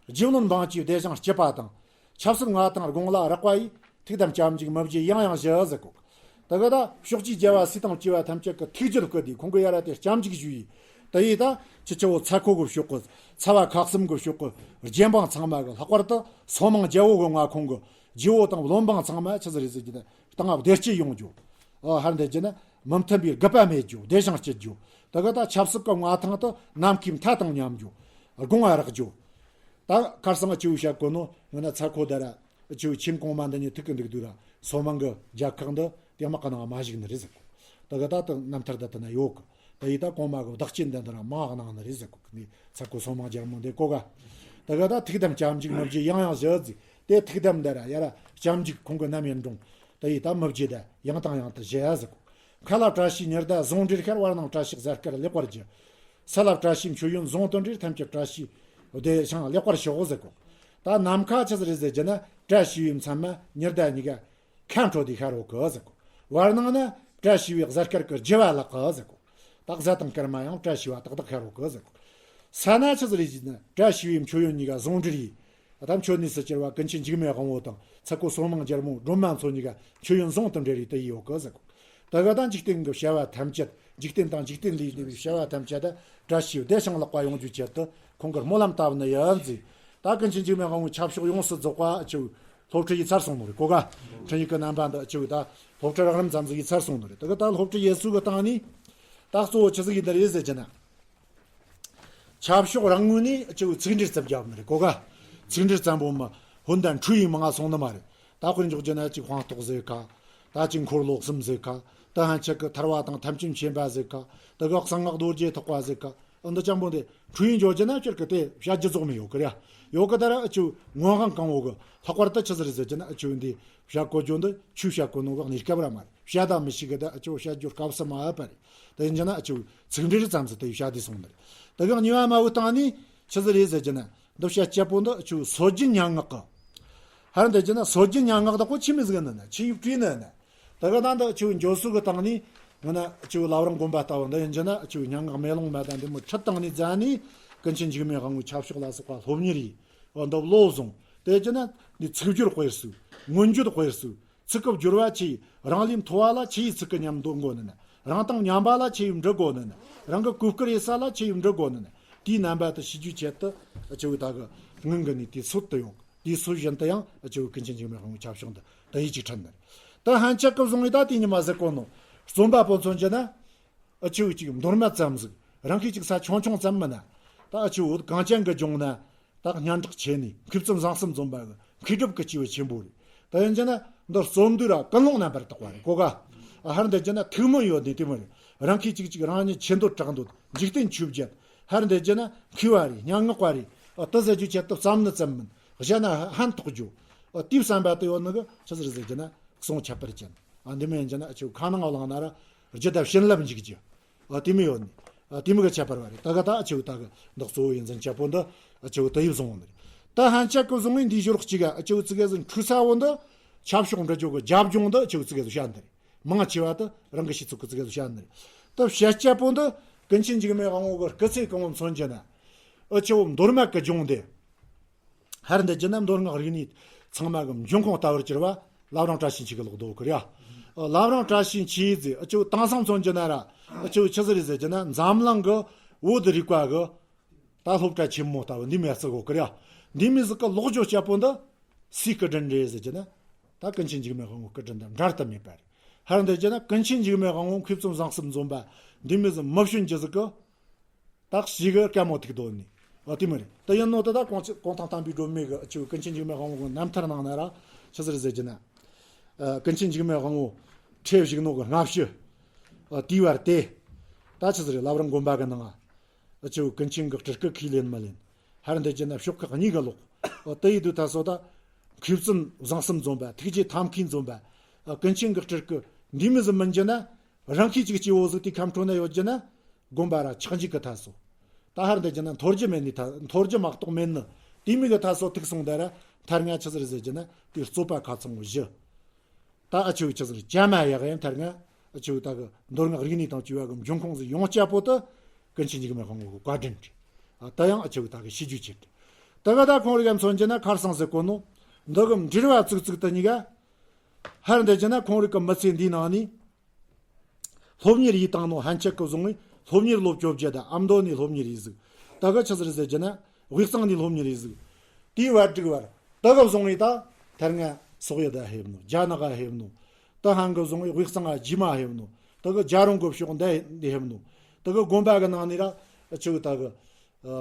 རྗེ་བློན་འབངས་ཀྱི་བདེ་ཞིང་སྐྱིད་པ་དང་། ཆབ་སྲིད་མངའ་ཐང་དགུང་ལ་རག་པ་ཡིས། ཐུགས་དམ་སྐྱབས་འཇུག་མི་བརྗེད་ཡང་ཡང་ཞུ་ཟེར་གོ། ད་ག་ད་ཕྱོགས་ཀྱི་རྒྱལ་བ་སྲས་དང་བཅས་པ་ཐམས་ཅད་ཀྱི་ཐུགས་རྒྱུད་བཀུད་དེ་ཁོང་གི་ཡ་ར་དེ་སྐྱབས་འཇུག་ཞུ་ཡིས། ད་ཡིས་ད་ཁྱི་ཁྱི་བོ་ཚ་ཁོ་གི་ཕྱོགས་གི་ཚ་བ་ཁག་གསུམ་གི་ཕྱོགས་གི་རྒྱལ་འབངས་ཚང་མ་གི་ལྷག་པར་དུ་སོ་མང་རྒྱལ་པོ་གི་མངའ་ཁོངས་གི་རྗེ་བོ་དང་བློན་འབངས་ཚང་མ་ཆི་ཟིག་རེད་ཟེར་རྒྱུ་ན། གཏིང་བདེ་སྐྱིད་ཡོང་རྒྱུ། ཨ་ཧར་འདི་རྒྱུ་ན་མི་མཐུན་པའི་རྒུད་པ་མེད་རྒྱུ། བདེ་ཞིང་སྐྱིད་རྒྱུ། ད་ག་ད་ཆབ་སྲིད་ཀྱི་མངའ་ཐང་དུ་ནམ་མཁའི་མཐའ་དང་མཉམ་རྒྱུ། དགུང་ལ་རག་རྒྱུ། ད་ཁར་སང་སྐྱེ་བོ་བཤད་གོ་ནོ་ཡང་ན་ཚ་ཁོ་ད་ར་སྐྱེ་བོ་ཆེན་གོང་མ་འདི་ཉིད་ཐུག་གི་འདུག་དུས་ར་སོ་མང་གི་རྒྱལ་ཁག་འདི་དེ་མ་ག་ནང་མ་ཞིག་ནི་རེད་ཟེར་གོ། ད་ག་ད་ད་རྣམ་ཐར་ད་ད་ན་ཡོད་གི། ད་ཡི་ད་གོང་མ་གི་བདག་ཆེན་འདི་འདི་ར་མ་ག་ནང་ནི་རེད་ཟེར་གོ་གི་ནི་ཚ་ཁོ་སོ་མང་རྒྱལ་མོ་འདི་གོ་ག། ད་ག་ད་ཐུགས་དམ་སྐྱབས་འཇུག་མི་བརྗེད་ཡང་ཡང་ཞུ་ཟེར། དེ་ཐུགས་དམ་འདི་ར་ཡ་ར་སྐྱབས་འཇུག་ཁོང་གི་ནམ་ཡིན་འགྲོ། ད་ཡི་ད་མི་བརྗེད་ད་ཡང་དང་ཡང་དུ་ཞུ་ཡ་ཟེར་གོ། མཁའ་ལ་བཀྲ་ཤིས་ཉི་ཟླ་ཟུང་འབྲེལ་ཤར། བར་སྣང་བཀྲ་ཤིས་གཟའ་སྐར་ལེགས་པར་རྒྱུ། ས་ལ་བཀྲ་ཤིས་མཆོད་ཡོན་ཟུང་དུ་འབྲེལ། ཐམས་ཅད་བཀྲ་ཤིས་བདེ་ཞིང་ལེགས་པར་ཤོག་ཟེར་གོ། ད་ནམ་མཁའ་ཆི་ཟིག་རེད་ཟེར་རྒྱུ་ན། བཀྲ་ཤིས་པའི་མཚན་མ་ཉི་ཟླ་གཉིས་ཀ་ཁ་འཕྲོད་དེ་ཤར་ཡོད་གི་ཟེར་གོ། བར་སྣང་ན་བཀྲ་ཤིས་པའི་གཟའ་སྐར་གི་རྒྱུ་བ་ལགས་གི་ཟེར་གོ། ད་གཟའ་དང་སྐར་མ་ཡང་བཀྲ་ཤིས་པ་ཏག་ཏག་ཤར་ཡོད་གི་ཟེར་གོ། ས་ན་ཆི་ཟིག་རེད་ཟེར་ན། བཀྲ་ཤིས་པའི་མཆོད་ཡོན་གཉིས་ཀ་ཟུང་འབྲེལ་ཡིན། ད་མཆོད་གནས་སུ་གྱུར་པ་ཀུན་མཁྱེན་འཇིགས་མེད་དབང་པོ་དང་ཚ་ཁོ་སོར་མང་རྒྱལ་མོ་སྒྲོལ་མ་མཚོ་གཉིས་ཀ་མཆོད་ཡོན་ཟུང་དུ་འབྲེལ་བའི་དུས་ཡིན་ཡོད་གི་ཟེར་གོ། དེ་ག་ད་འཇིག་རྟེན་གྱི་བྱ་བ་ཐམས་ཅད། འཇིག་རྟེན་དང་འཇིག་རྟེན་ལས་གནས་པའི་བྱ་བ་ཐམས་ཅད་དུ་བཀྲ་ཤིས་བདེ་ཞིང་ལེགས་པ་ཡོང་རྒྱུའི་ཆེད་དུ་ཁོང་གིས་སྨོན་ལམ་བཏབ་ནི་ཡིན་ཟེར། ད་ཀུན་མཁྱེན་འཇིགས་མེད་དབང་པོའི་ཁྱབ་ཕྱོགས་ཡོངས་སུ་རྫོགས་པ་ཨ་ཆུ་སློབ་ཁྲིད་ཡིག་ཚར་སོང་ནོ་རེད་གོ་ག། འཕྲིན་ཡིག་གི་རྣམ་པ་འདི་ཨ་ཆུ་ད་སློབ་ཁྲིད་རགས་རིམ་ཙམ་ཟིག་ཡིག་ཚར་སོང་ནོ་རེད། དེ་ག་ད་སློབ་ཁྲིད་ཡིག་ཚོ་གི་སྟེང་ནས་ད་གཙོ་བོ་ཆི་ཟིག་ཡིན་ནི་རེད་ཟེར་རྒྱུ་ན། ཁྱབ་ཕྱོགས་རང་ངོས་ནས་ཨ་ཆུ་ཚིག་འགྲེལ་ཙམ་བརྒྱབ་ནི་རེད་གོ་ག། ཚིག་འགྲེལ་ཙམ་པོ་མ་ཧོན་དང་འཁྲུལ་ཡིག་མང་ང་སོང་ནི་མ་རེད། ད་དཔེར་འཇོག་རྒྱུ་ན་ཅིག་དཔང་རྟགས་ཟེར་ཁ། ད་ཅིག་འཁོར་ལོ་གསུམ་ཟེར་ཁ། ད་ཧན་ཆད་ཀྱི་ཐར་བ་དང་ཐམས་ཅད་མཁྱེན་པ་ཟེར་ཁ། ད་ག་གསང་སྔགས་རྡོ་རྗེ་ཐེག་པ་ཟེར་ཁ། འདི་ཅང་པོ་འདི་འཁྲུལ་ཡིག་འཇོག་རྒྱུ་ན་སྤྱིར་གི་དེ་བཤད་རྒྱུ་རྫོགས་མི་ཡོད་གི་རེད། ཡོད་གི་ད་ར་ཨ་ཆུ་སྔོན་དབང་གང་བོ་གི་ལྷག་པར་དུ་ཆི་ཟིག་རེད་ཟེར་རྒྱུ་ན། ཨ་ཆུ་འདི་བཤད་གོ་རྒྱུ་འདི་ཆུ་བཤད་གོ་ནོ་གི་གནས་སྐབས་ར་མ་རེད། བཤད་ད་མི་ཤེས་གི་ད་ཨ་ཆུ་བཤད་རྒྱུ་སྐབས་སུ་མ་བབ་པ་རེད། དེ་ཡིན་རྒྱུ་ན་ཨ་ཆུ་ཚིག་འགྲེལ་ཙམ་ཟིག་དེ་བཤད་དེ་སོང་ནི་རེད། དེ་གི་གཉིས་པ་མ་བུ་སྟེང་ནས་ཆི་ཟིག་རེད་ཟེར་རྒྱུ་ན། འདི་བཤད་སྤྱད་པོ་འདི་ཨ་ཆུ་སྲོལ་རྒྱུན་སྙན་ངག་གི། ཧར་འདི་རྒྱུ་ན་སྲོལ་རྒྱུན་སྙན་ངག་དག་པོ་ཆི་མི་ཟིག་ནི་ན་ཆི་ཡིག་བྲིས་ནི་ན། དེ་གི་ནང་དུ་ཨ་ཆུ་འགྱོ་སུ་གི་སྟེང་ནས་ང་ན་ཨ་ཆུ་བླ་བྲང་དགོན་པ་ལྟ་བུ་འདི་ཡིན་རྒྱུ་ན། ཨ་ཆུ་སྙན་ངག་མེ་ལོང་མ་དང་འདི་མོ་ཁྲིད་སྟེང་ནས་མཛད་ནས་ཀུན་མཁྱེན་འཇིགས་མེད་དབང་པོའི་ཁྱབ་ཕྱོགས་ལ་སོགས་པ་སློབ་གཉེར་ཡིས་འདི་བློ་བཟུང་། དེ་རྒྱུ་ན་འདི་ཚིག་སྦྱོར་དཔེར་སུ། མངོན་བརྗོད་དཔེར་སུ། ཚིག་གི་སྦྱོར་བ་ཆི་ཡིས་རང་ལས་མཐོ་བ་ལ་ཆི་ཡིས་ཚིག་གི་ཉམས་འདོན་དགོ་ནི་ན། རང་དང་མཉམ་པ་ལ་ཆི་ཡིས་འབྲི་དགོ་ནི་ན། རང་གི་གོས་དཀར་ཡེ་ས་ལ་ཆི་ཡིས་འབྲི་དགོ་ནི་ན། དེའི་རྣམ་པ་དེ་ཤེས་རྒྱུའི་ཆེད་དུ་ཨ་ཆུ་ད་གི་སྔོན་གི་ནས་དེའི་སྲོལ་དུ་ཡོང་། དེའི་སྲོལ་བཞིན་དུ་ཡང་ཨ་ཆུ་ཀུན་མཁྱེན་འཇིགས་མེད་དབང་པོའི་ཁྱབ་ཕྱོགས་འདི་ད་ཡིད་ཅིག་ཁྲིད་ནི་རེད། ད་ཧན་ཆད་སྐབས་བཟུང་བའི་ད་དེ་ཉི་མ་ཟེར་གོ་ནོ། རྩོམ་པ་པོ་མཚོན་རྒྱུ་ན། ཨ་ཆུ་ཅིག་མདོ་སྨད་ཙམ་ཟིག་རང་གི་ཅིག་ས་ཆུང་ཆུང་ཙམ་མིན་ན། ད་ཨ་ཆུ་འོད་གངས་ཅན་གི་ལྗོངས་ན། ད་སྙན་གྲགས་ཆེ་ནི་མཁས་བཙུན་བཟང་གསུམ་འཛོམས་པ་གི་མཁས་གྲུབ་ཀྱི་སྐྱེས་བུ་ཆེན་པོ་རེད། ད་ཡིན་རྒྱུ་ན་འདི་རྩོམ་འདུས་ར་ཀུན་སློང་རྣམ་པར་དག་པ་རེད་གོ་ག། ཨ་ཧར་འདི་རྒྱུ་ན་ཐུགས་སྨོན་ཡོད་ནི་དེ་མོ་རེད། རང་གི་ཅིག་ཅིག་རང་ཉིད་ཆེ་འདོད་གྲགས་འདོད་འཇིག་རྟེན་ཆོས་བརྒྱད། ཧར་འདི་རྒྱུ་ན་མཁས་པ་རེད། སྙན་ངག་པ་རེད། ཨ་དེ་ཟེར་རྒྱུ་ཆེད་དུ་བརྩམས་ནི་ཙམ་མིན། གཞན་ན་ཕན་ཐོགས་རྒྱུ། ཨ་དེའི་བསམ་པ་དེ་ཡོད་ནི་གི་ཆི་ཟིག་རེད་ཟེར་རྒྱུ་ན་གསུང་ཁྱད་པར་ཅན། ཨ་འདི་མོ་ཡིན་རྒྱུ་ན་ཨ་ཆུ་ཁ་ནང་བླངས་ན་ར་རྒྱུད་ད་བྱིན་རླབས་འཇུག་རྒྱུ། ཨ་དེ་མོ་ཡོད་ནི། ཨ་དེ་མོ་གི་ཁྱད་པར་བ་རེད། ད་ག་ད་ཨ་ཆུ་ད་གི་འདི་གཙོ་བོ་ཡིན་ཟིན་ཁྱད་པོ་འདི་ཨ་ཆུ་ད་ཡིབ་བཟུང་བ་ནི་རེད། ད་ཧན་ཆད་ཀྱི་བཟུང་བའི་འདིའི་ཞོར་གཅིག་ག་ཨ་ཆུ་ཙི་གེ་ཟིན་འཁྲུག་ས་བོ་འདི་ཆབ་ཤོག་འདྲ་ཅོ་གི་རྒྱབ་ལྗོངས་འདི་ཨ་ཆུ་ཙི་གེ་ཟིན་བཤད་འདི་རེད། མང་ཆེ་བ་དེ་རང་གི་ཤེས་ཚོད་ཀྱི་ཙི་གེ་ཟིག་བཤད་ནི་རེད། དེ་བཤད་སྤྱད་པོ་འདི་ཀུན་མཁྱེན་འཇིགས་མེད་དབང་པོ་གི་སྐུ་ཚེ་གང་བོ་མཚོན་རྒྱུ་ན། ཨ་ཆུ་མདོ་སྨད་ཀྱི་ལྗོངས་འདི། ཧར་འདི་རྒྱུ་ན་མདོ་སྔགས་རིག་གནས་ཚང་མ་གི་འབྱུང་ཁུངས་ལྟ་བུར་གྱུར་པ་བླ་བྲང་བཀྲ་ཤིས་འཁྱིལ་གི་ལོག་རྡོ་གི་རེད། ཨ་བླ་བྲང་བཀྲ་ཤིས་འཁྱིལ་ཟིག་ཨ་ཆུ་དེང་སང་མཚོན་རྒྱུ་ན་ར་ཨ་ཆུ་ཆི་ཟིག་རེད་ཟེར་རྒྱུ་ན་འཛམ་གླིང་གི་བོད་རིག་པ་གི་ད་སློབ་གྲྭ་ཆེན་མོ་ལྟ་བུ་འདི་མོ་བརྩི་གོ་གི་རེད། འདི་མོ་ཟིག་གི་ལོག་འཇོག་སྤྱད་པོ་འདི་སུའི་སྐུ་དྲིན་རེད་ཟེར་རྒྱུ་ན། ད་ཀུན་མཁྱེན་འཇིགས་མེད་དབང་པོའི་སྐུ་དྲིན་དང་འབྲལ་དུ་མེད་པ་རེད། ཧར་འདི་རྒྱུ་ན་ཀུན་མཁྱེན་འཇིགས་མེད་དབང་པོ་མཁས་བཙུན་བཟང་གསུམ་འཛོམས་པ་འདི་མོ་ཟིག་མི་བྱོན་རྒྱུ་ཟིག་གི། ད་ཞིག་གི་དཀའ་མོ་ཐུག་དོ་ནི། ཨ་དེ་མོ་རེད། ད་ཡིན་ནོ་ད་ད་གུང་ཐང་དམ་པའི་སྒྲོན་མེ་གི་ཨ་ཆུ་ཀུན་མཁྱེན་འཇིགས་མེད་དབང་པོ་གི་རྣམ་ཐར་ནང་ན་ར་ཆི་ཟིག་རེད་ཟེར་རྒྱུ་ན། ཨ་ཀུན་མཁྱེན་འཇིགས་མེད་དབང་པོ་ཁྲིར་བཞུགས་ནོ་གི་སྔ་ཕྱི། ཨ་དེའི་བར་དེ། ད་ཆི་ཟིག་རེད། བླ་བྲང་དགོན་པ་གི་ནང་ང་ཨ་ཆུ་ཀུན་མཁྱེན་གི་སྤྲུལ་སྐུ་ཁས་ལེན་མི་ལེན། ཧར་འདི་རྒྱུ་ན་ཕྱོགས་ཁག་གཉིས་ཀ་ལོག་ཨ་དེ་ཡི་དུས་ད་སོ་ད། མཁས་བཙུན་བཟང་གསུམ་འཛོམས་པ། ཐུགས་རྗེ་ཐབས་མཁས་འཛོམས་པ། ཨ་ཀུན་མཁྱེན་གི་སྤྲུལ་སྐུ་འདི་མོ་ཟིག་མིན་རྒྱུ་ན། རང་གི་ཅིག་སྐྱེ་བོ་ཟིག་དེ་ཁམས་ཁྲོད་ན་ཡོད་རྒྱུ་ན། དགོན་པ་ར་ཆགས་འཇིག་གི་ཐ་སོ། ད་ཧར་འདི་རྒྱུ་ན་འཐོར་རྒྱུ་མེད་ནི་ཐ་འཐོར་རྒྱུ་མ་གཏོགས་མེད་ནི། དེ་མོ་གི་ཐ་སོ་ཐུག་སོང་ད་ར་མཐར་ང་ཆི་ཟིག་རེད་ཟེར་རྒྱུ་ན་དེ་རྩོད་པ་ཁ་ཚང་བོ་བཞི། ད་ཨ་ཆུ་ཆི་ཟིག་རེད། བྱ་མ་ཡག་ཡང་མཐར་ང་ཨ་ཆུ་ད་གི་མདོ་སྔགས་རིག་གནས་དང་བཅས་པ་གི་འབྱུང་ཁུངས་ཟིག་ཡོང་སྤྱད་པོ་དེ་ཀུན་མཁྱེན་འཇིགས་མེད་དབང་པོ་གི་བཀའ་དྲིན་རེད། ཨ་ད་ཡང་ཨ་ཆུ་ད་གི་ཤེས་རྒྱུ་ཆེ་རེད། ད་ག་ད་ཁོང་རིགས་ཡ་མཚོན་རྒྱུ་ན་ཁར་སང་ཟེར་གོ་ནོ། འདི་གི་འབྲེལ་བ་བཙུགས་བཙུགས་དེ་གཉིས་ཀ། ཧར་འདི་རྒྱུ་ན་ཁོང་རིགས་ཀྱི་མི་ཚེ་འདིའི་ནང་ནས། སློབ་གཉེར་ཡིས་བཏང་ནོ་ཧན་ཆད་ཀྱི་བཟུང་བའི་སློབ་གཉེར་ལོ་བཅོ་བརྒྱད་དང་ཨ་མདོ་ནས་སློབ་གཉེར་ཡིས་ཟིག་ད་ག་ཆི་ཟིག་རེད་ཟེར་རྒྱུ་ན་དབུས་གཙང་ནས་སློབ་གཉེར་ཡིས་ཟིག་དེའི་བར་དྲུག་བར་ད་ག་བཟུང་བའི་ད་ཐར་ང་སོག་ཡུལ་ད་ཧེབ་ནོ། རྒྱ་ནག་ག་ཧེབ་ནོ། ད་ཧན་གི་བཟུང་བའི་དབུས་གཙང་ང་རྗེས་མ་ཧེབ་ནོ། ད་ག་རྒྱ་རོང་གི་ཕྱོགས་འདི་ཧེབ་ནོ། ད་ག་དགོན་པ་གི་ནང་ནས་ར་ཆི་གི་ད་ག་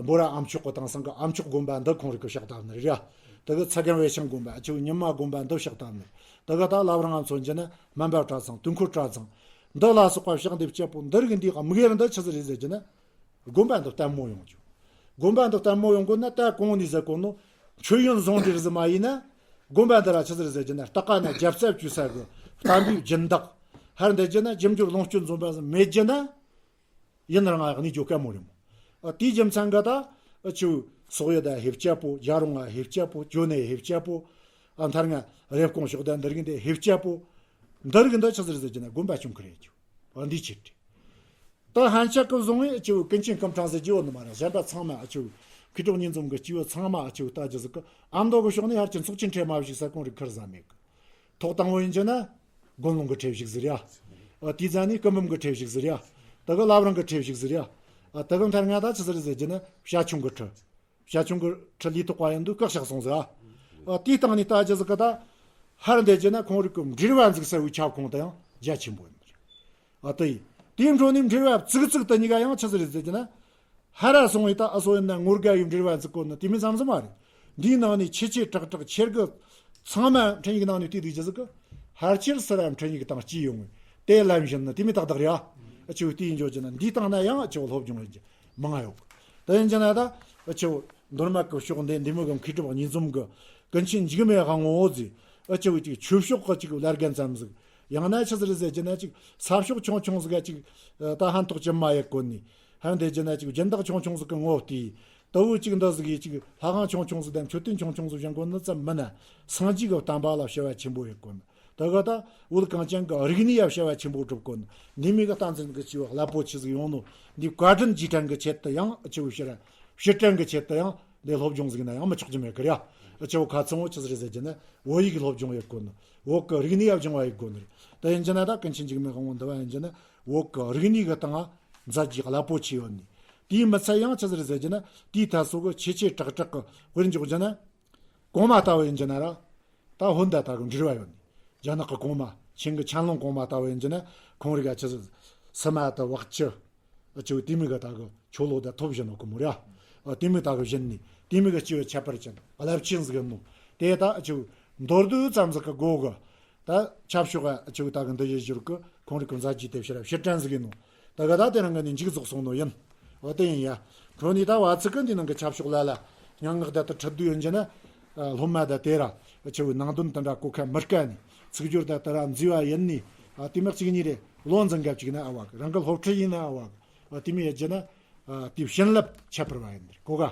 འབོ་ར་ཨ་མཆོག་གི་དེང་སང་གི་ཨ་མཆོག་དགོན་པ་འདི་ཁོང་རིགས་ཀྱི་ཕྱག་བཏབ་ནི་རེད་ཡ། དེ་གི་ཚ་གན་བེ་ཤང་དགོན་པ་ཨ་ཆུ་ཉི་མ་དགོན་པ་འདི་ཕྱག་བཏབ་ནི། དེ་གི་ད་བླ་བྲང་ང་མཚོན་རྒྱུ་ན་སྨན་པ་གྲྭ་ཚང་དུས་འཁོར་གྲྭ་ཚང་། འདི་ལ་སོགས་པ་ཕྱག་འདེབས་སྤྱད་པོ་འདི་རིགས་འདིའི་དམིགས་ཡུལ་འདི་ཆི་ཟིག་རེད་ཟེར་རྒྱུ་ན། དགོན་པ་འདི་བརྟན་མོ་ཡོང་རྒྱུ། དགོན་པ་འདི་བརྟན་མོ་ཡོང་དགོས་ན་ད་གོང་ནས་ཟེར་གོ་ནོ། མཆོད་ཡོན་ཟུང་འབྲེལ་ཟིག་མ་ཡིན་ན། དགོན་པ་འདི་ར་ཆི་ཟིག་རེད་ཟེར་རྒྱུ་ན་ལྟ་ག་ན་རྒྱལ་ཚབ་ཀྱི་ས་གི་བསྟན་པའི་སྦྱིན་བདག་ཧར་འདི་རྒྱུ་ན་རྒྱུ་འབྱོར་ལོངས་སྤྱོད་འཛོམས་པ་ཟིག་མེད་རྒྱུ་ན། ཡིན་རང་ང་གནས་རྒྱུ་དཀའ་མོ་རེད་མོ། ཨ་དེའི་རྒྱུ་མཚན་ག་ད་ཨ་ཆུ་ སོག་ཡུལ་དང་ཧེ་བཅད་པོ། རྒྱ་རོང་ང་ཧེ་བཅད་པོ། ཇོ་ནེ་ཧེ་བཅད་པོ། ཨ་མཐར་ང་རེབ་གོང་ཕྱོགས་དང་འདི་རིགས་འདི་ཧེ་བཅད་པོ། འདི་རིགས་འདི་ཆི་ཟིག་རེད་ཟེར་གྱི་ན་དགོན་པ་ཆུང་ཁུ་རེད་ཀྱི། ཨ་འདི་ཆེད་དུ། ད་ཧན་ཆ་ཀི་བཟུང་བའི་ཨ་ཆེ་བོ་ཀུན་མཁྱེན་སྐུ་ཕྲེང་ཟེར་གྱི་ཡོད་ནི་མ་རེད། གཞན་པ་ཚང་མ་ཨ་ཆེ་བོ་མཁས་གྲུབ་གཉིས་འཛོམས་ཀྱི་སྐྱེས་བུ་ཚང་མ་ཨ་ཆེ་བོ་ལྟ་རྒྱུ་ཟིག་གི། ཨ་མདོ་གི་ཕྱོགས་ནས་ཧར་གྱི་ཚོགས་ཆེན་ཁྲེ་མ་བཞུགས་ས་ཁོང་རིག་ཁུར་ཟ་མེད་གི། ཐོག་དང་པོ་ཡིན་གྱི་ན་དགོན་ལུང་གི་ཁྲེ་བཞུགས་ཟིག་རེད་ཡ། ཨ་དེའི་རྗེས་ནས་སྐུ་འབུམ་གི་ཁྲེ་བཞུགས་ཟིག་རེད་ཡ། ད་གི་བླ་བྲང་གི་ཁྲེ་བཞུགས་ཟིག་རེད་ཡ། ཨ་ད་གི་མཐར་ང་ད་ཆི་ཟིག་རེད་ཟེར་གྱི་ན་བྱ་ཁྱུང་གི་ཁྲི། བྱ་ཁྱུང་གི་ཁྲི་ལས་ཐོག་པ་ཡིན་དུས་བཀག་བཞག་སོང་ཟིག་ཨ། ཨ་དེའི་སྟེང་ནས་ལྟ་རྒྱུ་ཟིག་གི་ད། ཧར་འདི་གྱི་ན་ཁོང་རིག་གི་འབྲེལ་བ་འཛུགས་ས་བའི་ཁྱབ་ཁོངས་དེ་ཡང་རྒྱ་ཆེན་པོ་ཡིན། ཨ་དེ་ཡིན། དེའི་འཕྲོ་ནས་འབྲེལ་བ་བཙུགས་བཙུགས་དུ་གཉིས་ཀ་ཡང་ཆི་ཟིག་རེད་ཟེར་གྱི་ན། ཧ་ར་སོང་བའི་ད་ཨ་སོ་ཡིན་ན་ངོ་དགའ་ཡི་འབྲེལ་བ་འཛུགས་གོ་ནི་དེ་མིན་ཙམ་ཙམ་མ་རེད། འདིའི་ནང་ནས་ཆེ་ཆེ་དྲག་དྲག་ཆེར་གི་ཚང་མ་འཕྲིན་ཡིག་ནང་ནས་བལྟས་དུས་རྒྱུ་ཟིག་གི། ཧར་ཆེར་སི་ར་འཕྲིན་ཡིག་དང་སྤྱི་ཡོང་བའི་དེ་ལམ་བཞིན་ནི་དེ་མིན་ཏག་ཏག་རེད་ཨ། ཨ་ཆེ་བོ་དེ་ཡིན་འཇོག་གྱི་ན་འདིའི་སྟེང་ན་ཡང་ཨ་ཆེ་བོ་སློབ་སྦྱོང་ཡིན་གྱི་མང་ང་ཡོད། དེ་ཡིན་གྱི་ན་ད་ཨ་ཆེ་བོ་མདོ་སྨད་གི་ཕྱོགས་འདི་འདི་མོ་གི་མཁས་གྲུབ་གཉིས་འཛོམས་གི་ཀུན་མཁྱེན་འཇིགས་མེད་དབང་པོ་ཟིག་ཨ་ཆེ་བོ་ཅིག་ཆོས་ཕྱོགས་གི་ཅིག་བླ་རྒན་ཙམ་ཟིག་ཡང་ན་ཆི་ཟིག་རེད་ཟེར་གྱི་ན་ཅིག་ས་ཕྱོགས་ཆུང་ཆུང་ཟིག་ག་ཅིག་ད་ཕན་ཐོགས་ཅི་མ་ཡེད་གོ་ནི། ཧན་དེ་གྱི་ན་ཅིག་སྦྱིན་བདག་ཆུང་ཆུང་ཟིག་གི་ངོ་བལྟས། ད་བུ་ཅིག་འདི་ཟིག་གིས་ཅིག་ལྷ་ཁང་ཆུང་ཆུང་ཟིག་དང་མཆོད་རྟེན་ཆུང་ཆུང་ཟིག་བཞེངས་གོ་ནི་ཙམ་མིན་ན། སངས་རྒྱས་གི་བསྟན་པ་ལ་བྱ་བ་ཆེན་པོ་ཡེད་གོ་ནི། ད་ག་ད་བོད་གངས་ཅན་གི་རིག་གནས་ཡ་བྱ་བ་ཆེན་པོ་སྒྲུབ་གོ་ནི། འདི་མོ་གི་བསྟན་འཛིན་གི་ཆེ་བོ་རླབས་པོ་ཆེ་ཟིག་ཡོང་ནོ། འདི་བཀའ་དྲིན་རྗེས་དྲན་གི་ཆེད་དུ་ཡང་ཆེ་བོ་ཕྱིར་ཕྱིར་དྲན་གི་ཆེད་དུ་ཡང་འདི་སློབ་སྦྱོང་ཟིག་ན་ཡང་མི་ཆོག་རྒྱུ་མེད་གི་རེད་ཡ། ཆེ་བོ་ཁ་ཚང་བོ་ཆི་ཟིག་རེད་ཟེར་གྱི་ན་བོད་ཡིག་སློབ་སྦྱོང་ཡེད་གོ་ནི། བོད་གི་རིག་གནས་ཡ་སྦྱོང་བ་ཡེད་གོ་ནི་རེད། ད་ཡིན་གྱི་ན་ད་ཀུན་མཁྱེན་འཇིགས་མེད་དབང་པོ་འདི་བ་ཡིན་གྱི་ན་བོད་གི་རིག་གནས་གི་སྟེང་ང་མཛད་རྗེས་རླབས་པོ་ཆེ་ཡོད་ནི། དེའི་མི་ཚད་ཡང་ཆི་ཟིག་རེད་ཟེར་གྱི་ན་དེའི་ཐད་སོ་གི་ཆེ་ཆེ་དྲག་དྲག་གི་དཔེར་འཇོག་རྒྱུ་ན། གོང་མ་ལྟ་བུ་ཡིན་གྱི་ན་ར། ད་ཧོན་ད་ལྟ་གི་འབྲེལ་བ་ཡོད་ནི། རྒྱ་ནག་གི་གོང་མ་ཆིང་གི་ཆན་ལུང་གོང་མ་ལྟ་བུ་ཡིན་གྱི་ན་ཁོང་རིག་ག་ཆི་ཟིག་སི་མ་ད་བག་ཆུ། ཨ་ཆེ་བོ་དེ་མོ་ག་ད་གི་ཆོ་ལོ་ད་ཐོབ་བཞིན་ནོ་གི་མོ་ར། ཨ་དེ་མོ་ད་གི་བཞིན་ནི་དེ་མོ་ག་ཆེ་བོ་ཁྱད་པར་ཅན་རླབས་ཆེན་ཟིག་ཡིན་ནོ། དེ་ད་ཨ་ཆེ་བོ་མདོར་བསྡུས་ཙམ་ཟིག་གི་སྒོ་གི་ད་ཆབ་ཤོག་ཨ་ཆེ་བོ་ད་གི་འདི་ཡི་བཞུར་གི་ཁོང་རིག་གི་མཛད་རྗེས་དེ་ཕྱིར་ཕྱིར་དྲན་ཟིག་ཡིན་ནོ། ད་ག་ད་དེ་རང་གི་ནི་མཇུག་རྫོགས་སོང་ནོ་ཡིན། འོ་དེ་ཡིན་ཡ། འཕྲོ་ནི་ད་བ་ཚིག་གི་འདི་ནང་གི་ཆབ་ཤོག་ལ་ལ་སྙན་ངག་ད་ད་ཁྲིད་དུ་ཡོད་གྱི་ན། ཨ་སློབ་མ་ད་དེ་ར་ཨ་ཆེ་བོ་ནང་དོན་དེ་འདྲ་གོ་ཁ་མི་དཀའ་ནི། ཚིག་སྦྱོར་ད་ད་ར་མཛེས་བ་ཡིན་ནི། ཨ་དེ་མ་གཅིག་གཉིས་རེ་བློ་འཛིན་ག་གཅིག་ན་ཨ་བ་གི་རང་གི་སློབ་ཁྲིད་ཡིན་ན་ཨ་བ་གི། ཨ་དེ་མི་ཡ་གྱི་ན། ཨ་དེ་བྱིན་རླབས་ཁྱད་པར་བ་ཡིན་ནི་གོ་ག་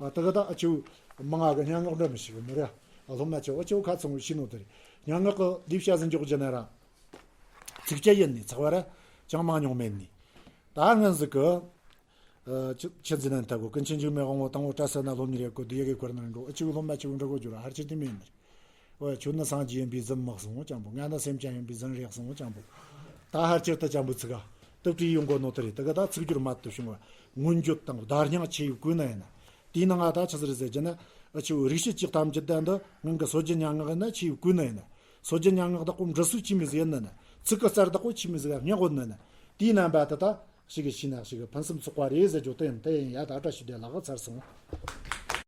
ཨ་ད་ག་ད་ཨ་ཆེ་བོ་མང་ང་གི་སྙན་ངག་འདྲ་མི་ཤེས་གི་མི་རེད། ཨ་སློབ་མ་ཆེ་བོ་ཨ་ཆེ་བོ་ཁ་ཚང་བོ་ཤེས་ནོ་དེ་རེད། སྙན་ངག་གི་ལས་བྱ་ཟིན་འཇོག་གྱི་ན་ར། ཚིགས་བཅད་ཡིན་ནི་ཚགས་པ་ར་ཅང་མང་ཉུང་མེད་ནི། ད་སྔོན་ཟིག་གི། ཨ་ཆི་ཆི་འཛིན་ན་ལྟ་བུ་ཀུན་མཁྱེན་འཇིགས་མེད་དབང་པོ་དང་པོ་གྲྭ་ས་ན་སློབ་གཉེར་ཡེད་གོ་དུས་ཡ་གི་བཀར་ན་འགྲོ་ཨ་ཆེ་བོ་སློབ་མ་ཆེ་བོ་འགྲོ་གོ་རྒྱུ་ར་ཧར་ཆེར་དེ་མེད་ནི། ཨོ་ཁྱོད་ནི་སངས་རྒྱས་ཡིན་པས་རྫུན་མ་གསུང་ངོ་ཅང་པོ། ང་ནི་སེམས་ཅན་ཡིན་པས་རྫུན་རེད་གསུང་ངོ་ཅང་པོ། ད་ཧར་ཆེར་ད་ཅང་པོ་ཚིག་ག་དུ་བྲིས་ཡོང་གོ་ནོ་དེ་རེད། ད་ག་ད་ཚིག་སྦྱོར་མ་དུ་བྱུང་བ་མངོན་བརྗོད་དང་བརྡ་རྙིང་ཆེ་ཡི་བཀོད་ན་ཡིན་ན། དེའི་ནང་ང་ད་ཆི་ཟིག་རེད་ཟེར་གྱི་ན། ཨ་ཆེ་བོ་རིག་བྱེད་ཀྱི་གཏམ་རྒྱུད་ད་འདི་སྔོན་གི་སྲོལ་རྒྱུན་སྙན་ངག་ཡིན་ན་ཆེ་ཡི་བཀོད་ན་ཡིན་ན། སྲོལ་རྒྱུན་སྙན་ངག་དག་པོ་འབྲི་སྲོལ་ཆི་མོ་ཟིག་ཡིན་ན་ན། ཚིག་གི་གསར་དག་པོ་ཆི་མོ་ཟིག་སྙན་གོ་ན་ན། དེའི་རྣམ་པ་དེ་ད་ཞིག་གི་ཤེས་ན་ཞིག་གི་ཕུན་སུམ་ཚོགས་པ་རེད་ཟེར་རྒྱུ་དེ་ཡིན། དེ་ཡིན་ཡ། ད་བཀྲ་ཤིས་བདེ་ལེགས་ཚར་སོང་།